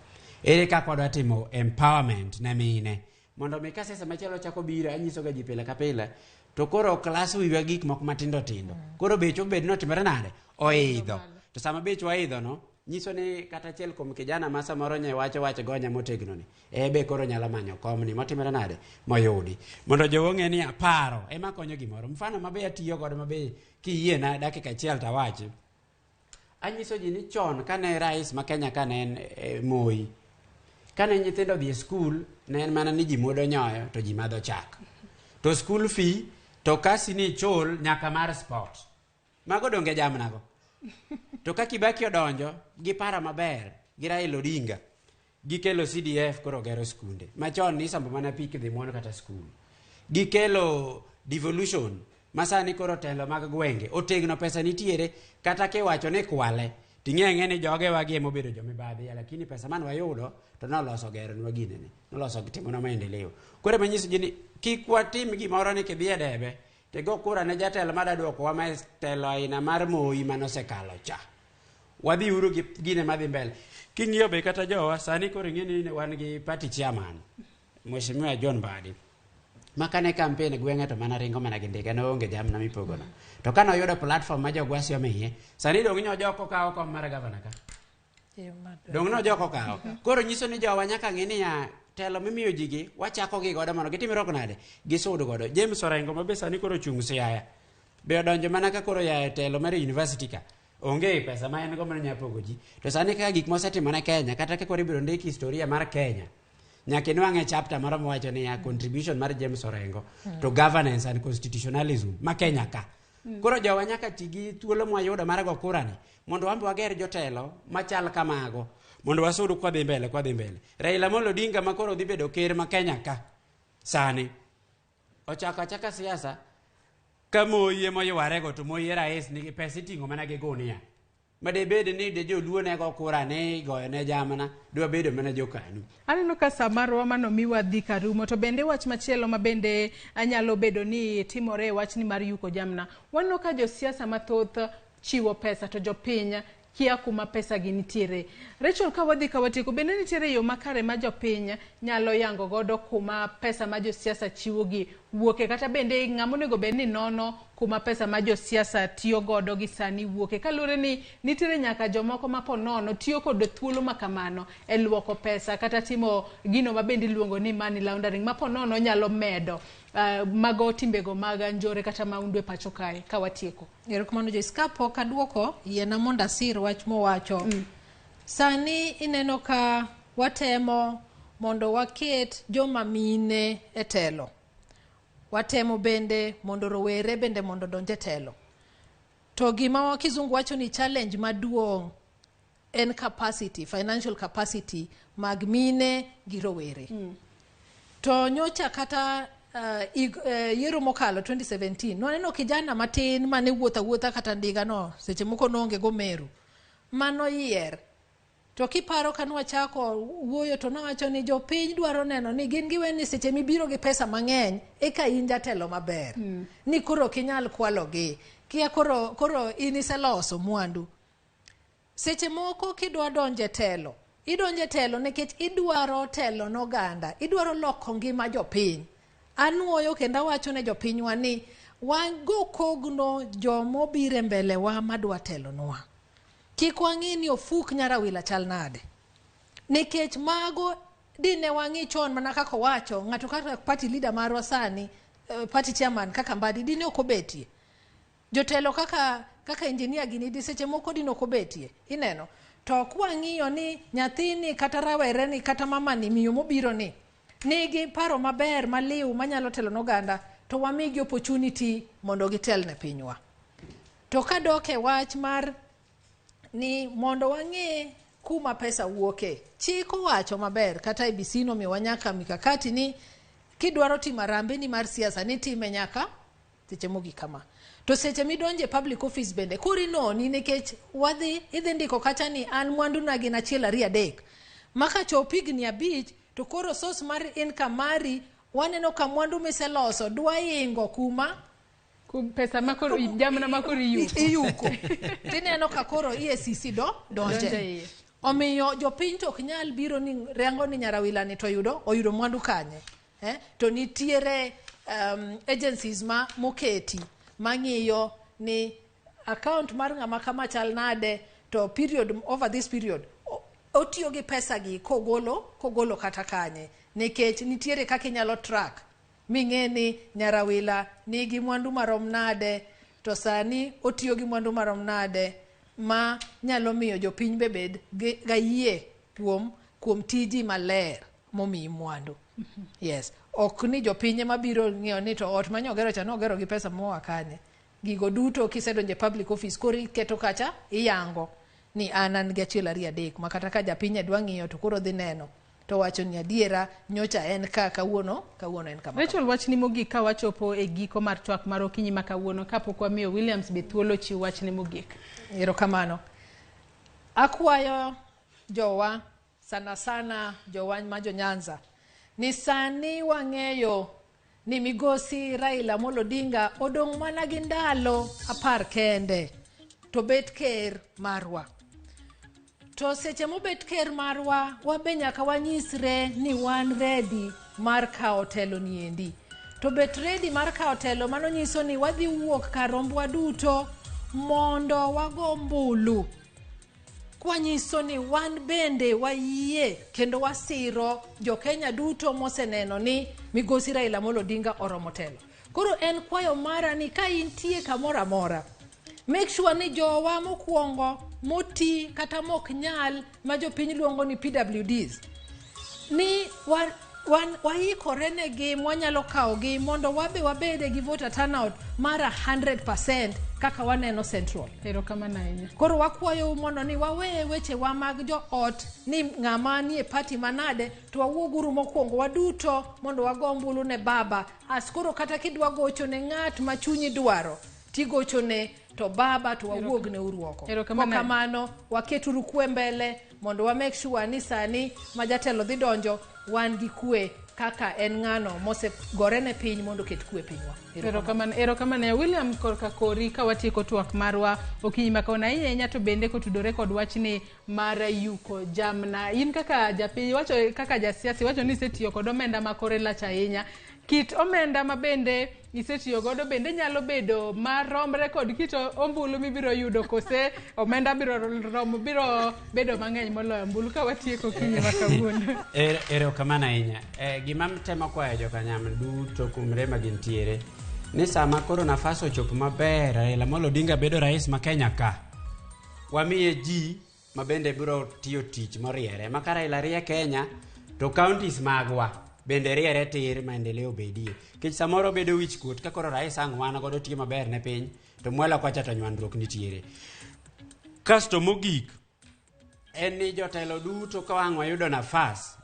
Ere kaka wadwa timo empowerment ne mine. Mondo mi ka siasa machielo chako biro, anyiso ga ji pile ka pile, to koro klas wiwa gik moko matindo tindo. Koro bech obed notimore nade? Oidho. To sama bech waidho no, nyiso ni kata achiel kuom kijana ma samoro nye wacho wach gonya motegno ni, e be koro nyalo manyo komni motimore nade? Moyudi. Mondo jowo ng'e ni paro ema konyo gimoro. Mfano mabe atiyo godo mabe kiyiena dakika achiel tawachi. Anyiso ji ni chon kane rais ma Kenya kane en Moi, kane nyithindo odhi e skul, ne en mana ni ji muodo nyoyo to ji madho chak. To school fee to kasi ni ichul nyaka mar sport. Mago donge jamnago. To ka Kibaki odonjo gi paro maber gi Raila Odinga, gikelo CDF koro gero skunde. Machon nisambo mana pi kidhi muon kata skul. Gikelo devolution ma sani koro telo mag gwenge otegno pesa nitiere kata kiwacho ni kwale ting'e ang'e ni jogewa gi emobedo jomibadhi lakini pesa mane wayudo to noloso geronwa ginene noloso timonwa maendeleo. Koro ema nyiso ji ni kik watim gimoro ni kidhi e debe tigo kura ne jatelo mada duokowa ma telo aina mar Moi manosekalo cha. Wadhi uru gi gine madhi mbele. King'iyo be kata jowa sani koro ing'e ni wan gi party chairman Mheshimiwa John Mbadi ma kane campaign gweng'e to mana ringo mana gi ndiga noonge jamna mipogono. To kane oyudo platform ma jogwasi omiye, sani dong' nyo jok okawo kom mar gavana ka. Dong' no jok okawo. Koro nyiso ni jowa nyaka ng'e niya telo mimiyo ji gi wachako gi godo mondo gitimre nade gisud godo. James Orengo ma be sani koro chung' Siaya be odonjo mana ka koro ya e telo mar university ka onge pesa ma en go mano pogo ji to sani kaka gik mosetimo ne Kenya kata ka koro ibiro ndik historia mar Kenya nyaka inwang'e chapter moro mawacho niya contribution mar James Orengo to governance and constitutionalism ma Kenya ka. Koro jowa nyaka ti gi thuolo mwayudo mar go kura ni mondo wan be wager jotelo machal kamago mondo wasud kwadhi mbele kwadhi mbele. Raila Amolo Odinga ma koro dhi bedo ker ma Kenya ka sani ochako achaka siasa ka Moi ema oywarego to Moi e rais nigi pesa iting'o mana gi gunia ma debed ni de joluo ne go kura ni igoyo ne jamna dwa bedo mana jokanu. Aneno ka sa marwa mano miwa dhi karumo to bende wach machielo ma bende anyalo bedo ni timore e wachni mar yuko jamna. Waneno ka josiasa mathoth chiwo pesa to jopiny kia kuma pesa gi nitiere. Rachel, ka wadhi ka watieko, bende nitiere yo makare ma jopiny nyalo yango godo kuma pesa ma josiasa chiwo gi wuoke kata bende ng'ama onego bed ni nono kuma pesa ma josiasa tiyo godo gi sani wuoke kaluwore ni nitiere nyaka jomoko ma po nono tiyo kod thuolo ma kamano e luoko pesa kata timo gino ma bende iluongo ni money laundering ma po nono nyalo medo mago timbego mag njore kata maundu e pacho kae ka watieko. Erokamano Joyce. Kapok aduoko, yiena mondo asir wach mowacho. Sani ineno ka watemo mondo waket joma mine e telo. Watemo bende mondo rowere bende mondo odonj e telo. To gima kizungu wacho ni challenge maduong' en capacity, financial capacity mag mine gi rowere. To nyocha kata yiero mokalo 2017 nwaneno kijana matin mane wuotho awuotha kata ndiga no seche moko noonge go Meru manoyier to kiparo ka nwachako wuoyo to nawacho ni jopiny dwaro neno ni gin giwe ni seche mibiro gi pesa mang'eny eka in jatelo maber ni koro ok inyal kwalogi kia koro in iseloso mwandu seche moko kidwa donjo e telo idonjo e telo nikech idwaro telo noganda idwaro loko ngima jopiny anuoyo kendo awacho ne jopinywa ni wago kogno jomobiro e mbele wa madwa telonwa kik wang'i ni ofuk nyarawila chal nade nikech mago dine wang'i chon mana kaka owacho ng'ato kaka party leader marwa sani party chairman kaka Mbadi dine ok obetie jotelo kaka engineer gini di seche moko dine ok obetie ineno to kwang'iyo ni nyathini kata rawere ni kata mamani miyo mobiro ni nigi paro maber maliw manyalo telo n'oganda to wamigi opportunity mondo gitel ne pinywa to kadok e wach mar ni mondo wang'e kuma pesa wuoke chik owacho maber kata IEBC nomiyowa nyaka mikakati ni kidwaro timo harambee ni mar siasa nitime nyaka seche mogik kama to seche midonje public office bende koro inoni nikech wadhi idhi ndiko kacha ni an mwanduna gin achiel ariyo adek ma kachop higni 5 to koro source mar income mari waneno ka mwandu miseloso dwa ingo kuma pesa makoro jamna makoro iyuko iyuko tineno ka koro EACC do donje Donje iye. omiyo jopiny to ok nyal biro ni rengo ni nyarawila ni to oyudo mwandu kanye To nitiere agencies ma moketi mang'iyo ni account mar ng'ama kama chal nade, to period over this period otiyo gi pesa gi kogolo kata kanye, nikech nitiere kaka inyalo track ming'e ni Nyarawila nigi mwandu marom nade, to sani otiyo gi mwandu marom nade, ma nyalo miyo jopiny be bed gayie kuom tiji maler momiyi mwandu. Yes, ok ni jopiny ema biro ng'iyo ni to ot manyogero cha nogero gi pesa moa kanye. Gigo duto kisedonjo e public office, koro iketo kacha, iyango ni an gi 1 2 3, ma kata ka japiny dwa ng'iyo to koro dhi neno to wacho ni adiera nyocha en ka, kawuono en kama. Rachel, wachni mogik ka wachopo e giko mar twak mar okinyi ma kawuono, kapok wamiyo Williams be thuolo chiw wachne mogik. Erokamano. Akwayo jowa, sana sana jowa ma jo Nyanza, ni sani wang'eyo ni migosi Raila Amolo Odinga odong' mana gi ndalo 10 kende to bet ker marwa. To seche mobet ker marwa, wabe nyaka wanyisre ni wan ready mar kawo telo niendi. To bet ready mar kawo telo, mano nyiso ni wadhi wuok kar rombwa duto mondo wago ombulu, kwanyiso ni wan bende wayie kendo wasiro jokenya duto moseneno ni migosi Raila Amolo Odinga oromo telo. Koro en kwayo mara ni ka intie kamoro amora, make sure ni jowa mokwongo moti kata mok nyal, ma jopiny luongo ni PWDs, ni waikore negi mwanyalo kawogi mondo wabe wabede gi voter turnout mar 100% kaka waneno Central. Erokamano ahinya. Koro wakwayo mondo ni wawe wechewa mag joot ni ng'ama nie party manade, to wawuoguru mokwongo waduto mondo wago ombulu ne baba. As koro kata kidwa gocho ne ng'at ma chunyi dwaro, tigochone to baba, to wawuog ne uru oko. Erokamano. Kamano waketuru kwe mbele mondo wa make sure ni sani ma jatelo dhi donjo wan gi kwe kaka en ng'ano mosegore ne piny mondo oket kwe e pinywa. Erokamano, erokamano William korka kori ka watieko twak marwa okinyi ma kawuono ahinya ahinya, to bende kotudore kod wachni mar yuko jamna. In kaka japiny wacho, kaka jasiasa iwacho ni isetiyo kod omenda ma kore lach ahinya. Kit omenda ma bende isetiyo godo bende nyalo bedo maromre kod kit ombulu mibiro yudo, kose omenda biro romo, biro bedo mang'eny moloyo ombulu ka watieko okinyi ma kawuono? Erokamano ahinya. Gima temo kwayo jokanyam duto kumre ma gintiere ni sama koro nafas ochopo maber, Raila Amolo Odinga bedo rais ma Kenya ka, wamiye ji ma bende biro tiyo tich moriere. Ma ka Raila rie Kenya, to counties magwa bende riere tir, maendeleo bedie. Nikech samoro bedo wich kuot ka koro rais ang' wan godo tiyo maber ne piny, to mwalo kocha to nywandruok nitiere. Kasto mogik en ni jotelo duto ka wang' wayudo nafas,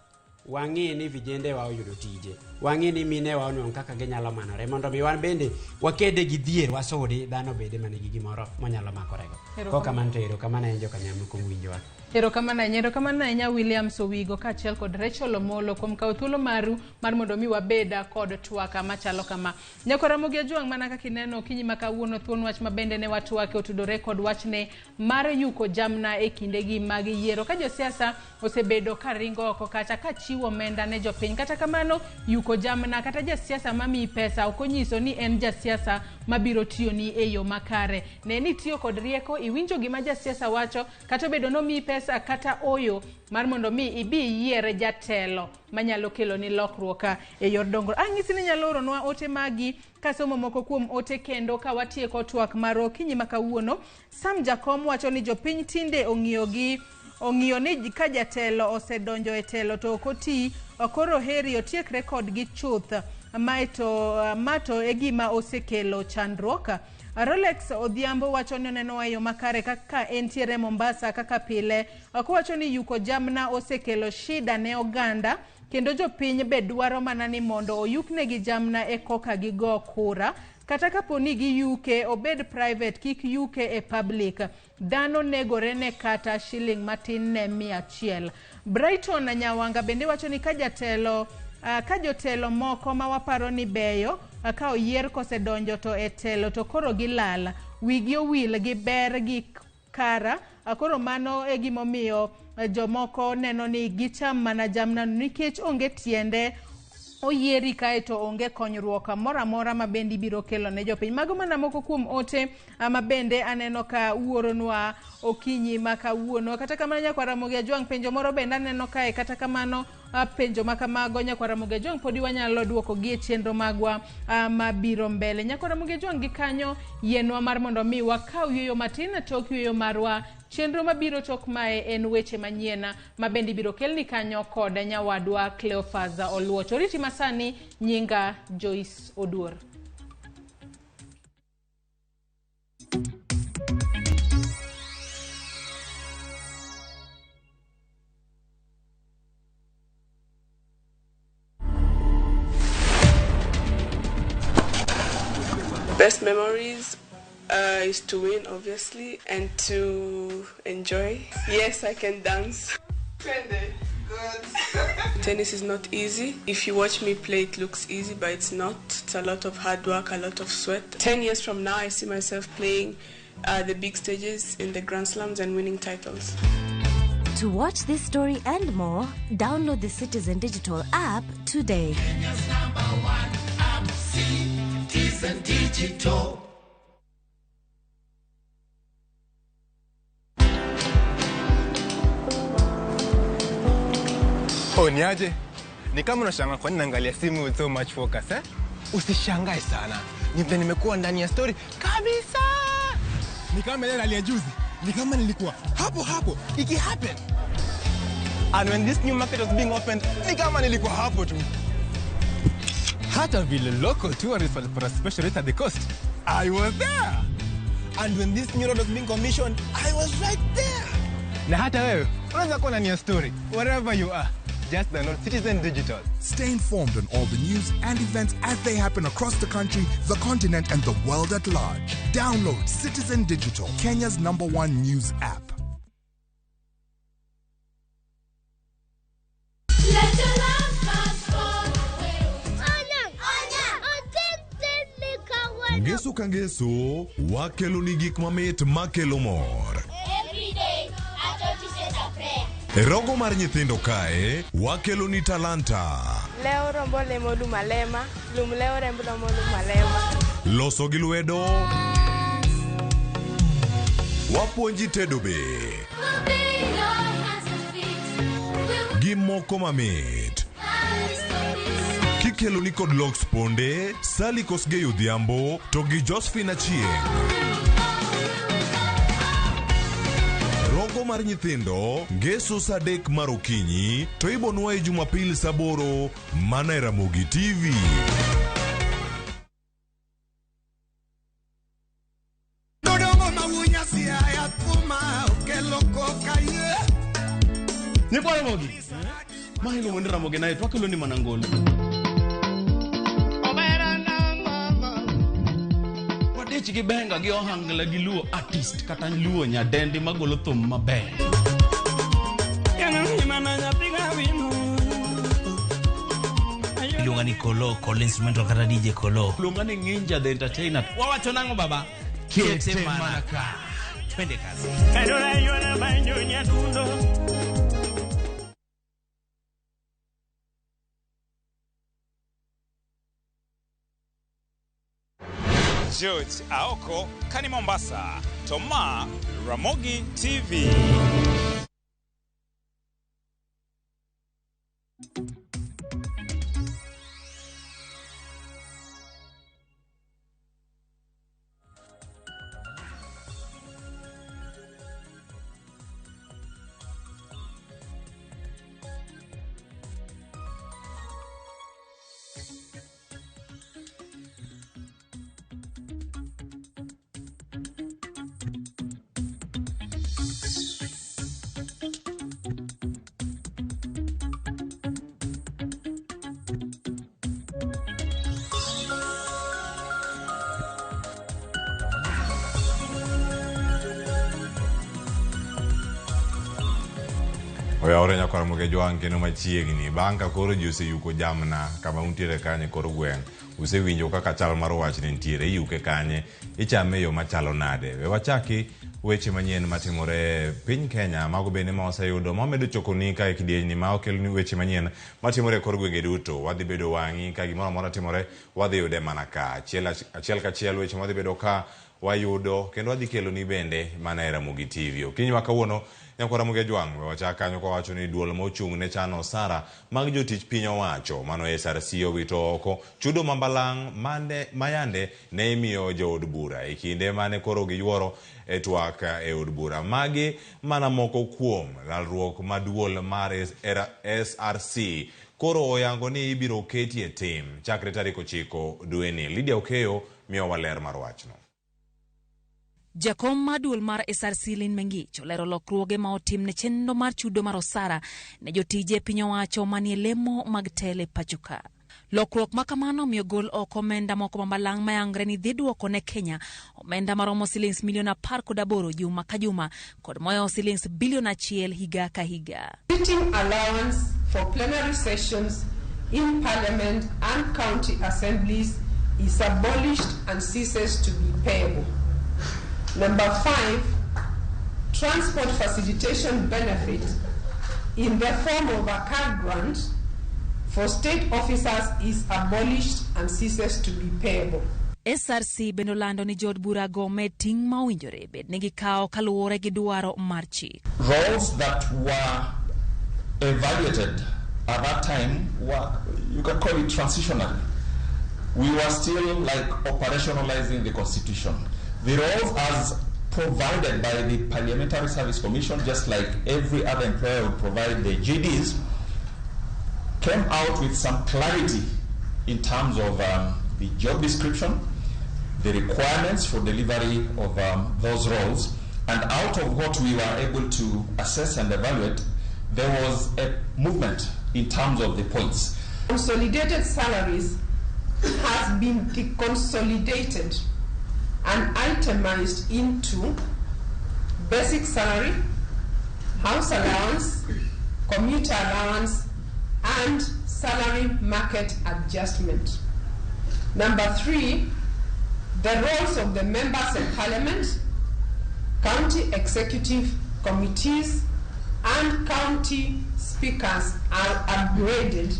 wang'i ni vijendewa oyudo tije, wang'i ni minewa onwang'o kaka ginyalo manore, mondo mi wan bende wakede gi dhier, wasudi dhano bede manigi gimoro monyalo makorego. Kokamano to erokamano en jokanyam kuom winjowa. Erokamano ahinya, erokamano ahinya Williams Owigo kaachiel kod Rachel Omolo kuom kawo thuolo maru mar mondo mi wabed kod twak machalo kama. Nyakwa Ramogi Ajwang', mana kaka ineno okinyi ma kawuono, thuon wach ma bende ne watwake otudore kod wachne mar yuko jamna e kindegi mag yiero, ka josiasa osebedo ka ringo oko kacha ka chiwo omenda ne jopiny. Kata kamano, yuko jamna kata jasiasa mamiyi pesa ok onyiso ni en jasiasa mabiro tiyoni e yo makare. Ne ni itiyo kod rieko, iwinjo gima jasiasa wacho, kata obedo nomiyi pesa kata oyo mar mondo mi ibi iyier jatelo manyalo keloni lokruok e yor dongruok. Ang'isi ni inyalo oronwa ote magi kasomo moko kuom ote kendo ka watieko twak mar okinyi ma kawuono. Sam Jakom wacho ni jopiny tinde ong'iyo ni ka jatelo osedonjo e telo to ok oti, koro heri otiekre kodgi chuth. Mato e gima osekelo chandruok. Rolex Odhiambo wacho ni oneno e yo makare kaka entiere Mombasa kaka pile. Kowacho ni yuko jamna osekelo shida ne oganda, kendo jopiny be dwaro mana ni mondo oyuknegi jamna e koka gigo kura. Kata kapo ni giyuke obed private, kik yuke e public. Dhano negore ne kata shiling matin ne 100. Brighton Nyawanga bende wacho ni ka jotelo moko ma waparo ni beyo ka oyier kosedonjo to e telo to koro gilal, wigi owil gi ber gi kara. Koro mano e gimomiyo jomoko neno ni gicham mana jamna nikech onge tiende. Oyieri kae to onge konyruok moro amora ma bende ibiro kelo ne jopiny. Mago mana moko kuom ote ma bende aneno ka uoronwa okinyi ma kawuono. Kata kamano nyakwar Ramogi Ajwang' penjo moro bende aneno kae kata kamano penjo ma kamago nyakwar Ramogi Ajwang' podi wanyalo duoko gi e chenro magwa mabiro mbele. Nyakwar Ramogi Ajwang' gi kanyo yienwa mar mondo mi wakaw yueyo matin tok yueyo marwa. Chenro mabiro tok mae en weche manyien ma bende ibiro kelni kanyo kod nyawadwa Cleophas Oluoch. Oriti masani nyinga Joyce Oduor. Best memories is to win, obviously, and to enjoy. Yes, I can dance. Good. Tennis is not easy. If you watch me play, it looks easy, but it's not. It's a lot of hard work, a lot of sweat. 10 years from now, I see myself playing the big stages in the Grand Slams and winning titles. To watch this story and more, download the Citizen Digital app today. Kenya's number one app, Citizen Digital. Oh, niaje? Ni kama unashangaa kwa nini naangalia simu with so much focus, eh? Usishangae sana. Ni vile nimekuwa ndani ya story kabisa. Ni kama ile hali ya juzi. Ni kama nilikuwa hapo hapo iki happen. And when this new market was being opened, ni kama nilikuwa hapo tu. Hata vile local tourists walipata special rate at the coast, I was there. And when this new road was being commissioned, I was right there. Na hata wewe unaweza kuwa ndani ya story wherever you are. Just download Citizen Digital. Stay informed on all the news and events as they happen across the country, the continent, and the world at large. Download Citizen Digital, Kenya's number one news app. Ngeso ka ngeso wakelo ni gik mamit makelo mor. Every day, Atoti says a prayer. E rogo mar nyithindo kae wakelo ni talanta. Leo rombo lemo lum alema, lum leo rembo lemo lum alema. Loso gi lwedo. Wapuonji tedo be. Gi moko mamit. Kikelo ni kod Lox Ponde, Sally Kosgei Odhiambo to gi Josephine Achieng'. Rogo mar nyithindo ngeso saa 3 mar okinyi to ibonwa e Jumapil saa 8 mana e Ramogi TV. Dodoma mawunya siaya kuma okelo koka ye. Nyikwa Ramogi. Ma iluongo ni Ramogi naye to wakelo ni mana ngolo. Wadich gi benga gi ohangla gi luo artist kata luo nyadendi magolo thum maber. Iluonga ni Kolo, Kolo instrumental kata DJ Kolo. Iluonga ni Nginja the entertainer. Wawacho nang'o baba? Kete mana ka. Twende kazi. George Aoko kani Mombasa, Toma Ramogi TV. Oyawore nyakwar Ramogi Ajwang' kendo machiegni bang' ka koro ji oseyuko jamna kama untiere kanye kor gweng' usewinjo kaka chal mar wach ne nitiere iyuke kanye ichame e yo machalo nade we wachaki Weche manyien matimore piny Kenya mago bende ma waseyudo ma wamedo chokoni ka e kidienyni ma okeloni weche manyien matimore e kor gwenge duto. Wadhi bedo wang'i ka gimoro amora timore wadhi yude mana ka. Achiel achiel kachiel weche madhi bedo ka wayudo kendo wadhi keloni bende mana e Ramogi TV. Okinyi ma kawuono nyakwar Ramogi Ajwang' we wachak kanyo kawacho ni duol mochung' ne chano osara mag jotich piny owacho mano SRC owito oko chudo ma balang' mande mayande ne imiyo jood bura e kinde mane koro giyuoro e twak e od bura. Magi mana moko kuom lalruok ma duol mar SRC koro oyango ni ibiro ketie tim chakre tarik 9 dweni. Lydia Okeyo miyowa ler mar wachno. Jakom mar duol mar SRC Lynn Mengich olero lokruoge ma otim ne chenro mar chudo mar osara ne jotije piny owacho manie lemo mag telo e pacho ka. Lokruok ma kamano omiyo gol oko omenda moko ma balang' mayangre ni dhi duoko ne Kenya omenda maromo silings milion 18 juma ka juma kod moyo silings bilion 1 higa ka higa. Sitting allowance for plenary sessions in Parliament and county assemblies is abolished and ceases to be payable. Number 5, transport facilitation benefit in the form of a car grant for state officers is abolished and ceases to be payable. SRC bende olando ni jood bura go med ting' ma owinjore bed ni gikawo kaluwore gi dwaro mar chik. Roles that were evaluated at that time were, you can call it transitional. We were still like operationalizing the constitution. The roles as provided by the Parliamentary Service Commission, just like every other employer would provide the GDs, came out with some clarity in terms of the job description, the requirements for delivery of those roles, and out of what we were able to assess and evaluate, there was a movement in terms of the points. Consolidated salaries has been deconsolidated and itemized into basic salary, house allowance, commuter allowance, and salary market adjustment. Number 3, the roles of the members of parliament, county executive committees, and county speakers are upgraded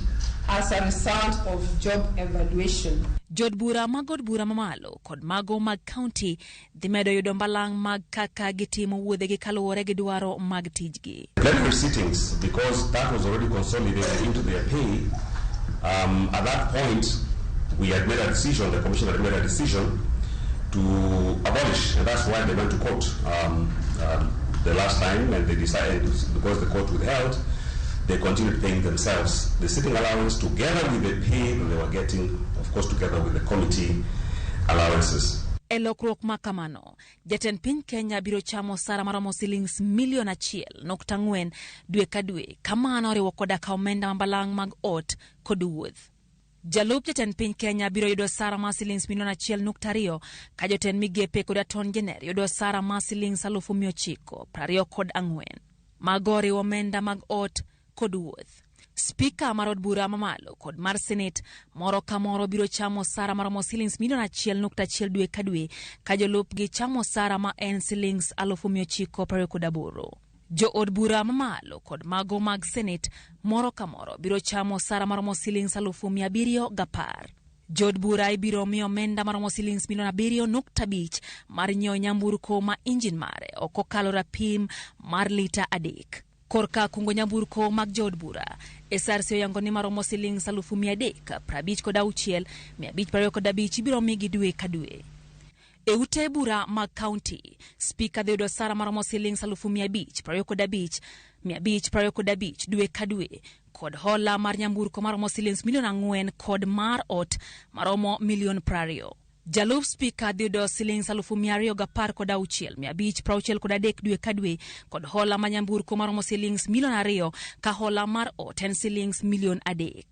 as a result of job evaluation. Jood bura mag od bura mamalo kod mago mag kaunti dhi medo yudo mbalang' mag kaka gitimo wuodhegi kaluwore gi dwaro mag tijgi. Plenary sittings, because that was already consolidated into their pay, at that point we had made a decision, the commission had made a decision to abolish, and that's why they went to court the last time, and they decided, because the court withheld, they continued paying themselves the sitting allowance together with the pay that they were getting, of course together with the committee allowances. E lokruok ma kamano, jatend piny Kenya biro chamo osara maromo silings milion 1.4 dwe ka dwe, kamano oriwo koda ka omenda ma balang' mag ot kod wuoth. Jalup jatend piny Kenya biro yudo osara mar silings milion 1.2 ka jotend migepe kod attorney general yudo osara mar silings 924,000. Mago oriwo omenda mag ot kod wuoth. Spika mar od bura mamalo kod mar senate moro ka moro biro chamo osara maromo silings milion 1.1 dwe ka dwe, ka jolupgi chamo osara ma en silings 928,000. Jo od bura mamalo kod mago mag senate moro ka moro biro chamo osara maromo silings 710,000. Jood bura ibiro miyo omenda maromo silings milion 7.5 mar nyiewo nyamburko ma injin mare ok okalo rapim mar lita 3. Korka kungo nyamburko mag jood bura, SRC oyango ni maromo silings 356,525 ibiro migi dwe ka dwe. E ute bura mag kaunti, spika dhi yudo osara maromo silings 525,525 dwe ka dwe, kod hola mar nyamburko maromo silings milion 4 kod mar ot maromo milion 20. Jalup spika dhi yudo silings 216,563 dwe ka dwe, kod hola ma nyamburko maromo silings milion 2 ka hola mar ot en silings milion 3.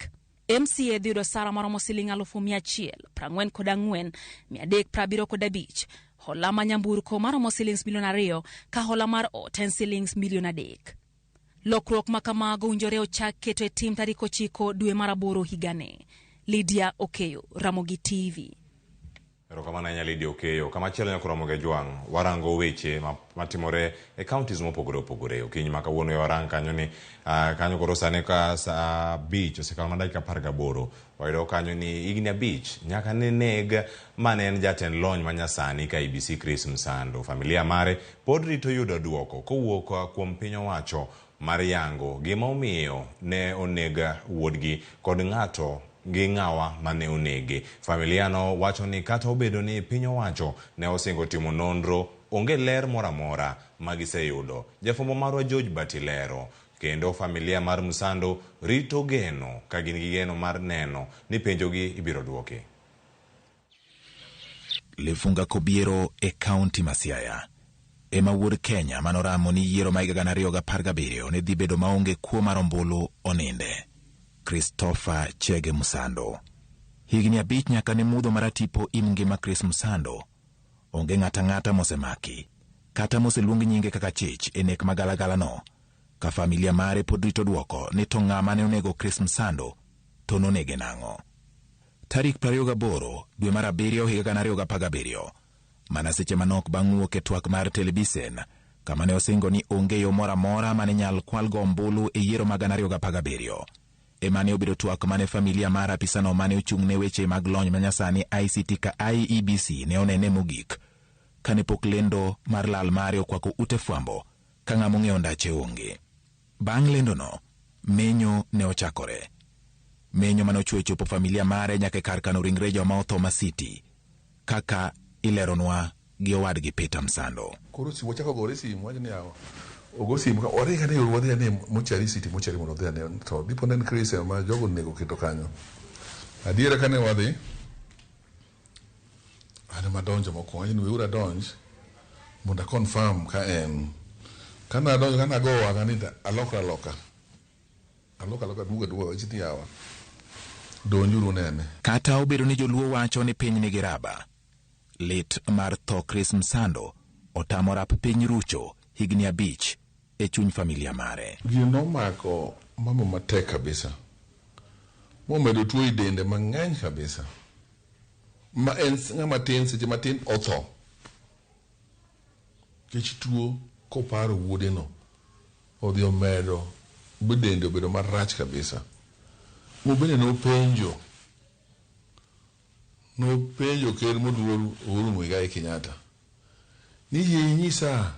MCA dhi yudo osara maromo siling 144,375, hola ma nyamburko maromo silings milion 2 ka hola mar ot en silings milion 3. Lokruok ma kamago owinjore ochak keto e tim tarik 9 dwe mar 8 higani. Lydia Okeyo, Ramogi TV. Erokamano ahinya Lydia Okeyo. Kamachielo nyaka romo gi Jwang', warango weche matimore e counties mopogore opogore. Okinyi ma kawuono warang kanyo ni kanyo koro sani ka saa 5 osekalo mana dakika 18. Wayudo kanyo ni higni 5 nyaka ne neg mane en jatend lony manyasani KIEBC Chris Msando. Familia mare pod rito yudo duoko kowuok kuom piny owacho mar yango gima omiyo ne oneg wuodgi kod ng'ato gi ng'awa mane onege. Familia no wacho ni kata obedo ni piny owacho ne osingo timo nonro, onge ler moro amora ma giseyudo. Jafwambo marwa George Batilero kendo familia mar Msando rito geno ka gin gi geno mar neno ni penjogi ibiro duoki. Lefunga Kobiero e kaunti ma Siaya ema wuod Kenya manoramo ni yiero ma higa 2017 ne dhi bedo maonge kuo mar ombulu oninde. Christopher Chege Msando. Higni 5 nyaka ne mudho maratipo im ngima Chris Msando. Onge ng'ata ng'ata mosemaki kata moseluong nyinge kaka chich e nek magalagala no. Ka familia mare pod rito duoko ni to ng'ama ne onego Chris Msando to nonege nang'o. Tarik 28 dwe mar 7 higa 2017, mana seche manok bang' wuok e twak mar telebisen kama ne osingo ni onge yo moro amora mane nyal kwalgo ombulu e yiero mag 2017. Ema ne obedo twak mane familia mar apisano mane ochung' ne weche mag lony manyasani ICT ka IEBC ne onene mogik kane pok lendo mar lal mare okwako ute fwambo ka ng'ama ong'eyo ndache onge. Bang' lendono, menyo ne ochakore. Menyo mane ochwe chopo familia mare nyaka e kar kano ringre joma otho Masiti, kaka ileronwa gi owadgi Peter Msando. Koro simu ochako gore simu wacho ni yawa ogo simu ka oringa ni wadhi ane mochari city mochari mondo odhi ane to dipo ne en Chris ema jogo onego keto kanyo. Adiera kane wadhi an ema adonjo mokwongo awacho ni weuru adonj mondo a confirm ka en. Kane adonjo kane ago wang'a ni alokra aloka. Aloka aloka duogo aduoga awacho ni yawa donjuru unene. Kata obedo ni joluo wacho ni piny nigi raba, lit mar tho Chris Msando otamo rap piny rucho higni 5 e chuny familia mare. Gino nomako mama matek kabisa. Momedo tuo e dende mang'eny kabisa. Ma en ng'ama tin seche matin otho. Nikech tuo koparo wuodeno odhi omedo dende obedo marach kabisa. Mobende nopenjo ker moluor Uhuru Muigai Kenyatta ni yie inyisa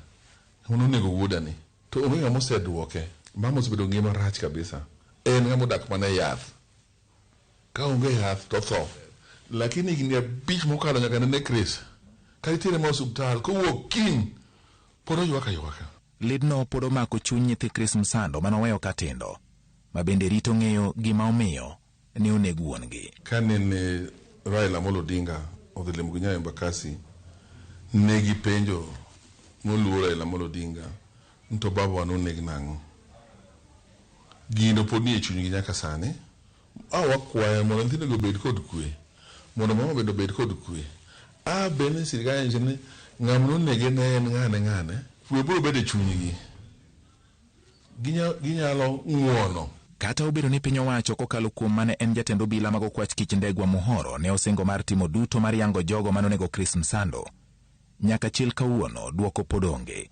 ng'ama nonego wuodani to onge ng'ama oseduoke. Mama osebedo ngima marach kabisa. En ng'ama odak mana e yath. Ka onge yath to otho. Lakini higni 5 mokalo nyaka nene Chris ka nitiere ma osuptal kowuok kiny pod oywak aywaka. Lidno pod omako chuny nyithi Chris Msando manoweyo katindo, ma bende rito ng'eyo gima omiyo ne oneg wuon-gi. Kanene Raila Amolo Odinga odhi limo gi Nyayo Embakasi, ne gipenjo moluor Raila Amolo Odinga ni to babawa noneg nang'o. Gino pod nie chunygi nyaka sani. A wakwayo mondo nyithindogi obed kod kwe, mondo mama bende obed kod kwe. A bende sirikal nyiso ni ng'ama nonege ne en ng'ane ng'ane, kwe biro bedo e chunygi. Ginyalo ng'uono. Kata obedo ni piny owacho kokalo kuom mane en jatend obila mag okwach kich Ndegwa Muhoro ne osingo mar timo duto mar yango jogo manonego Chris Msando, nyaka chil kawuono duoko pod onge.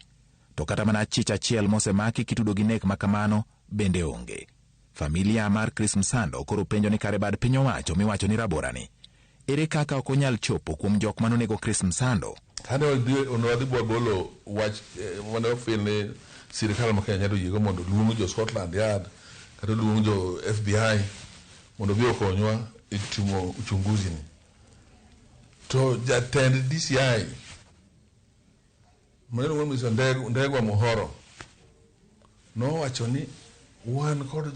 To kata mana achich achiel mosemaki kitudo gi nek makamano bende onge. Familia mar Chris Msando koro penjo ni kare bad piny owacho miwacho ni raborani, ere kaka ok onyal chopo kuom jok manonego Chris Msando? Kane wadhi bwagolo wach mane wafeel ni sirikal ma Kenya nyalo yiego mondo luong jo Scotland Yard kata luong jo FBI mondo obi okonywa e timo uchunguzi ni. To jatend DCI maneno wuon Mr. Ndegwa Muhoro nowacho ni wan kod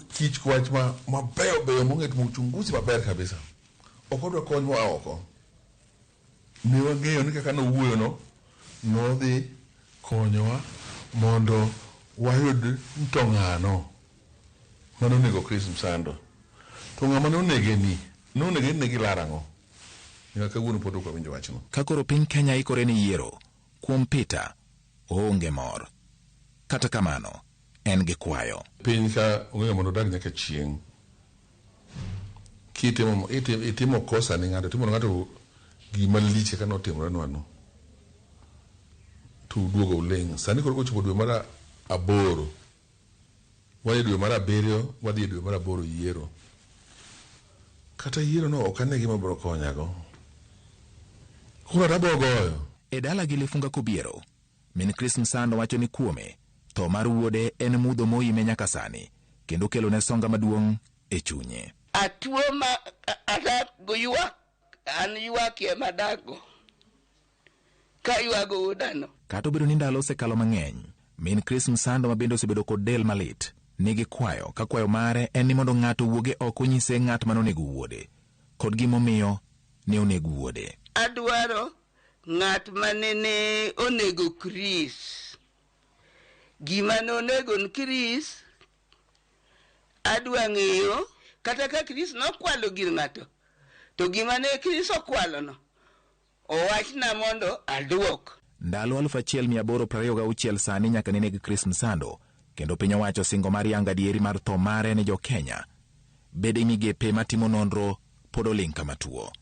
kich wach mabeyo beyo mong'e timo uchunguzi maber kabisa. Ok odwa kony moa oko. Ne wang'eyo ni kaka nowuoyo no, nodhi konyowa mondo wayud to ng'ano mane onego Chris Msando. To ng'ama nonege ni, nonege ni gilaro ang'o? Nyaka kawuono pod ok wawinjo wachno. Ka koro piny Kenya ikore ni yiero, kuom Peter, oonge mor. Kata kamano, en gi kwayo. Piny ka onge ng'ama odag nyaka chieng'. Kitimo itimo kosa ni ng'ato, itimo ne ng'ato Gima lich kaka notimorenwa no. To uduogo uling'. Sani koro kochopo dwe mar aboro. Wadhi dwe mar abiriyo, wadhi e dwe mar aboro yiero. Kata yiero no ok ane gima biro konyago. Kura to abiro goyo. E dalagi Lifunga Kobiero, min Chris Msando wacho ni kuome, tho mar wuode en mudho moime nyaka sani, kendo kelone songa maduong' e chunye. Atuo ma adak go ywak, an ywak ema adakgo. Kaywago wuodano. Kata obedo ni ndalo osekalo mang'eny, min Chris Msando ma bende osebedo kod del malit, nigi kwayo ka kwayo mare en ni mondo ng'ato owuog e oko onyise ng'at mane onego wuode, kod gimomiyo ne oneg wuode. Adwaro ng'at mane onego Chris. Gima ne onego Chris, adwa ng'eyo, kata ka Chris nokwalo gir ng'ato, to gima ne Chris okwalono, owachna mondo aduok. Ndalo 1826 sani nyaka ne neg Chris Msando, kendo piny owacho singo mar yango adieri mar tho mare ne jo-Kenya. Bede migepe matimo nonro pod oling' kama tuo.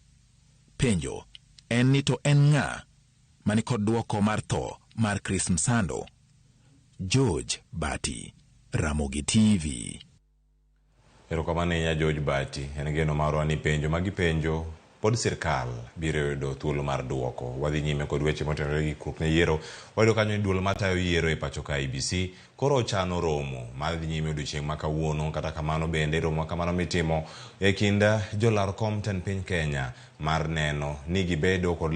Penjo en ni to en ng'a mani kod duoko mar tho mar Chris Msando? George Bati, Ramogi TV. Erokamano ahinya George Bati. En geno marwa ni penjo ma gipenjo pod sirkal biro yudo thuolo mar duoko. Wadhi nyime kod weche motenore gi ikruok ne yiero. Wayudo kanyo ni duol matayo yiero e pacho ka IEBC koro ochano romo mar dhi nyime odiochieng' ma kawuono. Kata kamano bende romo kamano mitimo e kind jolar kom tend piny Kenya mar neno ni gibedo kod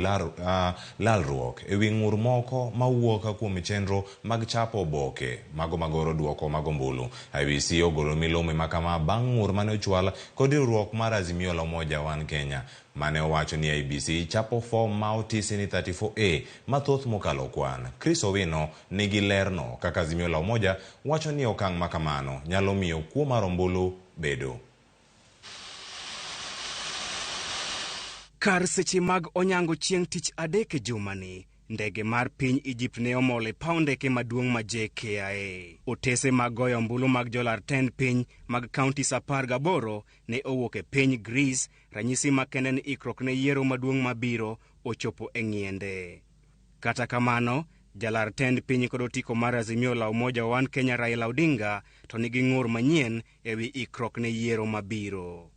lalruok e wi ng'ur moko mawuok kuom chenro mag chapo oboke mago magoro duoko mag ombulu. IEBC ogolo milome makama bang' ng'ur mane ochwal kod riwruok mar Azimio la Umoja One Kenya mane owacho ni IEBC chapo fom ma otisi ni 34A mathoth mokalo kwan. Chris Owino nigi lerno kaka Azimio la Umoja wacho ni okang' makamano nyalo miyo kuo mar ombulu bedo. Kar seche mag onyango chieng' tich adek e jumani, ndege mar piny Egypt ne omol e paw ndeke maduong' ma JKIA. Otese mag goyo ombulu mag jolar tend piny mag counties 18 ne owuok e piny Greece, ranyisi makende ni ikruok ne yiero maduong' mabiro ochopo e ng'iende. Kata kamano, jalar tend piny kod otiko mar Azimio la Umoja One Kenya Raila Odinga to nigi ng'ur manyien ewi ikruok ne yiero mabiro.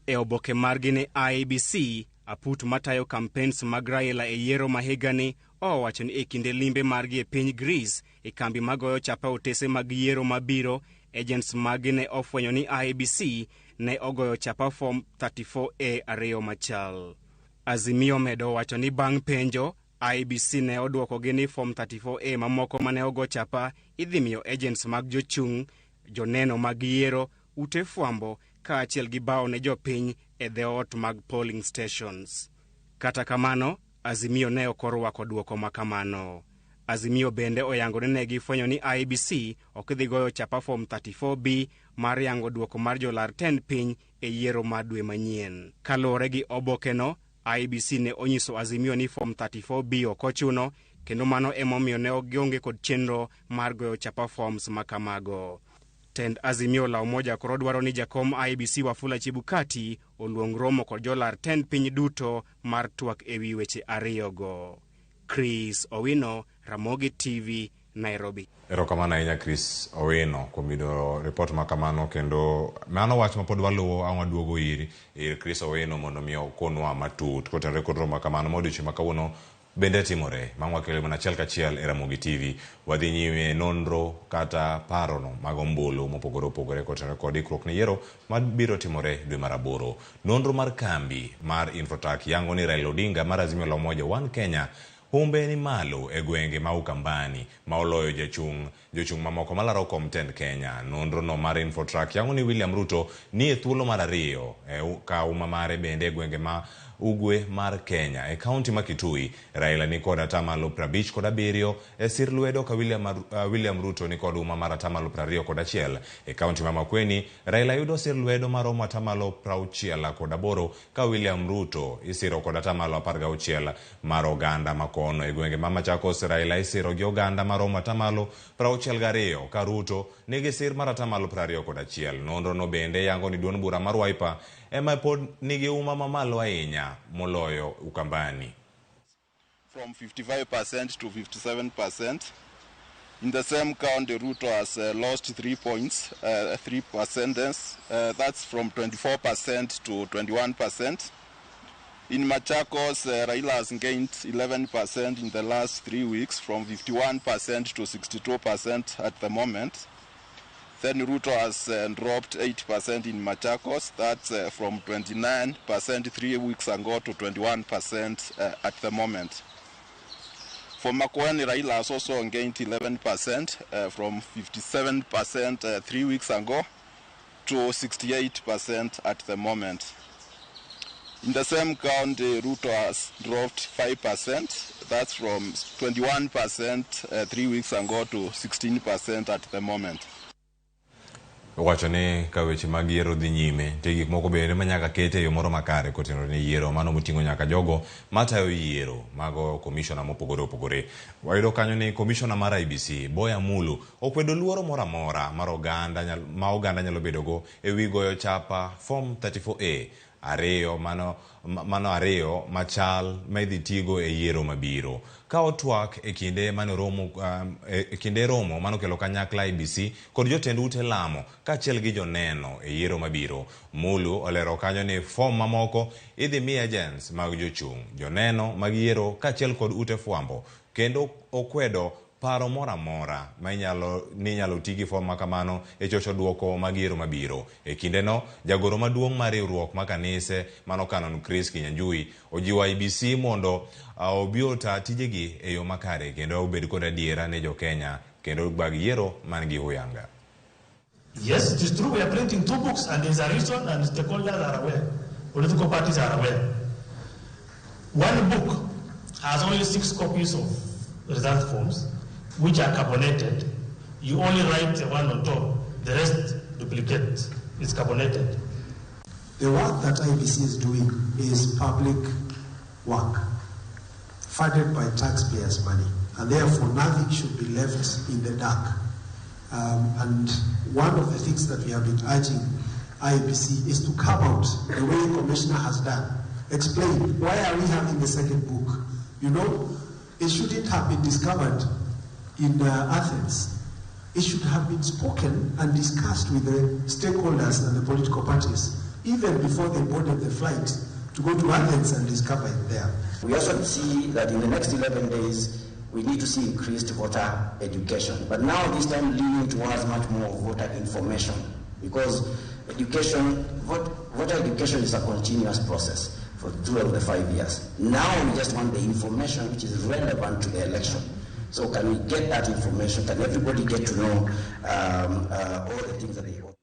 E oboke margi ne IEBC, aput matayo campaigns mag Raila e yiero ma higani owacho ni e kinde limbe margi e piny Greece e kambi magoyo chapa otese mag yiero mabiro, agents maggi ne ofwenyo ni IEBC ne ogoyo chapa form 34A ariyo machal. Azimio medo wacho ni bang' penjo, IEBC ne odwokogi ni form 34A mamoko mane ogo chapa idhi miyo agents mag jochung', joneno mag yiero, ute fwambo kaachiel gi bao ne jopiny e dhoot mag polling stations. Kata kamano, Azimio ne ok orwako dwoko ma kamano. Azimio bende oyango ni ne gifwenyo ni IEBC ok dhi goyo chapa form 34B mar yango dwoko mar jolar tend piny e yiero mar dwe manyien. Kaluwore gi obokeno, IEBC ne onyiso Azimio ni form 34B ok ochuno, kendo mano emomiyo ne ok gionge kod chenro mar goyo chapa forms ma kamago. Tend Azimio la Umoja koro dwaro ni jakom IEBC Wafula Chebukati oluong romo kod jolar tend piny duto mar twak ewi weche ariyogo. Chris Owino, Ramogi TV, Nairobi. Erokamano ahinya Chris Owino kuom yudo ripot ma kamano, kendo mano wach ma pod waluwo ang' waduogo ir Chris Owino mondo mi okonwa matut kotenore kod romo ma kamano ma odiochieng' ma kawuono bende timore. Mang' wakelo mana achiel kachiel e Ramogi TV. Wadhi nyime nonro kata parono mag ombulu mopogore opogore kotenore kod ikruok ne yiero mabiro timore dwe mar aboro. Nonro mar kambi mar Infotrak yango ni Raila Odinga mar Azimio la Umoja One Kenya humbe ni malo e gwenge ma Ukambani ma oloyo jochung' mamoko malaro kom tend Kenya. Nonro no mar Infotrak yango ni William Ruto ni e thuolo mar ariyo ka uma mare bende e gwenge ma ugwe mar Kenya. E kaunti ma Kitui, Raila ni kod atamalo 57 e sir lwedo ka William Ruto ni kod uma mar atamalo 21. E kaunti ma Makueni, Raila yudo sir lwedo maromo atamalo 68 ka William Ruto isiro kod atamalo 16 mar oganda makono. E gwenge ma Machakos, Raila isiro gi oganda maromo atamalo 62 ka Ruto nigi sir mar atamalo 21. Nonro no bende yango ni duond bura mar Wiper ema pod nigi uma mamalo ahinya. Kenya moloyo Ukambani. From 55% to 57%. In the same county, Ruto has lost 3 points, 3%. That's from 24% to 21%. In Machakos, Raila has gained 11% in the last 3 weeks, from 51% to 62% at the moment. Then Ruto has dropped 8% in Machakos. That's from 29% 3 weeks ago to 21% at the moment. For Makueni, Raila has also gained 11% from 57% 3 weeks ago to 68% at the moment. In the same county, Ruto has dropped 5%. That's from 21% 3 weeks ago to 16% at the moment. Owacho ni ka weche mag yiero dhi nyime, nitie gik moko bende ma nyaka ket e yo moro makare kotenore ne yiero mano moting'o nyaka jogo matayo yiero mago komishona mopogore opogore. Wayudo kanyo ni komishona mar IEBC Boya Mulu okwedo luoro moro amora mar oganda ma oganda nyalo bedogo e wi goyo chapa form 34A ariyo mano ariyo machal ma idhi tigo e yiero mabiro. Ka otwak e kinde mane romo e kinde romo manokelo kanyakla IEBC kod jotend ute lamo kaachiel gi joneno e yiero mabiro. Mulu olero kanyo ni fom mamoko idhi mi agents mag jochung', joneno mag yiero kaachiel kod ute fwambo, kendo okwedo paro moro amora ma inyalo ti gi fom makamano e chocho duoko mag yiero mabiro. E kindeno, jagoro maduong' mar riwruok mar kanise mano Canon Chris Kinyanjui ojiwo IEBC mondo obi ota tijegi e yo makare kendo obed kod adiera ne jokenya kendo bag yiero man gi huyanga. Yes, it is true we are printing two books and there is a reason and stakeholders are aware, political parties are aware. One book has only 6 copies of result forms, which are carbonated. You only write the one on top, the rest duplicate. It's carbonated. The work that IEBC is doing is public work, funded by taxpayers' money, and therefore nothing should be left in the dark. And one of the things that we have been urging IEBC is to come out the way the Commissioner has done. Explain, why are we having the second book? You know, it shouldn't have been discovered in Athens. It should have been spoken and discussed with the stakeholders and the political parties, even before they boarded the flight to go to Athens and discover it there. We also see that in the next 11 days, we need to see increased voter education. But now this time leaning towards much more voter information, because education, voter education is a continuous process for 2 of the 5 years. Now we just want the information which is relevant to the election. So can we get that information? Can everybody get to know all the things that they want?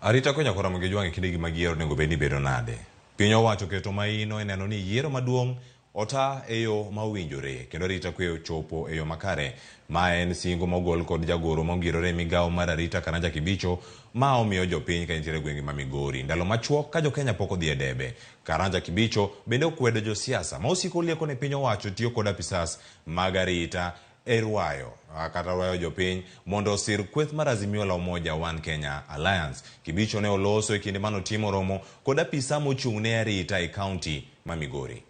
Arita konya kora Ramogi Ajwang' e kindegi mag yiero onego bed ni bedo nade? Piny owacho keto maino e neno ni yiero maduong' ota e yo ma owinjore kendo arita kwe ochopo e yo makare. Ma en singo mogol kod jagoro mongirore e migawo mar arita Karanja Kibicho ma omiyo jopiny ka nitiere gwenge ma Migori. Ndalo machuok ka jokenya pok odhi e debe, Karanja Kibicho bende okwedo josiasa ma osiko lieko ni piny owacho tiyo kod apisas mag arita e rwayo kata rwayo jopiny mondo osir kweth mar Azimio la Umoja One Kenya Alliance. Kibicho ne oloso e kinde manotimo romo kod apisa mochung' ne arita e kaunti ma Migori.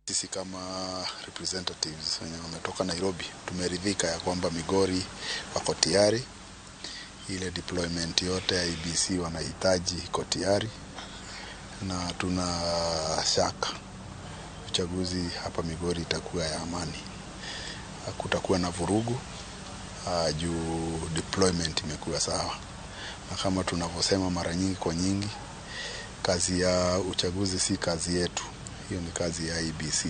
Sisi kama representatives wenye wametoka Nairobi tumeridhika ya kwamba Migori wako tayari, ile deployment yote ya IEBC wanahitaji iko tayari, na tuna shaka uchaguzi hapa Migori itakuwa ya amani, hakutakuwa na vurugu juu deployment imekuwa sawa. Na kama tunavyosema mara nyingi kwa nyingi, kazi ya uchaguzi si kazi yetu. Hiyo ni kazi ya IEBC.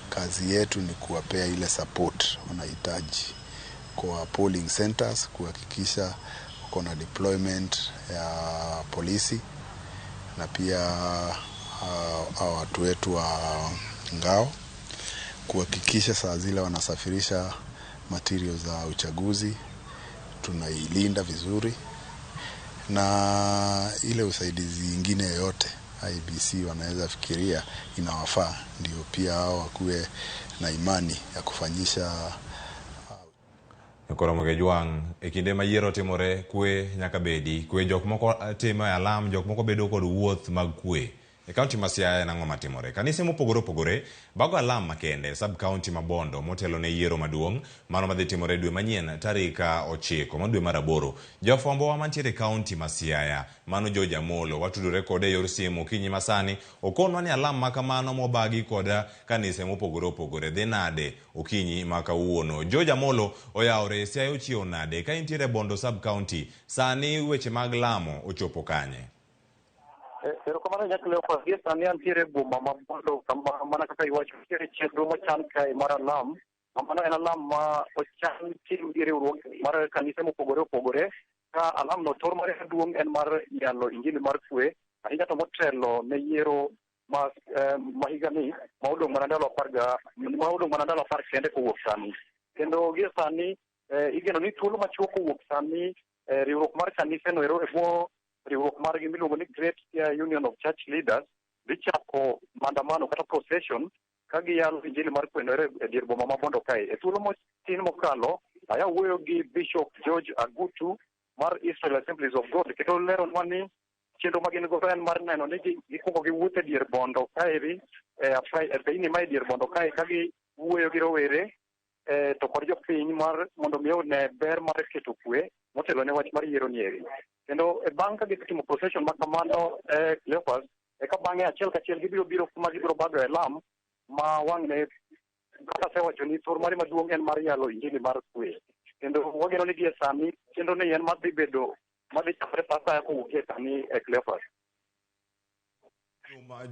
Kazi yetu ni kuwapea ile support wanahitaji kwa polling centers, kuhakikisha wako na deployment ya polisi na pia watu wetu wa ngao, kuhakikisha saa zile wanasafirisha materials za uchaguzi tunailinda vizuri, na ile usaidizi ingine yoyote IEBC wanaweza fikiria inawafaa, ndio pia hao wakuwe na imani ya kufanyisha. Ramogi Ajwang' e kinde ma yiero timore kwe nyaka bedi kwe, jok moko timo e alam, jok moko bedo kod wuoth mag kwe. E kaunti ma Siaya en ang'o matimore? Kanise mopogore opogore bago alam makende e sub kaunti ma Bondo motelo ne yiero maduong' mano madhi timore dwe manyien tarik 9 mar dwe mar 8. Jafwambo wa mantiere e kaunti ma Siaya mano George Amolo watudore kode e yor simu okinyi masani okonwa ni alam ma kamano mobagi kod kanise mopogore opogore dhi nade okinyi ma kawuono. George Amolo oyawore Siaya ochiewo nade ka intiere Bondo sub county sani weche mag lamo ochopo kanye? Erokamano ahinya Cleophas. Gie sani antiere e boma ma Bondo kama mana kaka iwacho nitiere chenro mochan kae mar alam. Mano en alam ma ochan tim gi riwruok mar kanise mopogore opogore. Ka alam no tor mare maduong' en mar yalo injili mar kwe ahinya to motelo ne yiero ma ma higani ma odong' mana ndalo 10 kende kowuok sani. Kendo gie sani igeno ni thuolo machuok kowuok sani riwruok mar kanise no ero e bwo riwruok margi miluongo ni Great Union of Church Leaders dhi chako maandamano kata procession ka giyalo injili mar kwe no ero e dier boma ma Bondo kae. E thuolo matin mokalo aya wuoyo gi Bishop George Agutu mar Israel Assemblies of God kendo leronwa ni chenro ma gin godo en mar neno ni gikuongo giwuotho e dier Bondo kaeri e peyni ma e dier Bondo kae ka giwuoyo gi rowere to kod jopiny mar mondo mi one ber mar keto kwe motelo ne wach mar yiero nieri. Kendo bang' ka gisetimo procession ma kamano Cleophas, eka bang'e achiel kachiel gibiro biro kuma gibiro bago e lam ma wang'ne kaka asewacho ni thor mare maduong' en mar yalo injili mar kwe. Kendo wageno ni gie sani chenro ni en madhi bedo madhi chakore sa asaya kowuok gie sani e Cleophas.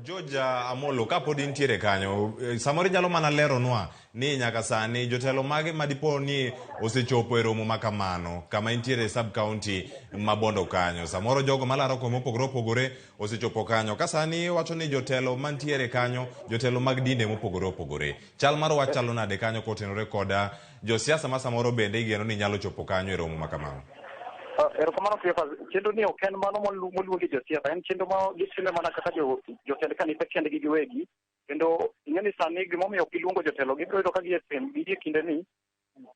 George Amolo, kapod intiere kanyo, samoro inyalo mana leronwa ni nyaka sani jotelo mage ma dipo ni osechopo e romo ma kamano kama intiere sub county ma Bondo kanyo. Samoro jogo malaro kwe mopogore opogore osechopo kanyo. Ka sani wacho ni jotelo mantiere kanyo, jotelo mag dinde mopogore opogore. Chal mar wach chalo nade kanyo kotenore koda josiasa ma samoro bende igeno ni nyalo chopo kanyo e romo ma kamano? Erokamano Cleophas. Chenro ni ok en mano moluongi josiasa, en chenro ma gitime mana kaka jotend kanise kendgi giwegi. Kendo ing'e ni sani gimomiyo ok giluongo jotelo, gibiro yudo ka gie e kinde ni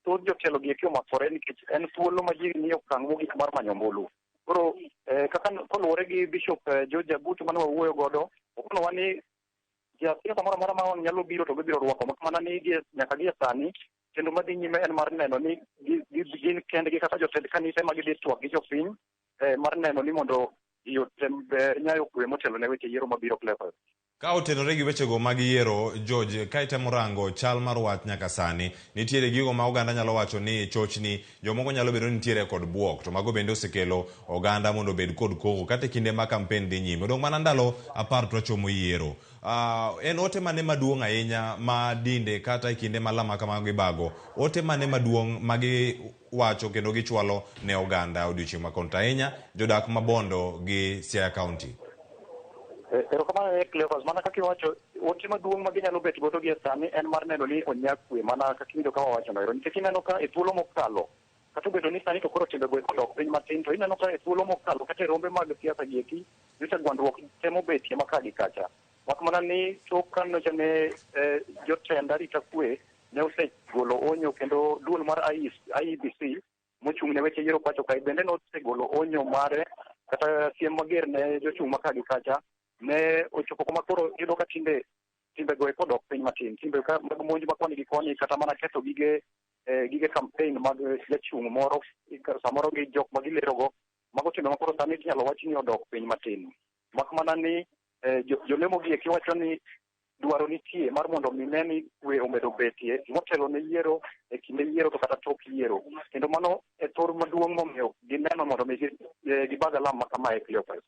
thoth jotelo gi eki omakore nikech en thuolo ma ji nie okang' mogik mar manyo ombulu. Koro kaka koluwore gi Bishop George Agutu mane wawuoyo godo, okonowa ni jasiasa moro amora ma wang' nyalo biro to gibiro rwako, mak mana ni nyaka gie sani kendo madhi nyime en mar neno ni gin kendgi kaka jotend kanise ma gidhi twak gi jopiny mar neno ni mondo ji otem nyayo kwe motelo ne weche yiero mabiro Cleophas. Ka otenore gi wechego mag yiero, George, ka itemo rango chal mar wach nyaka sani, nitiere gigo ma oganda nyalo wacho ni chochni, jomoko nyalo bedo ni nitiere kod buok, to mago bende osekelo oganda mondo obed kod koko kata e kinde ma kampen dhi nyime. Odong' mana ndalo 10 to wachomo yiero. En ote mane maduong' ahinya ma dinde kata e kinde ma lama kamago gibago, ote mane maduong' ma giwacho kendo gichwalo ne oganda odiochieng' ma kono, to ahinya jodak ma Bondo gi Siaya County? Erokamano ahinya Cleophas, mana kaka iwacho, ote maduong' ma ginyalo bet godo gie sani en mar neno ni onyak kwe, mana kaka iwinjo ka wawacho no ero. Nikech ineno ka e thuolo mokalo, kata obedo ni sani to koro timbego eko odok piny matin, to ineno ka e thuolo mokalo kata e rombe mag siasa gi eki, nyocha gwandruok temo betie ma ka gi kacha. Mak mana ni tok ka nyocha ne jotend arita kwe ne osegolo onyo kendo duol mar IEBC mochung' ne weche yiero pacho kae bende nosegolo onyo mare kata siem mager ne jochung' ma ka gi kacha, ne ochopo kuma koro iyudo ka tinde timbego eko odok piny matin. Timbe mag monj ma koni gi koni kata mana ketho gige campaign mag jachung' moro samoro gi jok ma gilerogo, mago timbe ma koro sani inyalo wach ni odok piny matin. Mak mana ni jolemo gi eki wacho ni dwaro nitie mar mondo mi ne ni kwe omedo betie motelo ne yiero, e kinde yiero to kata tok yiero. Kendo mano e thor maduong' momiyo gineno mondo mi gibag alam ma kamae Cleophas.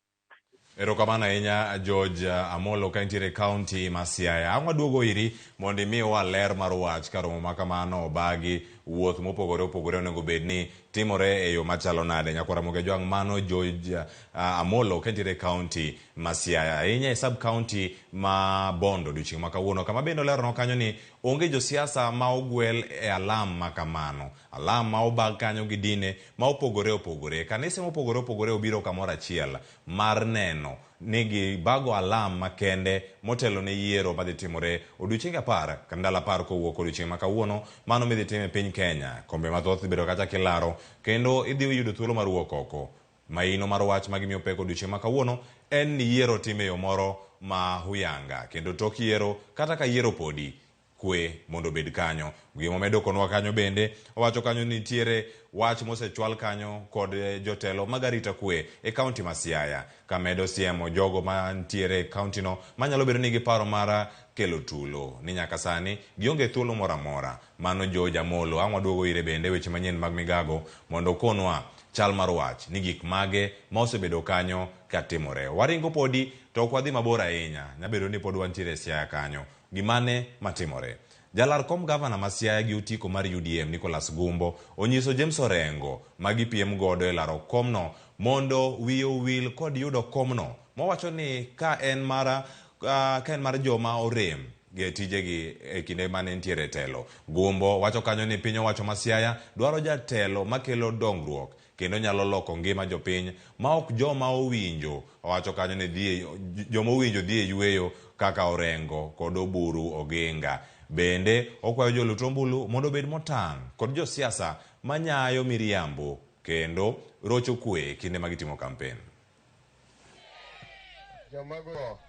Erokamano ahinya George Amolo ka intiere e kaunti ma Siaya. Ang' waduogo iri mondo imiwa ler mar wach ka romo ma kamano obagi, wuoth mopogore opogore onego bed ni timore e yo machalo nade. Nyakwar Ramogi Ajwang', mano George Amolo ka intiere e kaunti ma Siaya, ahinya e sub county ma Bondo odiochieng' ma kawuono, kama bende oleronwa kanyo ni onge josiasa ma ogwel e alam ma kamano. Alam ma obag kanyo gi dine ma opogore opogore. Kanise mopogore opogore obiro kamoro achiel mar neno ni gibago alam makende motelo ne yiero madhi timore odiochienge 10 kata ndalo 10 kowuok odiochieng' ma kawuono, mano midhi tim e piny Kenya. Kombe mathoth dhi bedo kacha kilaro kendo idhi yudo thuolo mar wuok oko. Maino mar wach ma gimiyo pek odiochieng' ma kawuono en ni yiero tim e yo moro ma huyanga kendo tok yiero kata ka yiero podi kwe mondo obed kanyo. Gima omedo konwa kanyo bende, owacho kanyo ni nitiere wach mosechwal kanyo kod jotelo mag arita kwe e kaunti ma Siaya kamedo siemo jogo mantiere e kaunti no manyalo bedo ni gi paro mar kelo tulo ni nyaka sani gionge thuolo moro amora. Mano George Amolo. Ang' waduogo ire bende weche manyien mag migago mondo okonwa chal mar wach ni gik mage ma osebedo kanyo katimore. Waringo podi to ok wadhi mabor ahinya. Nyabedo ni pod wantiere e Siaya kanyo. Gimane matimore? Jalar kom gavana ma Siaya gi otiko mar UDM Nicholas Gumbo onyiso James Orengo ma gipiem godo e laro komno mondo wiye owil kod yudo komno mowacho ni ka en mar ka en mar joma orem e tijegi e kinde mane entiere e telo. Gumbo wacho kanyo ni piny owacho ma Siaya dwaro jatelo makelo dongruok kendo nyalo loko ngima jopiny ma ok joma owinjo. Owacho kanyo ni dhi joma owinjo dhi e yueyo kaka Orengo kod Oburu Oginga. Bende okwayo jolut ombulu mondo obed motang' kod josiasa manyayo miriambo kendo rocho kwe kinde ma gitimo kampen. Jomago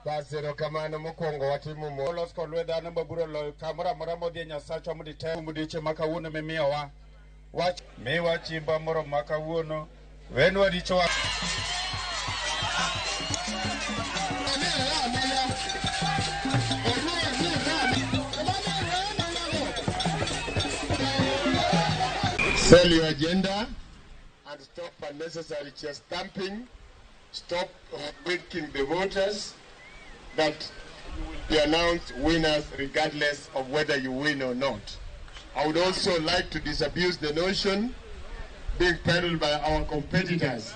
bas erokamano mokwongo watimo mo olos kod lwet dhano ma bura oloyo kamoro amora modhi e Nyasachwa mondo item kuom odiechieng' ma kawuono mimiyowa. Wach miwa chiembwa moromo ma kawuono. Wenwa richowa. Sell your agenda and stop unnecessary chest thumping. Stop waking the voters that you will be announced winners regardless of whether you win or not. I would also like to disabuse the notion being peddled by our competitors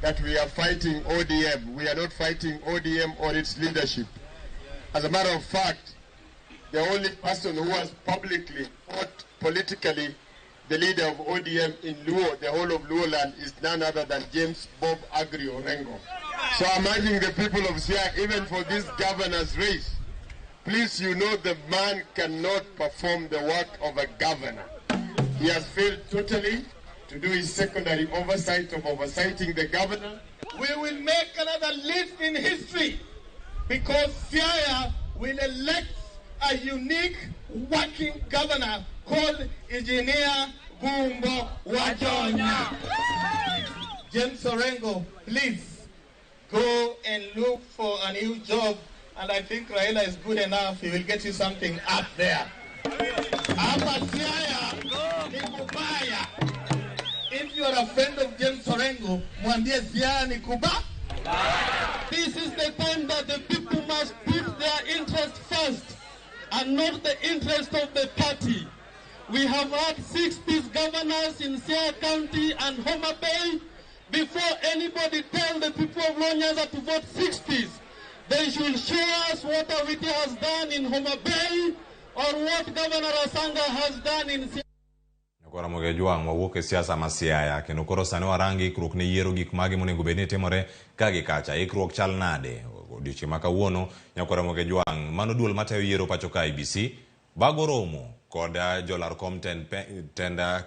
that we are fighting ODM. We are not fighting ODM or its leadership. As a matter of fact, the only person who has publicly fought politically the leader of ODM in Luo, the whole of Luo land, is none other than James Bob Agri Orengo. So I'm urging the people of Siaya, even for this governor's race, please, you know the man cannot perform the work of a governor. He has failed totally to do his secondary oversight of oversighting the governor. We will make another leap in history because Siaya will elect a unique working governor called Engineer Gumbo Wajonya. James Orengo, please go and look for a new job. And I think Raila is good enough. He will get you something up there. Hapa Siaya ni kubaya. If you are a friend of James Orengo, mwambie Siaya ni kuba. This is the time that the people must put their interest first and not the interest of the party. We have had 6 peace governors in Siaya County and Homa Bay. Before anybody tell the people of Luo Nyanza to vote 6 peace, they should show us what Awiti has done in Homa Bay or what Governor Rasanga has done in Siaya. Koro Ramogi Ojwang' wawuok e siasa ma Siaya kendo koro sani warango ikruok ne yiero gik mage monego bed ni timore ka gi kacha. Ikruok chal nade? Odiochieng' ma kawuono Nyakwar Ramogi Ojwang' mano duol matayo yiero pacho ka IEBC bago romo kod jolar kom tend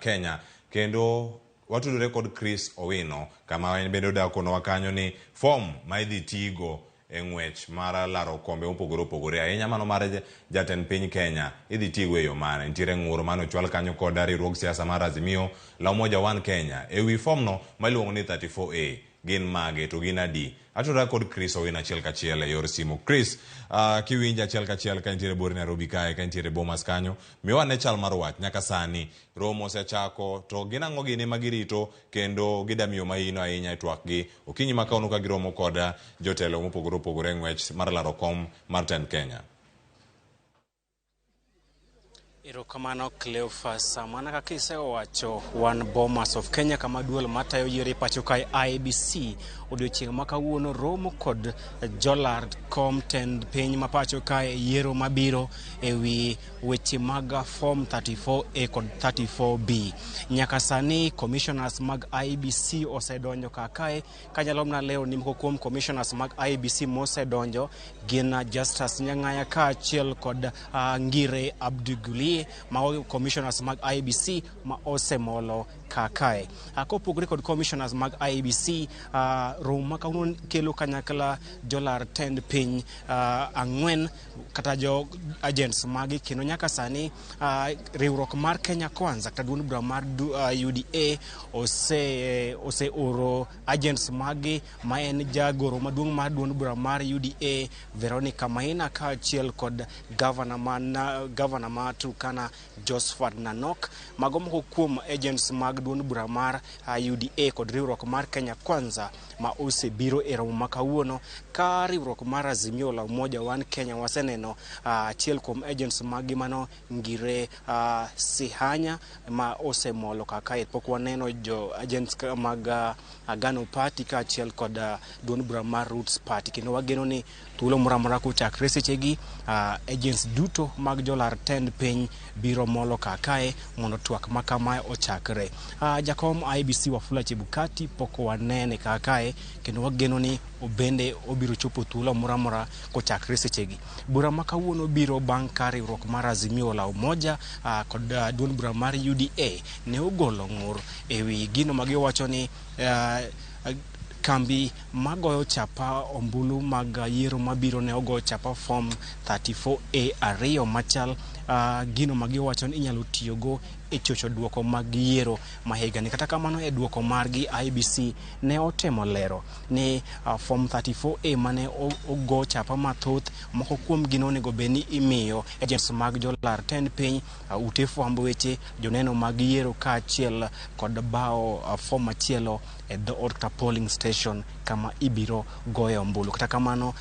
Kenya kendo watudore kod Chris Owino kama en bende odak konowa kanyo ni form ma idhi tigo e ng'wech mar laro kombe mopogore opogore ahinya mano mar jatend piny Kenya idhi tigo e yo mane. Nitiere ng'ur mane ochwal kanyo kod riwruog siasa mar Azimio la Umoja One Kenya e wi form no ma iluongo ni 34A gin mage to gin adi. Atudora kod Chris Owino achiel kachiel e yor simu. Chris, kiwinja achiel kachiel ka intiere buore Nairobi kae, ka intiere Bomas kanyo, miwa ane chal mar wach nyaka sani romo osechako to gin ang'o gini ma girito kendo gidamiyo mahino ahinya e twak gi okinyi ma kawuono ka giromo kod jotelo mopogore opogore e ng'wech mar laro kom mar tend Kenya. Erokamano Cleophas, mana kaka isewacho wan Bomas of Kenya kama duol matayo yiero e pacho kae IEBC odiochieng' ma kawuono romo kod jolar kom tend piny ma pacho kae yiero mabiro e wi weche mag form 34A kod 34B. Nyaka sani commissioners mag IEBC osedonjo kar kae kanyalo mana lero ni moko kuom commissioners mag IEBC mosedonjo gin Justus Nyang'aya kaachiel kod Ngire Abdigulie mago commissioners mag IEBC ma osemolo ka Kakae. Kopogore kod commissioners mag IEBC, romo ma kawuono kelo kanyakla jolar tend piny 4 kata jo agents magi, kendo nyaka sani riwruok mar Kenya Kwanza kata duond bura mar UDA oseoro agents magi, ma en jagoro maduong' mar duond bura mar UDA Veronica Maina kaachiel kod gavana ma Turkana Josephat Nanok. Mago moko kuom agents mag duond bura mar UDA kod riwruok mar Kenya Kwanza ma osebiro e romo ma kawuono. Ka riwruok mar Azimio la Umoja One Kenya waseneno achiel kuom agents magi mano Ngire Sihanya ma osemolo kaka pok waneno jo agents mag Agano Party kaachiel kod duond bura mar Roots Party, kendo wageno ni thuolo moro amora kochakre sechegi agents duto mag jolar tend piny biro molo kakae mondo twak ma kamae ochakre. Jakom IEBC Wafula Chebukati pok wanene kakae, kendo wageno ni obende obiro chopo thuolo moro amora kochakre sechegi. Bura ma kawuono biro bang' ka riwruok mar Azimio la Umoja kod duond bura mar UDA ne ogolo ng'ur ewi gino ma giwacho ni kambi magoyo chapa ombulu mag yiero mabiro ne ogoyo chapa form 34A 2 machal gino magiwacho ni inyalo tiyogo e chocho duoko mag yiero ma higani. Kata kamano e duoko margi IEBC ne otemo lero ni form 34A mane ogo chapa mathoth, moko kuom gi nonego bed ni imiyo agents mag jolar tend piny, ute fwambo weche, joneno mag yiero kaachiel kod bao form machielo e dhoot kata polling station kama ibiro goyo ombulu. Kata kamano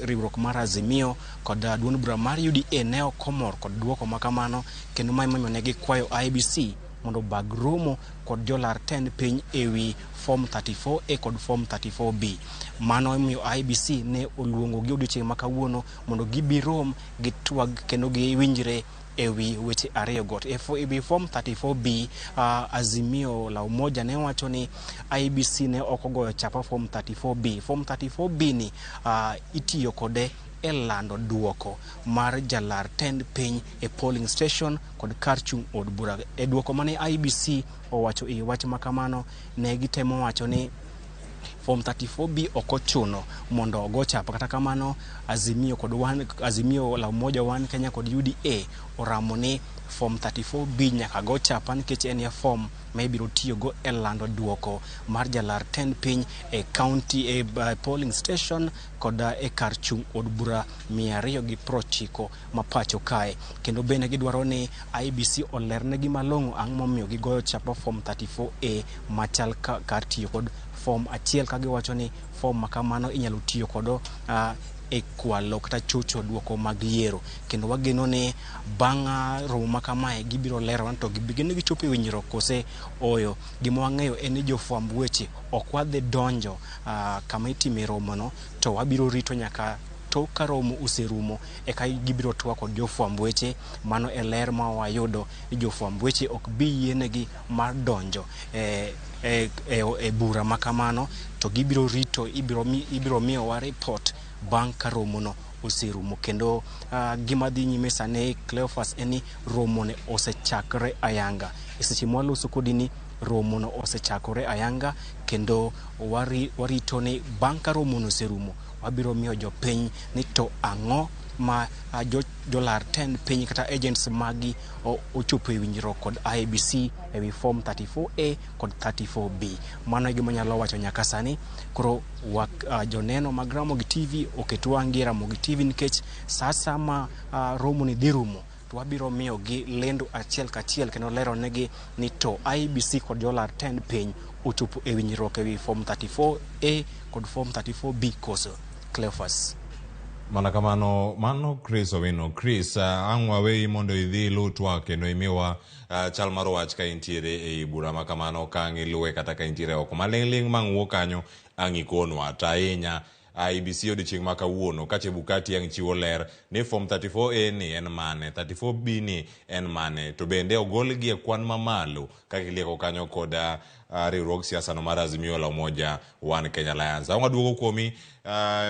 riwruok mar Azimio kod duond bura mar UDA ne ok omor kod duoko ma kamano, kendo mae momiyo ne gikwayo IEBC mondo obag romo kod jolar tend piny ewi form 34A kod form 34B. Mano emomiyo IEBC ne oluongo gi odiochieng' ma kawuono mondo gibi rom, gitwag kendo giwinjre ewi weche ariyo go. E form 34B, Azimio la Umoja ne wacho ni IEBC ne ok ogoyo chapa form 34B. Form 34B ni itiyo kode e lando duoko mar jalar tend piny e polling station kod kar chung' od bura. E duoko mane IEBC owacho e wach makamano, ne gitemo wacho ni form 34B ok ochuno mondo ogo chapa. Kata kamano Azimio kod Azimio la Umoja One Kenya kod UDA oramo ni form 34B nyaka go chapa nikech en e form ma ibiro tiyogo e lando duoko mar jalar tend piny e county e polling station kod e kar chung' od bura 290 ma pacho kae. Kendo bende gidwaro ni IEBC olernegi malong'o ang'o momiyo gigoyo chapa form 34A machal kar tiyo kod form achiel, ka giwacho ni form ma kamano inyalo tiyo kodo e kwalo kata chocho duoko mag yiero. Kendo wageno ni bang' romo ma kamae gibiro lero to gin gichopo e winjruok kose oyo. Gima wang'eyo en ni jofwamb weche ok wadhi donjo kama itime romono, to wabiro rito nyaka tok ka romo oserumo eka gibiro twak kod jofwamb weche. Mano e ler ma wayudo ni jofwamb weche ok bi yienegi mar donjo e bura ma kamano, to gibiro rito, ibiro miyowa report bang' ka romono oserumo. Kendo gima dhi nyime sani Cleophas en ni romone osechakre ayanga. E seche mwaloso kodi ni romono osechakore ayanga, kendo warito ni bang' ka romono oserumo wabiro miyo jopiny ni to ang'o ma jolar tend piny kata agents magi ochopo e winjruok kod IEBC ewi form 34A kod 34B. Mano e gima anyalo wacho nyaka sani. Koro joneno mag Ramogi TV oket wang'gi e Ramogi TV nikech sa ma romo ni dhi rumo to wabiro miyogi lendo achiel kachiel kendo lero negi ni to IEBC kod jolar tend piny ochopo e winjruok ewi form 34A kod form 34B koso. Cleophas. Mana kamano, mano Chris Owino. Chris, ang' waweyi mondo idhi ilu twak kendo imiwa chal mar wach ka intiere ei bura ma kamano, ka ang' iluwe kata ka intiere oko maling'ling' mang' wuok kanyo ang' ikonwa. To ahinya IEBC odiochieng' ma kawuono ka Chebukati ang' chiwo ler ni form 34A ni en mane, 34B ni en mane, to bende ogolgi e kwan mamalo kaka ilieko kanyo kod riwruog siasa no mar Azimio la Umoja One Kenya Alliance. Ang' waduogo kuomi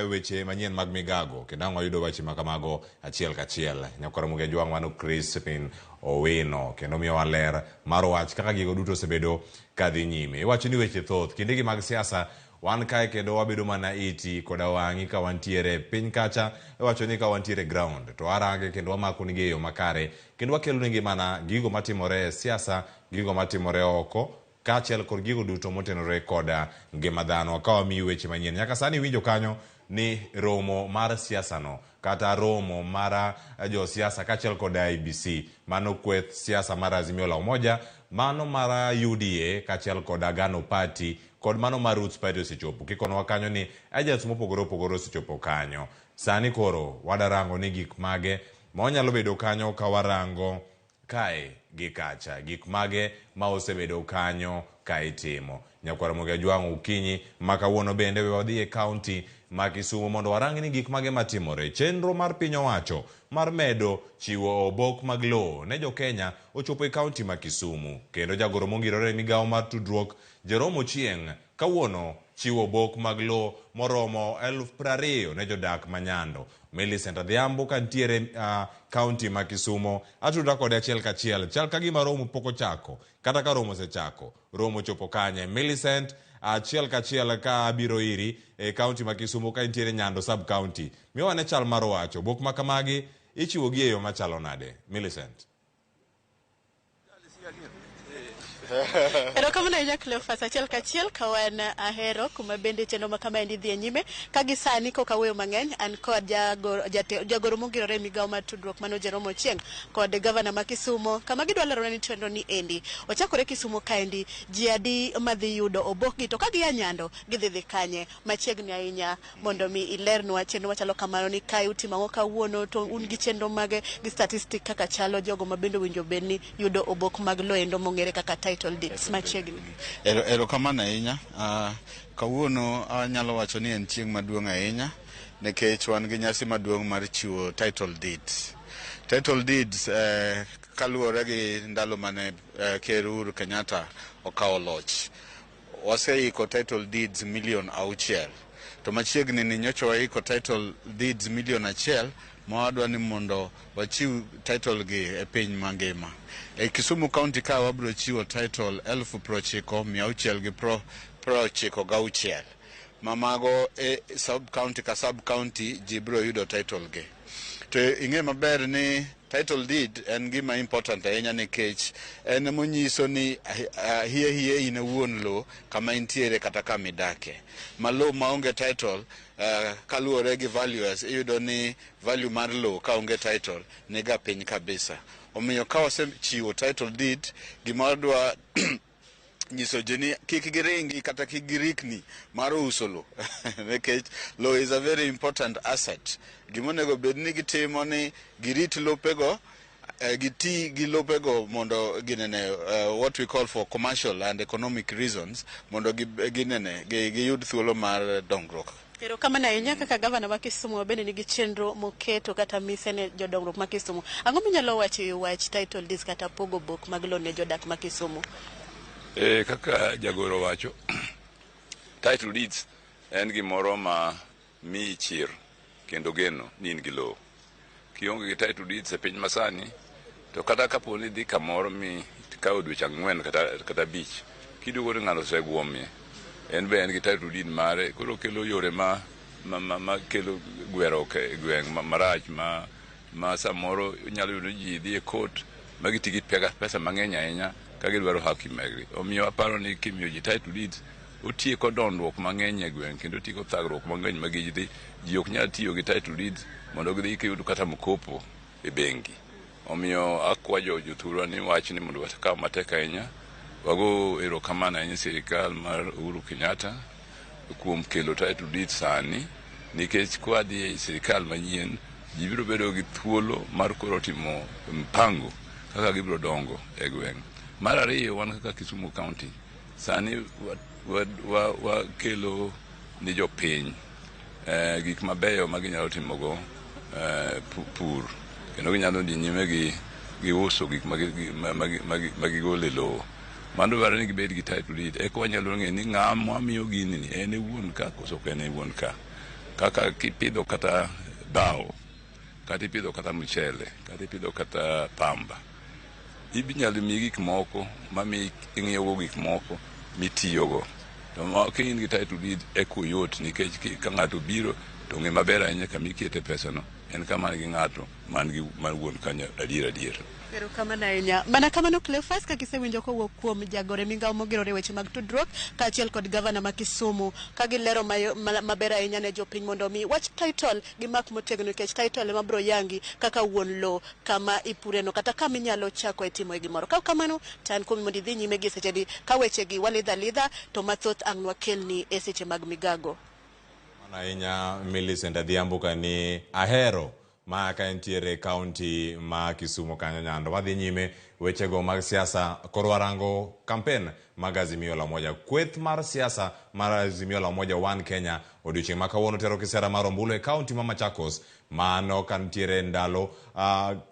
weche manyien mag migago kendo ang' wayudo weche ma kamago achiel kachiel. Nyakwar Ramogi Ajwang' mano Crispin Owino kendo miyowa ler mar wach kaka gigo duto osebedo kadhi nyime. Iwacho ni weche thoth kindegi mag siasa wan kae kendo wabedo mana iti koda wang'i ka wantiere piny kacha iwacho ni ka wantiere ground to warange kendo wamako nigi e yo makare kendo wakelo nigi mana gigo matimore e siasa, gigo matimore oko kaachiel kod gigo duto motenore koda ngima dhano ka wamiyi weche manyien. Nyaka sani iwinjo kanyo ni romo mar siasa no kata romo mar josiasa kaachiel kod IEBC mano kweth siasa mar Azimio la Umoja, mano mar UDA kaachiel kod Agano Party kod mano mar Roots Party osechopo. Kikonwa kanyo ni agents mopogore opogore osechopo kanyo. Sani koro wadarango ni gik mage ma wanyalo bedo kanyo ka warango kae gi kacha, gik mage ma osebedo kanyo ka itimo. Nyakwar Ramogi Ajwang' okinyi ma kawuono bende we wadhi e kaunti ma Kisumu mondo warang ni gik mage matimore. Chenro mar piny owacho mar medo chiwo obok mag lowo ne jo-Kenya ochopo e kaunti ma Kisumu. Kendo jagoro mongirore e migawo mar tudruok Jerome Ochieng' kawuono chiwo obok mag lowo moromo 20,000 ne jodak ma Nyando. Millicent Adhiambo ka nitiere kaunti ma Kisumo atuda kode achiel kachiel. Chal ka gima romo pok ochako kata ka romo osechako. Romo ochopo kanye? Millicent achiel kachiel ka abiro iri e kaunti ma Kisumo ka intiere Nyando sub county. Miwa ane chal mar wacho. Obok ma kamagi ichiwo gi e yo machalo nade? Millicent. Erokamano ahinya Cleophas, achiel kachiel ka wan ahero kuma bende chenro ma kama endi dhi e nyime ka gi sani koka wuoyo mang'eny an kod jagoro mongirore e migawo mar tudruok mano Jerome Ochieng kod gavana ma Kisumo kama gidwa lerona ni chenro ni endi ochakore Kisumo kaendi ji adi madhi yudo obokgi to ka gia Nyando gidhi dhi kanye machiegni ahinya mondo mi ilernwa chenro machalo kamano ni kae utimo ang'o kawuono to un gi chenro mage gi statistic kaka chalo jogo ma bende owinjo bed ni yudo obok mag lowo endo mong'ere kaka title deeds machiegni. Erokamano ahinya. Kawuono anyalo wacho ni en chieng' maduong' ahinya nikech wan gi nyasi maduong' mar chiwo title deeds. Title deeds kaluwore gi ndalo mane Ker Uhuru Kenyatta okawo loch. Waseiko title deeds milion 6 to machiegni ni nyocha waiko title deeds milion 1 ma wadwa ni mondo wachiw title gi e piny mangima. E Kisumu County ka wabiro chiwo title 90,696 ma mago e sub county ka sub county ji biro yudo title gi. To ing'e maber ni title deed en gima important ahinya nikech en emonyiso ni hie hie in e wuon lowo kama intiere kata kama idake. Ma lowo maonge title kaluwore gi valuers iyudo ni value mar lowo kaonge title niga piny kabisa. Omiyo ka wasechiwo title deed gima wadwa nyiso ji ni kik giringi kata kik girikni mar uso lowo nikech lowo is a very important asset. Gima onego bed ni gitimo ni girit lopego, giti gi lopego mondo ginene what we call for commercial and economic reasons mondo ginene giyud thuolo mar dongruok. Erokamano ahinya kaka gavana ma Kisumu bende nigi chenro moketo kata mise ne jodongruok ma Kisumu. Ang'o minyalo wacho e wach title deeds kata pogo obok mag lowo ne jodak ma Kisumu? Kaka jagoro wacho, title deeds en gimoro ma miyi chir kendo geno ni in gi lowo. Kionge gi title deeds e piny masani, to kata kapo ni idhi kamoro mi ikawo dweche 4 kata 5, kiduogo ni ng'ato oseguomie, en be en gi title deed mare, koro kelo yore ma kelo gweruok e gweng' marach ma samoro inyalo yudo ni ji dhi e court ma giti gi pesa mang'eny ahinya ka gidwaro haki meggi. Omiyo aparo ni kimiyo ji title deeds, otieko dondruok mang'eny e gweng' kendo otieko thagruok mang'eny ma ji dhi. Ji ok nyal tiyo gi title deeds mondo gidhi giyud kata mkopo e bengi. Omiyo akwayo jothurwa ni wachni mondo wakaw matek ahinya. Wago erokamano ahinya sirikal mar Uhuru Kenyatta kuom kelo title deeds sani, nikech kwadhi e sirikal manyien, ji biro bedo gi thuolo mar koro timo mpango kaka gibiro dongo e gweng'. Mar ariyo, wan kaka Kisumu County, sani wakelo ni jopiny gik mabeyo ma ginyalo timogo pur kendo ginyalo dhi nyime gi uso gik ma gigolo e lowo. Mano dwaro ni gibed gi title deed eka wanyalo ng'eyo ni ng'ama wamiyo gini ni en e wuon ka koso ok en e wuon ka. Kaka kipidho kata bao, kata ipidho kata mchele, kata ipidho kata pamba, inyalo miyi gik moko mamiyi ing'iewogo gik moko mitiyogo. To ka in gi title deed eka oyot nikech ka ng'ato obiro to ng'e maber ahinya kama ikete pesano en kama nigi ng'ato man gi man wuon kanyo adier adier. Erokamano ahinya. Mana kamano Cleophas, kaka isewinjo kowuok kuom jagoro e migawo mogirore weche mag tudruok kaachiel kod gavana ma Kisumu ka gilero maber ahinya ne jopiny mondo mi wach title gimak motegno nikech title ema biro yangi kaka wuon lowo kama ipureno kata kama inyalo chako e timoe gimoro. Ka kamano to an kuomi mondo idhi nyime gi sechegi ka wechegi walidho alidha to mathoth ang' nwakelni e seche mag migago. Mano ahinya Millicent Adhiambo kani ahero ma ka entiere e kaunti ma Kisumu kanyo Nyando. Wadhi nyime wechego mag siasa koro warango kampen mag Azimio la Umoja. Kweth mar siasa mar Azimio la Umoja One Kenya odiochieng' ma kawuono tero kisera mar ombulu e kaunti ma Machakos. Mano ka nitiere ndalo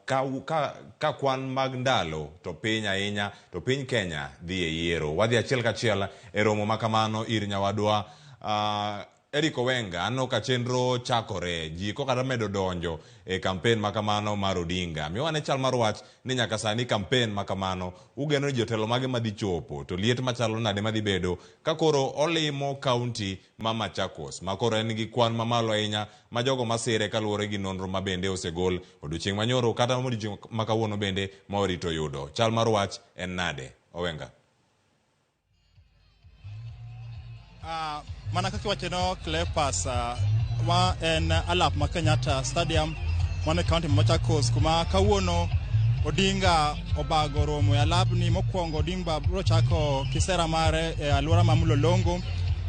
ka kwan mag ndalo to piny ahinya to piny Kenya dhi e yiero. Wadhi achiel kachiel e romo ma kamano ir nyawadwa Eric Owenga, aneno ka chenro chakore, ji koka medo donjo e kampen ma kamano mar Odinga. Miwa ane chal mar wach ni nyaka sani kampen ma kamano ugeno ni jotelo mage madhi chopo to liet machalo nade madhi bedo ka koro olimo kaunti ma Machakos ma koro en gi kwan mamalo ahinya ma jogo masire kaluwore gi nonro ma bende osegol odiochieng' manyoro kata odiochieng' ma kawuono bende ma orito yudo. Chal mar wach en nade? Owenga. Mana kaka iwacho no Cleophas, ma en alap ma Kenyatta Stadium mano e kaunti ma Machakos kuma kawuono Odinga obago romo e alapni. Mokwongo Odinga biro chako kisera mare e alwora ma Mlolongo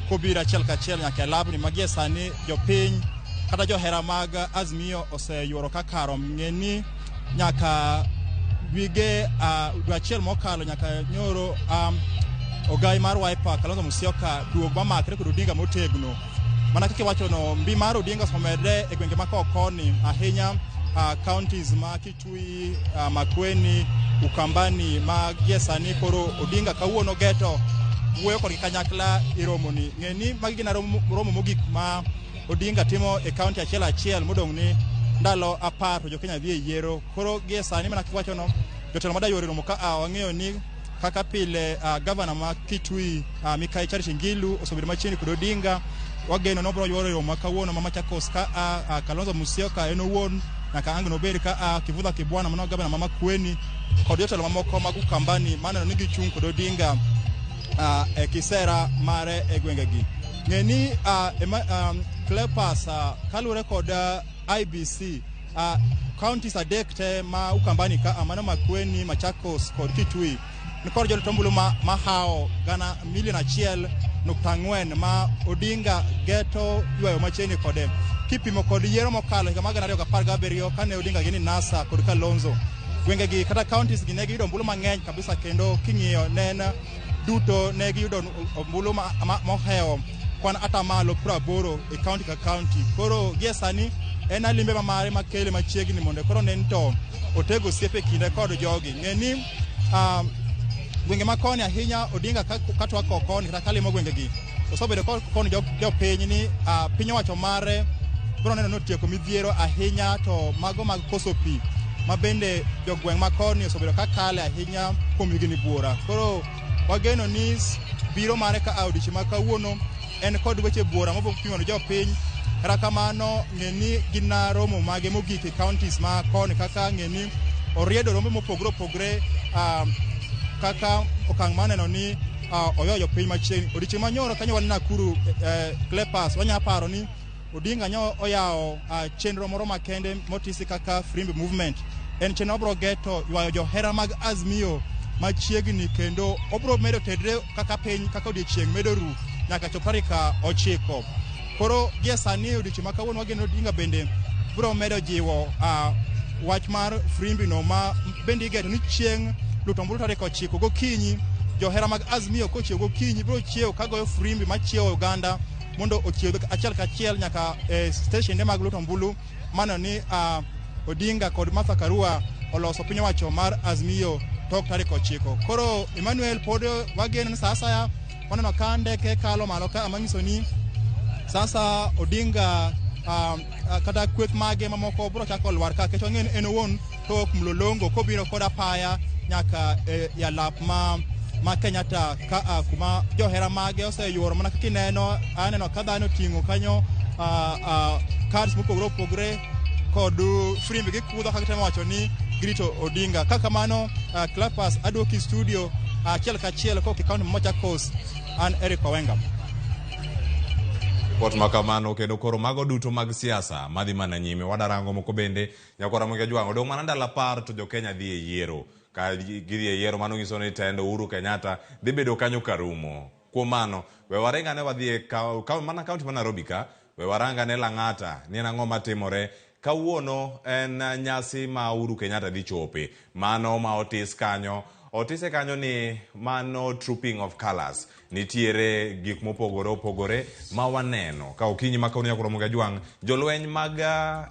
kobiro achiel kachiel nyaka e alapni ma gie sani jopiny kata johera mag Azimio oseyuoro kaka rom. Ng'e ni nyaka wige dwe achiel mokalo nyaka nyoro ogai mar Wiper Kalonzo Musyoka duog mamakre kod Odinga motegno. Mana kaka iwachono, mbi mar Odinga osemedre e gwenge ma koni ahinya counties ma Kitui, Makueni, Ukambani ma gie sani koro Odinga kawuono geto wuoyo kodgi kanyakla e romoni. Ng'e ni magi gin romo mogik ma Odinga timo e county achiel achiel modong' ni ndalo 10 to jokenya dhi e yiero. Koro gie sani mana kaka iwachono, jotelo mada yore romo ka wang'eyo ni kaka pile gavana ma Kitui Mikai Charity Ngilu osebedo machiegni kod Odinga. Wageno ni obiro yuoro romo ma kawuono ma Machakos ka Kalonzo Musyoka en owuon nyaka ang' nobed ka Kivutha Kibwana mano gavana ma Makueni kod jotelo mamoko mag Ukambani maneno ni gichung' kod Odinga e kisera mare e gwengegi. Ng'e ni Cleophas kaluwore kod IBC counties adek te ma Ukambani ka mano Makueni, Machakos kod Kitui nikod jolut ombulu mahawo gana milion 1.4 ma Odinga geto ywayo machiegni kode kipimo kod yiero mokalo higa mar 2017 kane Odinga gini NASA kod Kalonzo. Gwengegi kata counties gi ne giyudo ombulu mang'eny kabisa kendo king'iyo nen duto ne giyudo ombulu mohewo kwan atamalo 80 e county ka county. Koro gie sani en alimbe ma mare makele machiegni mondo koro nen to otego osiep e kinde kod jogi. Ng'e ni gwenge ma koni ahinya Odinga katwako koni kata kalimo gwengegi osebedo koni jopiny ni piny owacho mare biro neno ni otieko midhiero ahinya to mago mag koso pi ma bende jogweng' ma koni osebedo ka kale ahinya kuom higni buora. Koro wageno ni biro mare ka odiochieng' ma kawuono en kod weche buora mobiro pimo ne jopiny. Kata kamano ng'e ni gin romo mage mogik e counties ma koni kaka ng'e ni oriedo rombe mopogore opogore kaka okang' maneno ni oyoyo piny machiegni. Odiochieng' manyoro kanyo wan Nakuru Cleophas wanya paro ni Odinga nyo oyawo chenro moro makende motisi kaka Frimbi Movement. En chenro mabiro geto ywayo johera mag Azimio machiegni kendo obiro medo tedre kaka piny kaka odiochieng' medo ru nyaka chop tarik 9. Koro gie sani odiochieng' ma kawuono wageno Odinga bende biro medo jiwo wach mar Frimbi no ma bende igeto ni chieng' luto ombulu tarik 9 gokinyi johera mag Azimio kochiew gokinyi biro chiew ka goyo frimbi machiewo oganda Mondo ochiew achiel kachiel nyaka e steshende mag luto ombulu mano ni Odinga kod Martha Karua oloso piny owacho mar Azimio tok tarik 9. Koro Emmanuel pod wageno ni sa asaya waneno ka ndeke kalo malo ka manyiso ni sasa Odinga kata kweth mage mamoko biro chako lwar ka nikech wang'eyo ni en owuon to ok mlolongo kobiro kod apaya nyaka e alap ma Kenyatta ka kuma johera mage oseyuoro mana kaka ineno aneno ka dhano oting'o kanyo cards mopogore opogore kod firimbi gikudho ka gitemo wacho ni girito Odinga. Ka kamano Clappers aduoki studio achiel kachiel kowuok e kaunti ma Machakos. An Eric Owenga. Ripot ma kamano kendo koro mago duto mag siasa madhi mana nyime wadarango moko bende nyakwara Ramogi Ajwang' odong' mana ndalo 10 to jo-Kenya dhi e yiero ka gidhi e yiero mano nyiso ni tend Uhuru Kenyatta dhi bedo kanyo karumo kuom mano we waring ane wadhi e mana kaunti ma Nairobi ka we warang ane Lang'ata ni en ang'o matimore kawuono en nyasi ma Uhuru Kenyatta dhi chope mano ma otis kanyo otise kanyo ni mano trooping of colors nitiere gik mopogore opogore ma waneno ka okinyi ma kawuono nyakwar Ramogi Ajwang' jolweny mag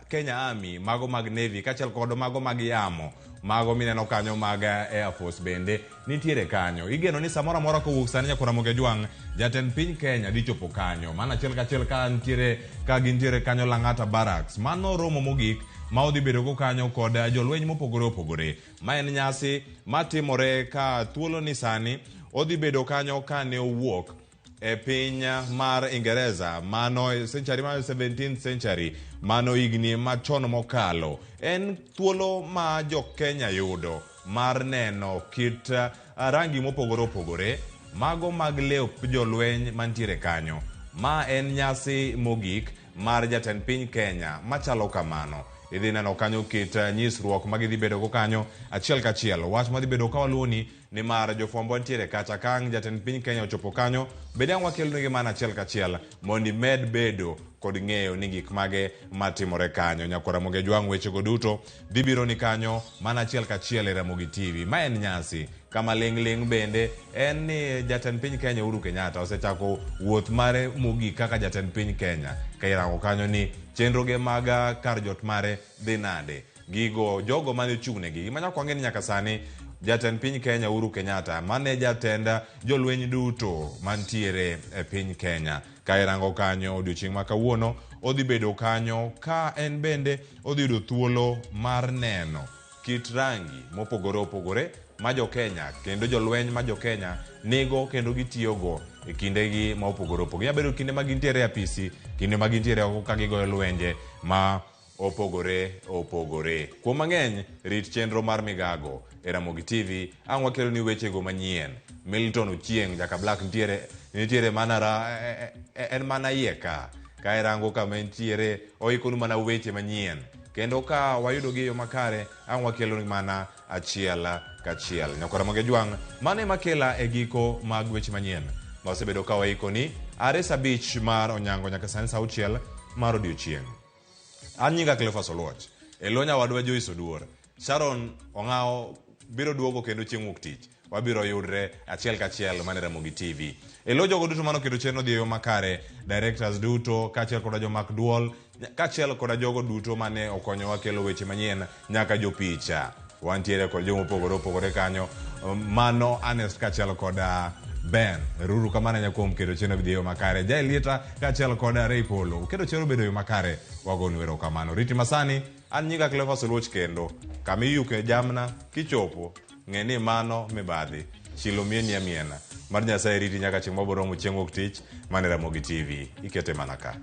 Kenya Army mago mag Navy kaachiel kod mago mag yamo mago mineno kanyo mag Air Force bende nitiere kanyo igeno ni samoro amora kowuok sani nyakwar Ramogi Ajwang' jatend piny Kenya dhi chopo kanyo mana achiel kachiel ka nitiere ka gintiere kanyo Lang'ata Barracks mano romo mogik ma odhi bedo go kanyo kod jolweny mopogore opogore ma en nyasi matimore ka thuolo ni sani odhi bedo kanyo kane owuok e piny mar Ingereza mano century mar 17th century mano higni machon mokalo en thuolo ma jo Kenya yudo mar neno kit rangi mopogore opogore mago mag lep jolweny mantiere kanyo ma en nyasi mogik mar jatend piny Kenya machalo kamano idhi neno kanyo kit nyisruok ma gidhi bedo go kanyo achiel kachiel wach madhi bedo ka waluwoni nimar jofwambo ntiere kacha ka ang' jatend piny Kenya ochopo kanyo bende ang' wakelonegi mana achiel kachiel mondo imed bedo kod ng'eyo ni gik mage matimore kanyo nyakwar Ramogi Ajwang' wechego duto dhi biro ni kanyo mana achiel kachiel e Ramogi TV ma en nyasi kama ling' ling' bende en ni jatend piny Kenya Uhuru Kenyatta osechako wuoth mare mogik kaka jatend piny Kenya ka irango kanyo ni chenroge mag kar jot mare dhi nade gigo jogo mane ochung'negi gima nyaka wang'e ni nyaka sani jatend piny Kenya Uhuru Kenyatta mane jatend jolweny duto mantiere e piny Kenya ka irango kanyo odiochieng' ma kawuono odhi bedo kanyo ka en bende odhi yudo thuolo mar neno kit rangi mopogore opogore ma jo Kenya kendo jolweny ma jo Kenya nigo kendo gitiyogo e kindegi ma opogore opogore. Nyalo bedo kinde ma gintiere e apisi, kinde ma gintiere oko ka gigoyo lwenje ma opogore opogore. Kuom mang'eny, rit chenro mar Migago e Ramogi TV ang' wakeloni wechego manyien. Milton Ochieng' Jaka Black nitiere nitiere mana ra, en mana iye ka. Ka irango kama entiere oikonu mana weche manyien. Kendo ka wayudogi e yo makare ang' wakeloni mana achiel kachiel. Nyakwar Ramogi Ajwang', mano ema kela e giko mag weche manyien ma wasebedo ka waikoni are sa 5 mar onyango nyaka sani sa 6 mar odiochieng'. An nyinga Cleophas Oluoch. E lo nyawadwa Joyce Oduor. Sharon Ong'awo biro duogo kendo chieng' wuok tich. Wabiro yudre achiel kachiel mana e Ramogi TV. E lo jogo duto mano keto chenro dhi e yo makare, directors duto kaachiel koda jomak duol, kaachiel koda jogo duto mane okonyowa kelo weche manyien nyaka jopicha. Wantiere kod joma opogore opogore kanyo. Mano Ernest kaachiel koda Ben. Ruru kamano ahinya kuom keto chenro dhi e yo makare. Jaelieta kaachiel koda Ray Polo. Keto chenro bedo e yo makare. Wagonu erokamano. Riti masani, an nyinga Cleophas Oluoch kendo. Kama iyuke jamna, kichopo, ng'e ni mano mibadhi. Chilo mieni amiena. Mar Nyasaye riti nyaka chieng' mabiro romo chieng' wuok tich mana e Ramogi TV. Ikete mana ka.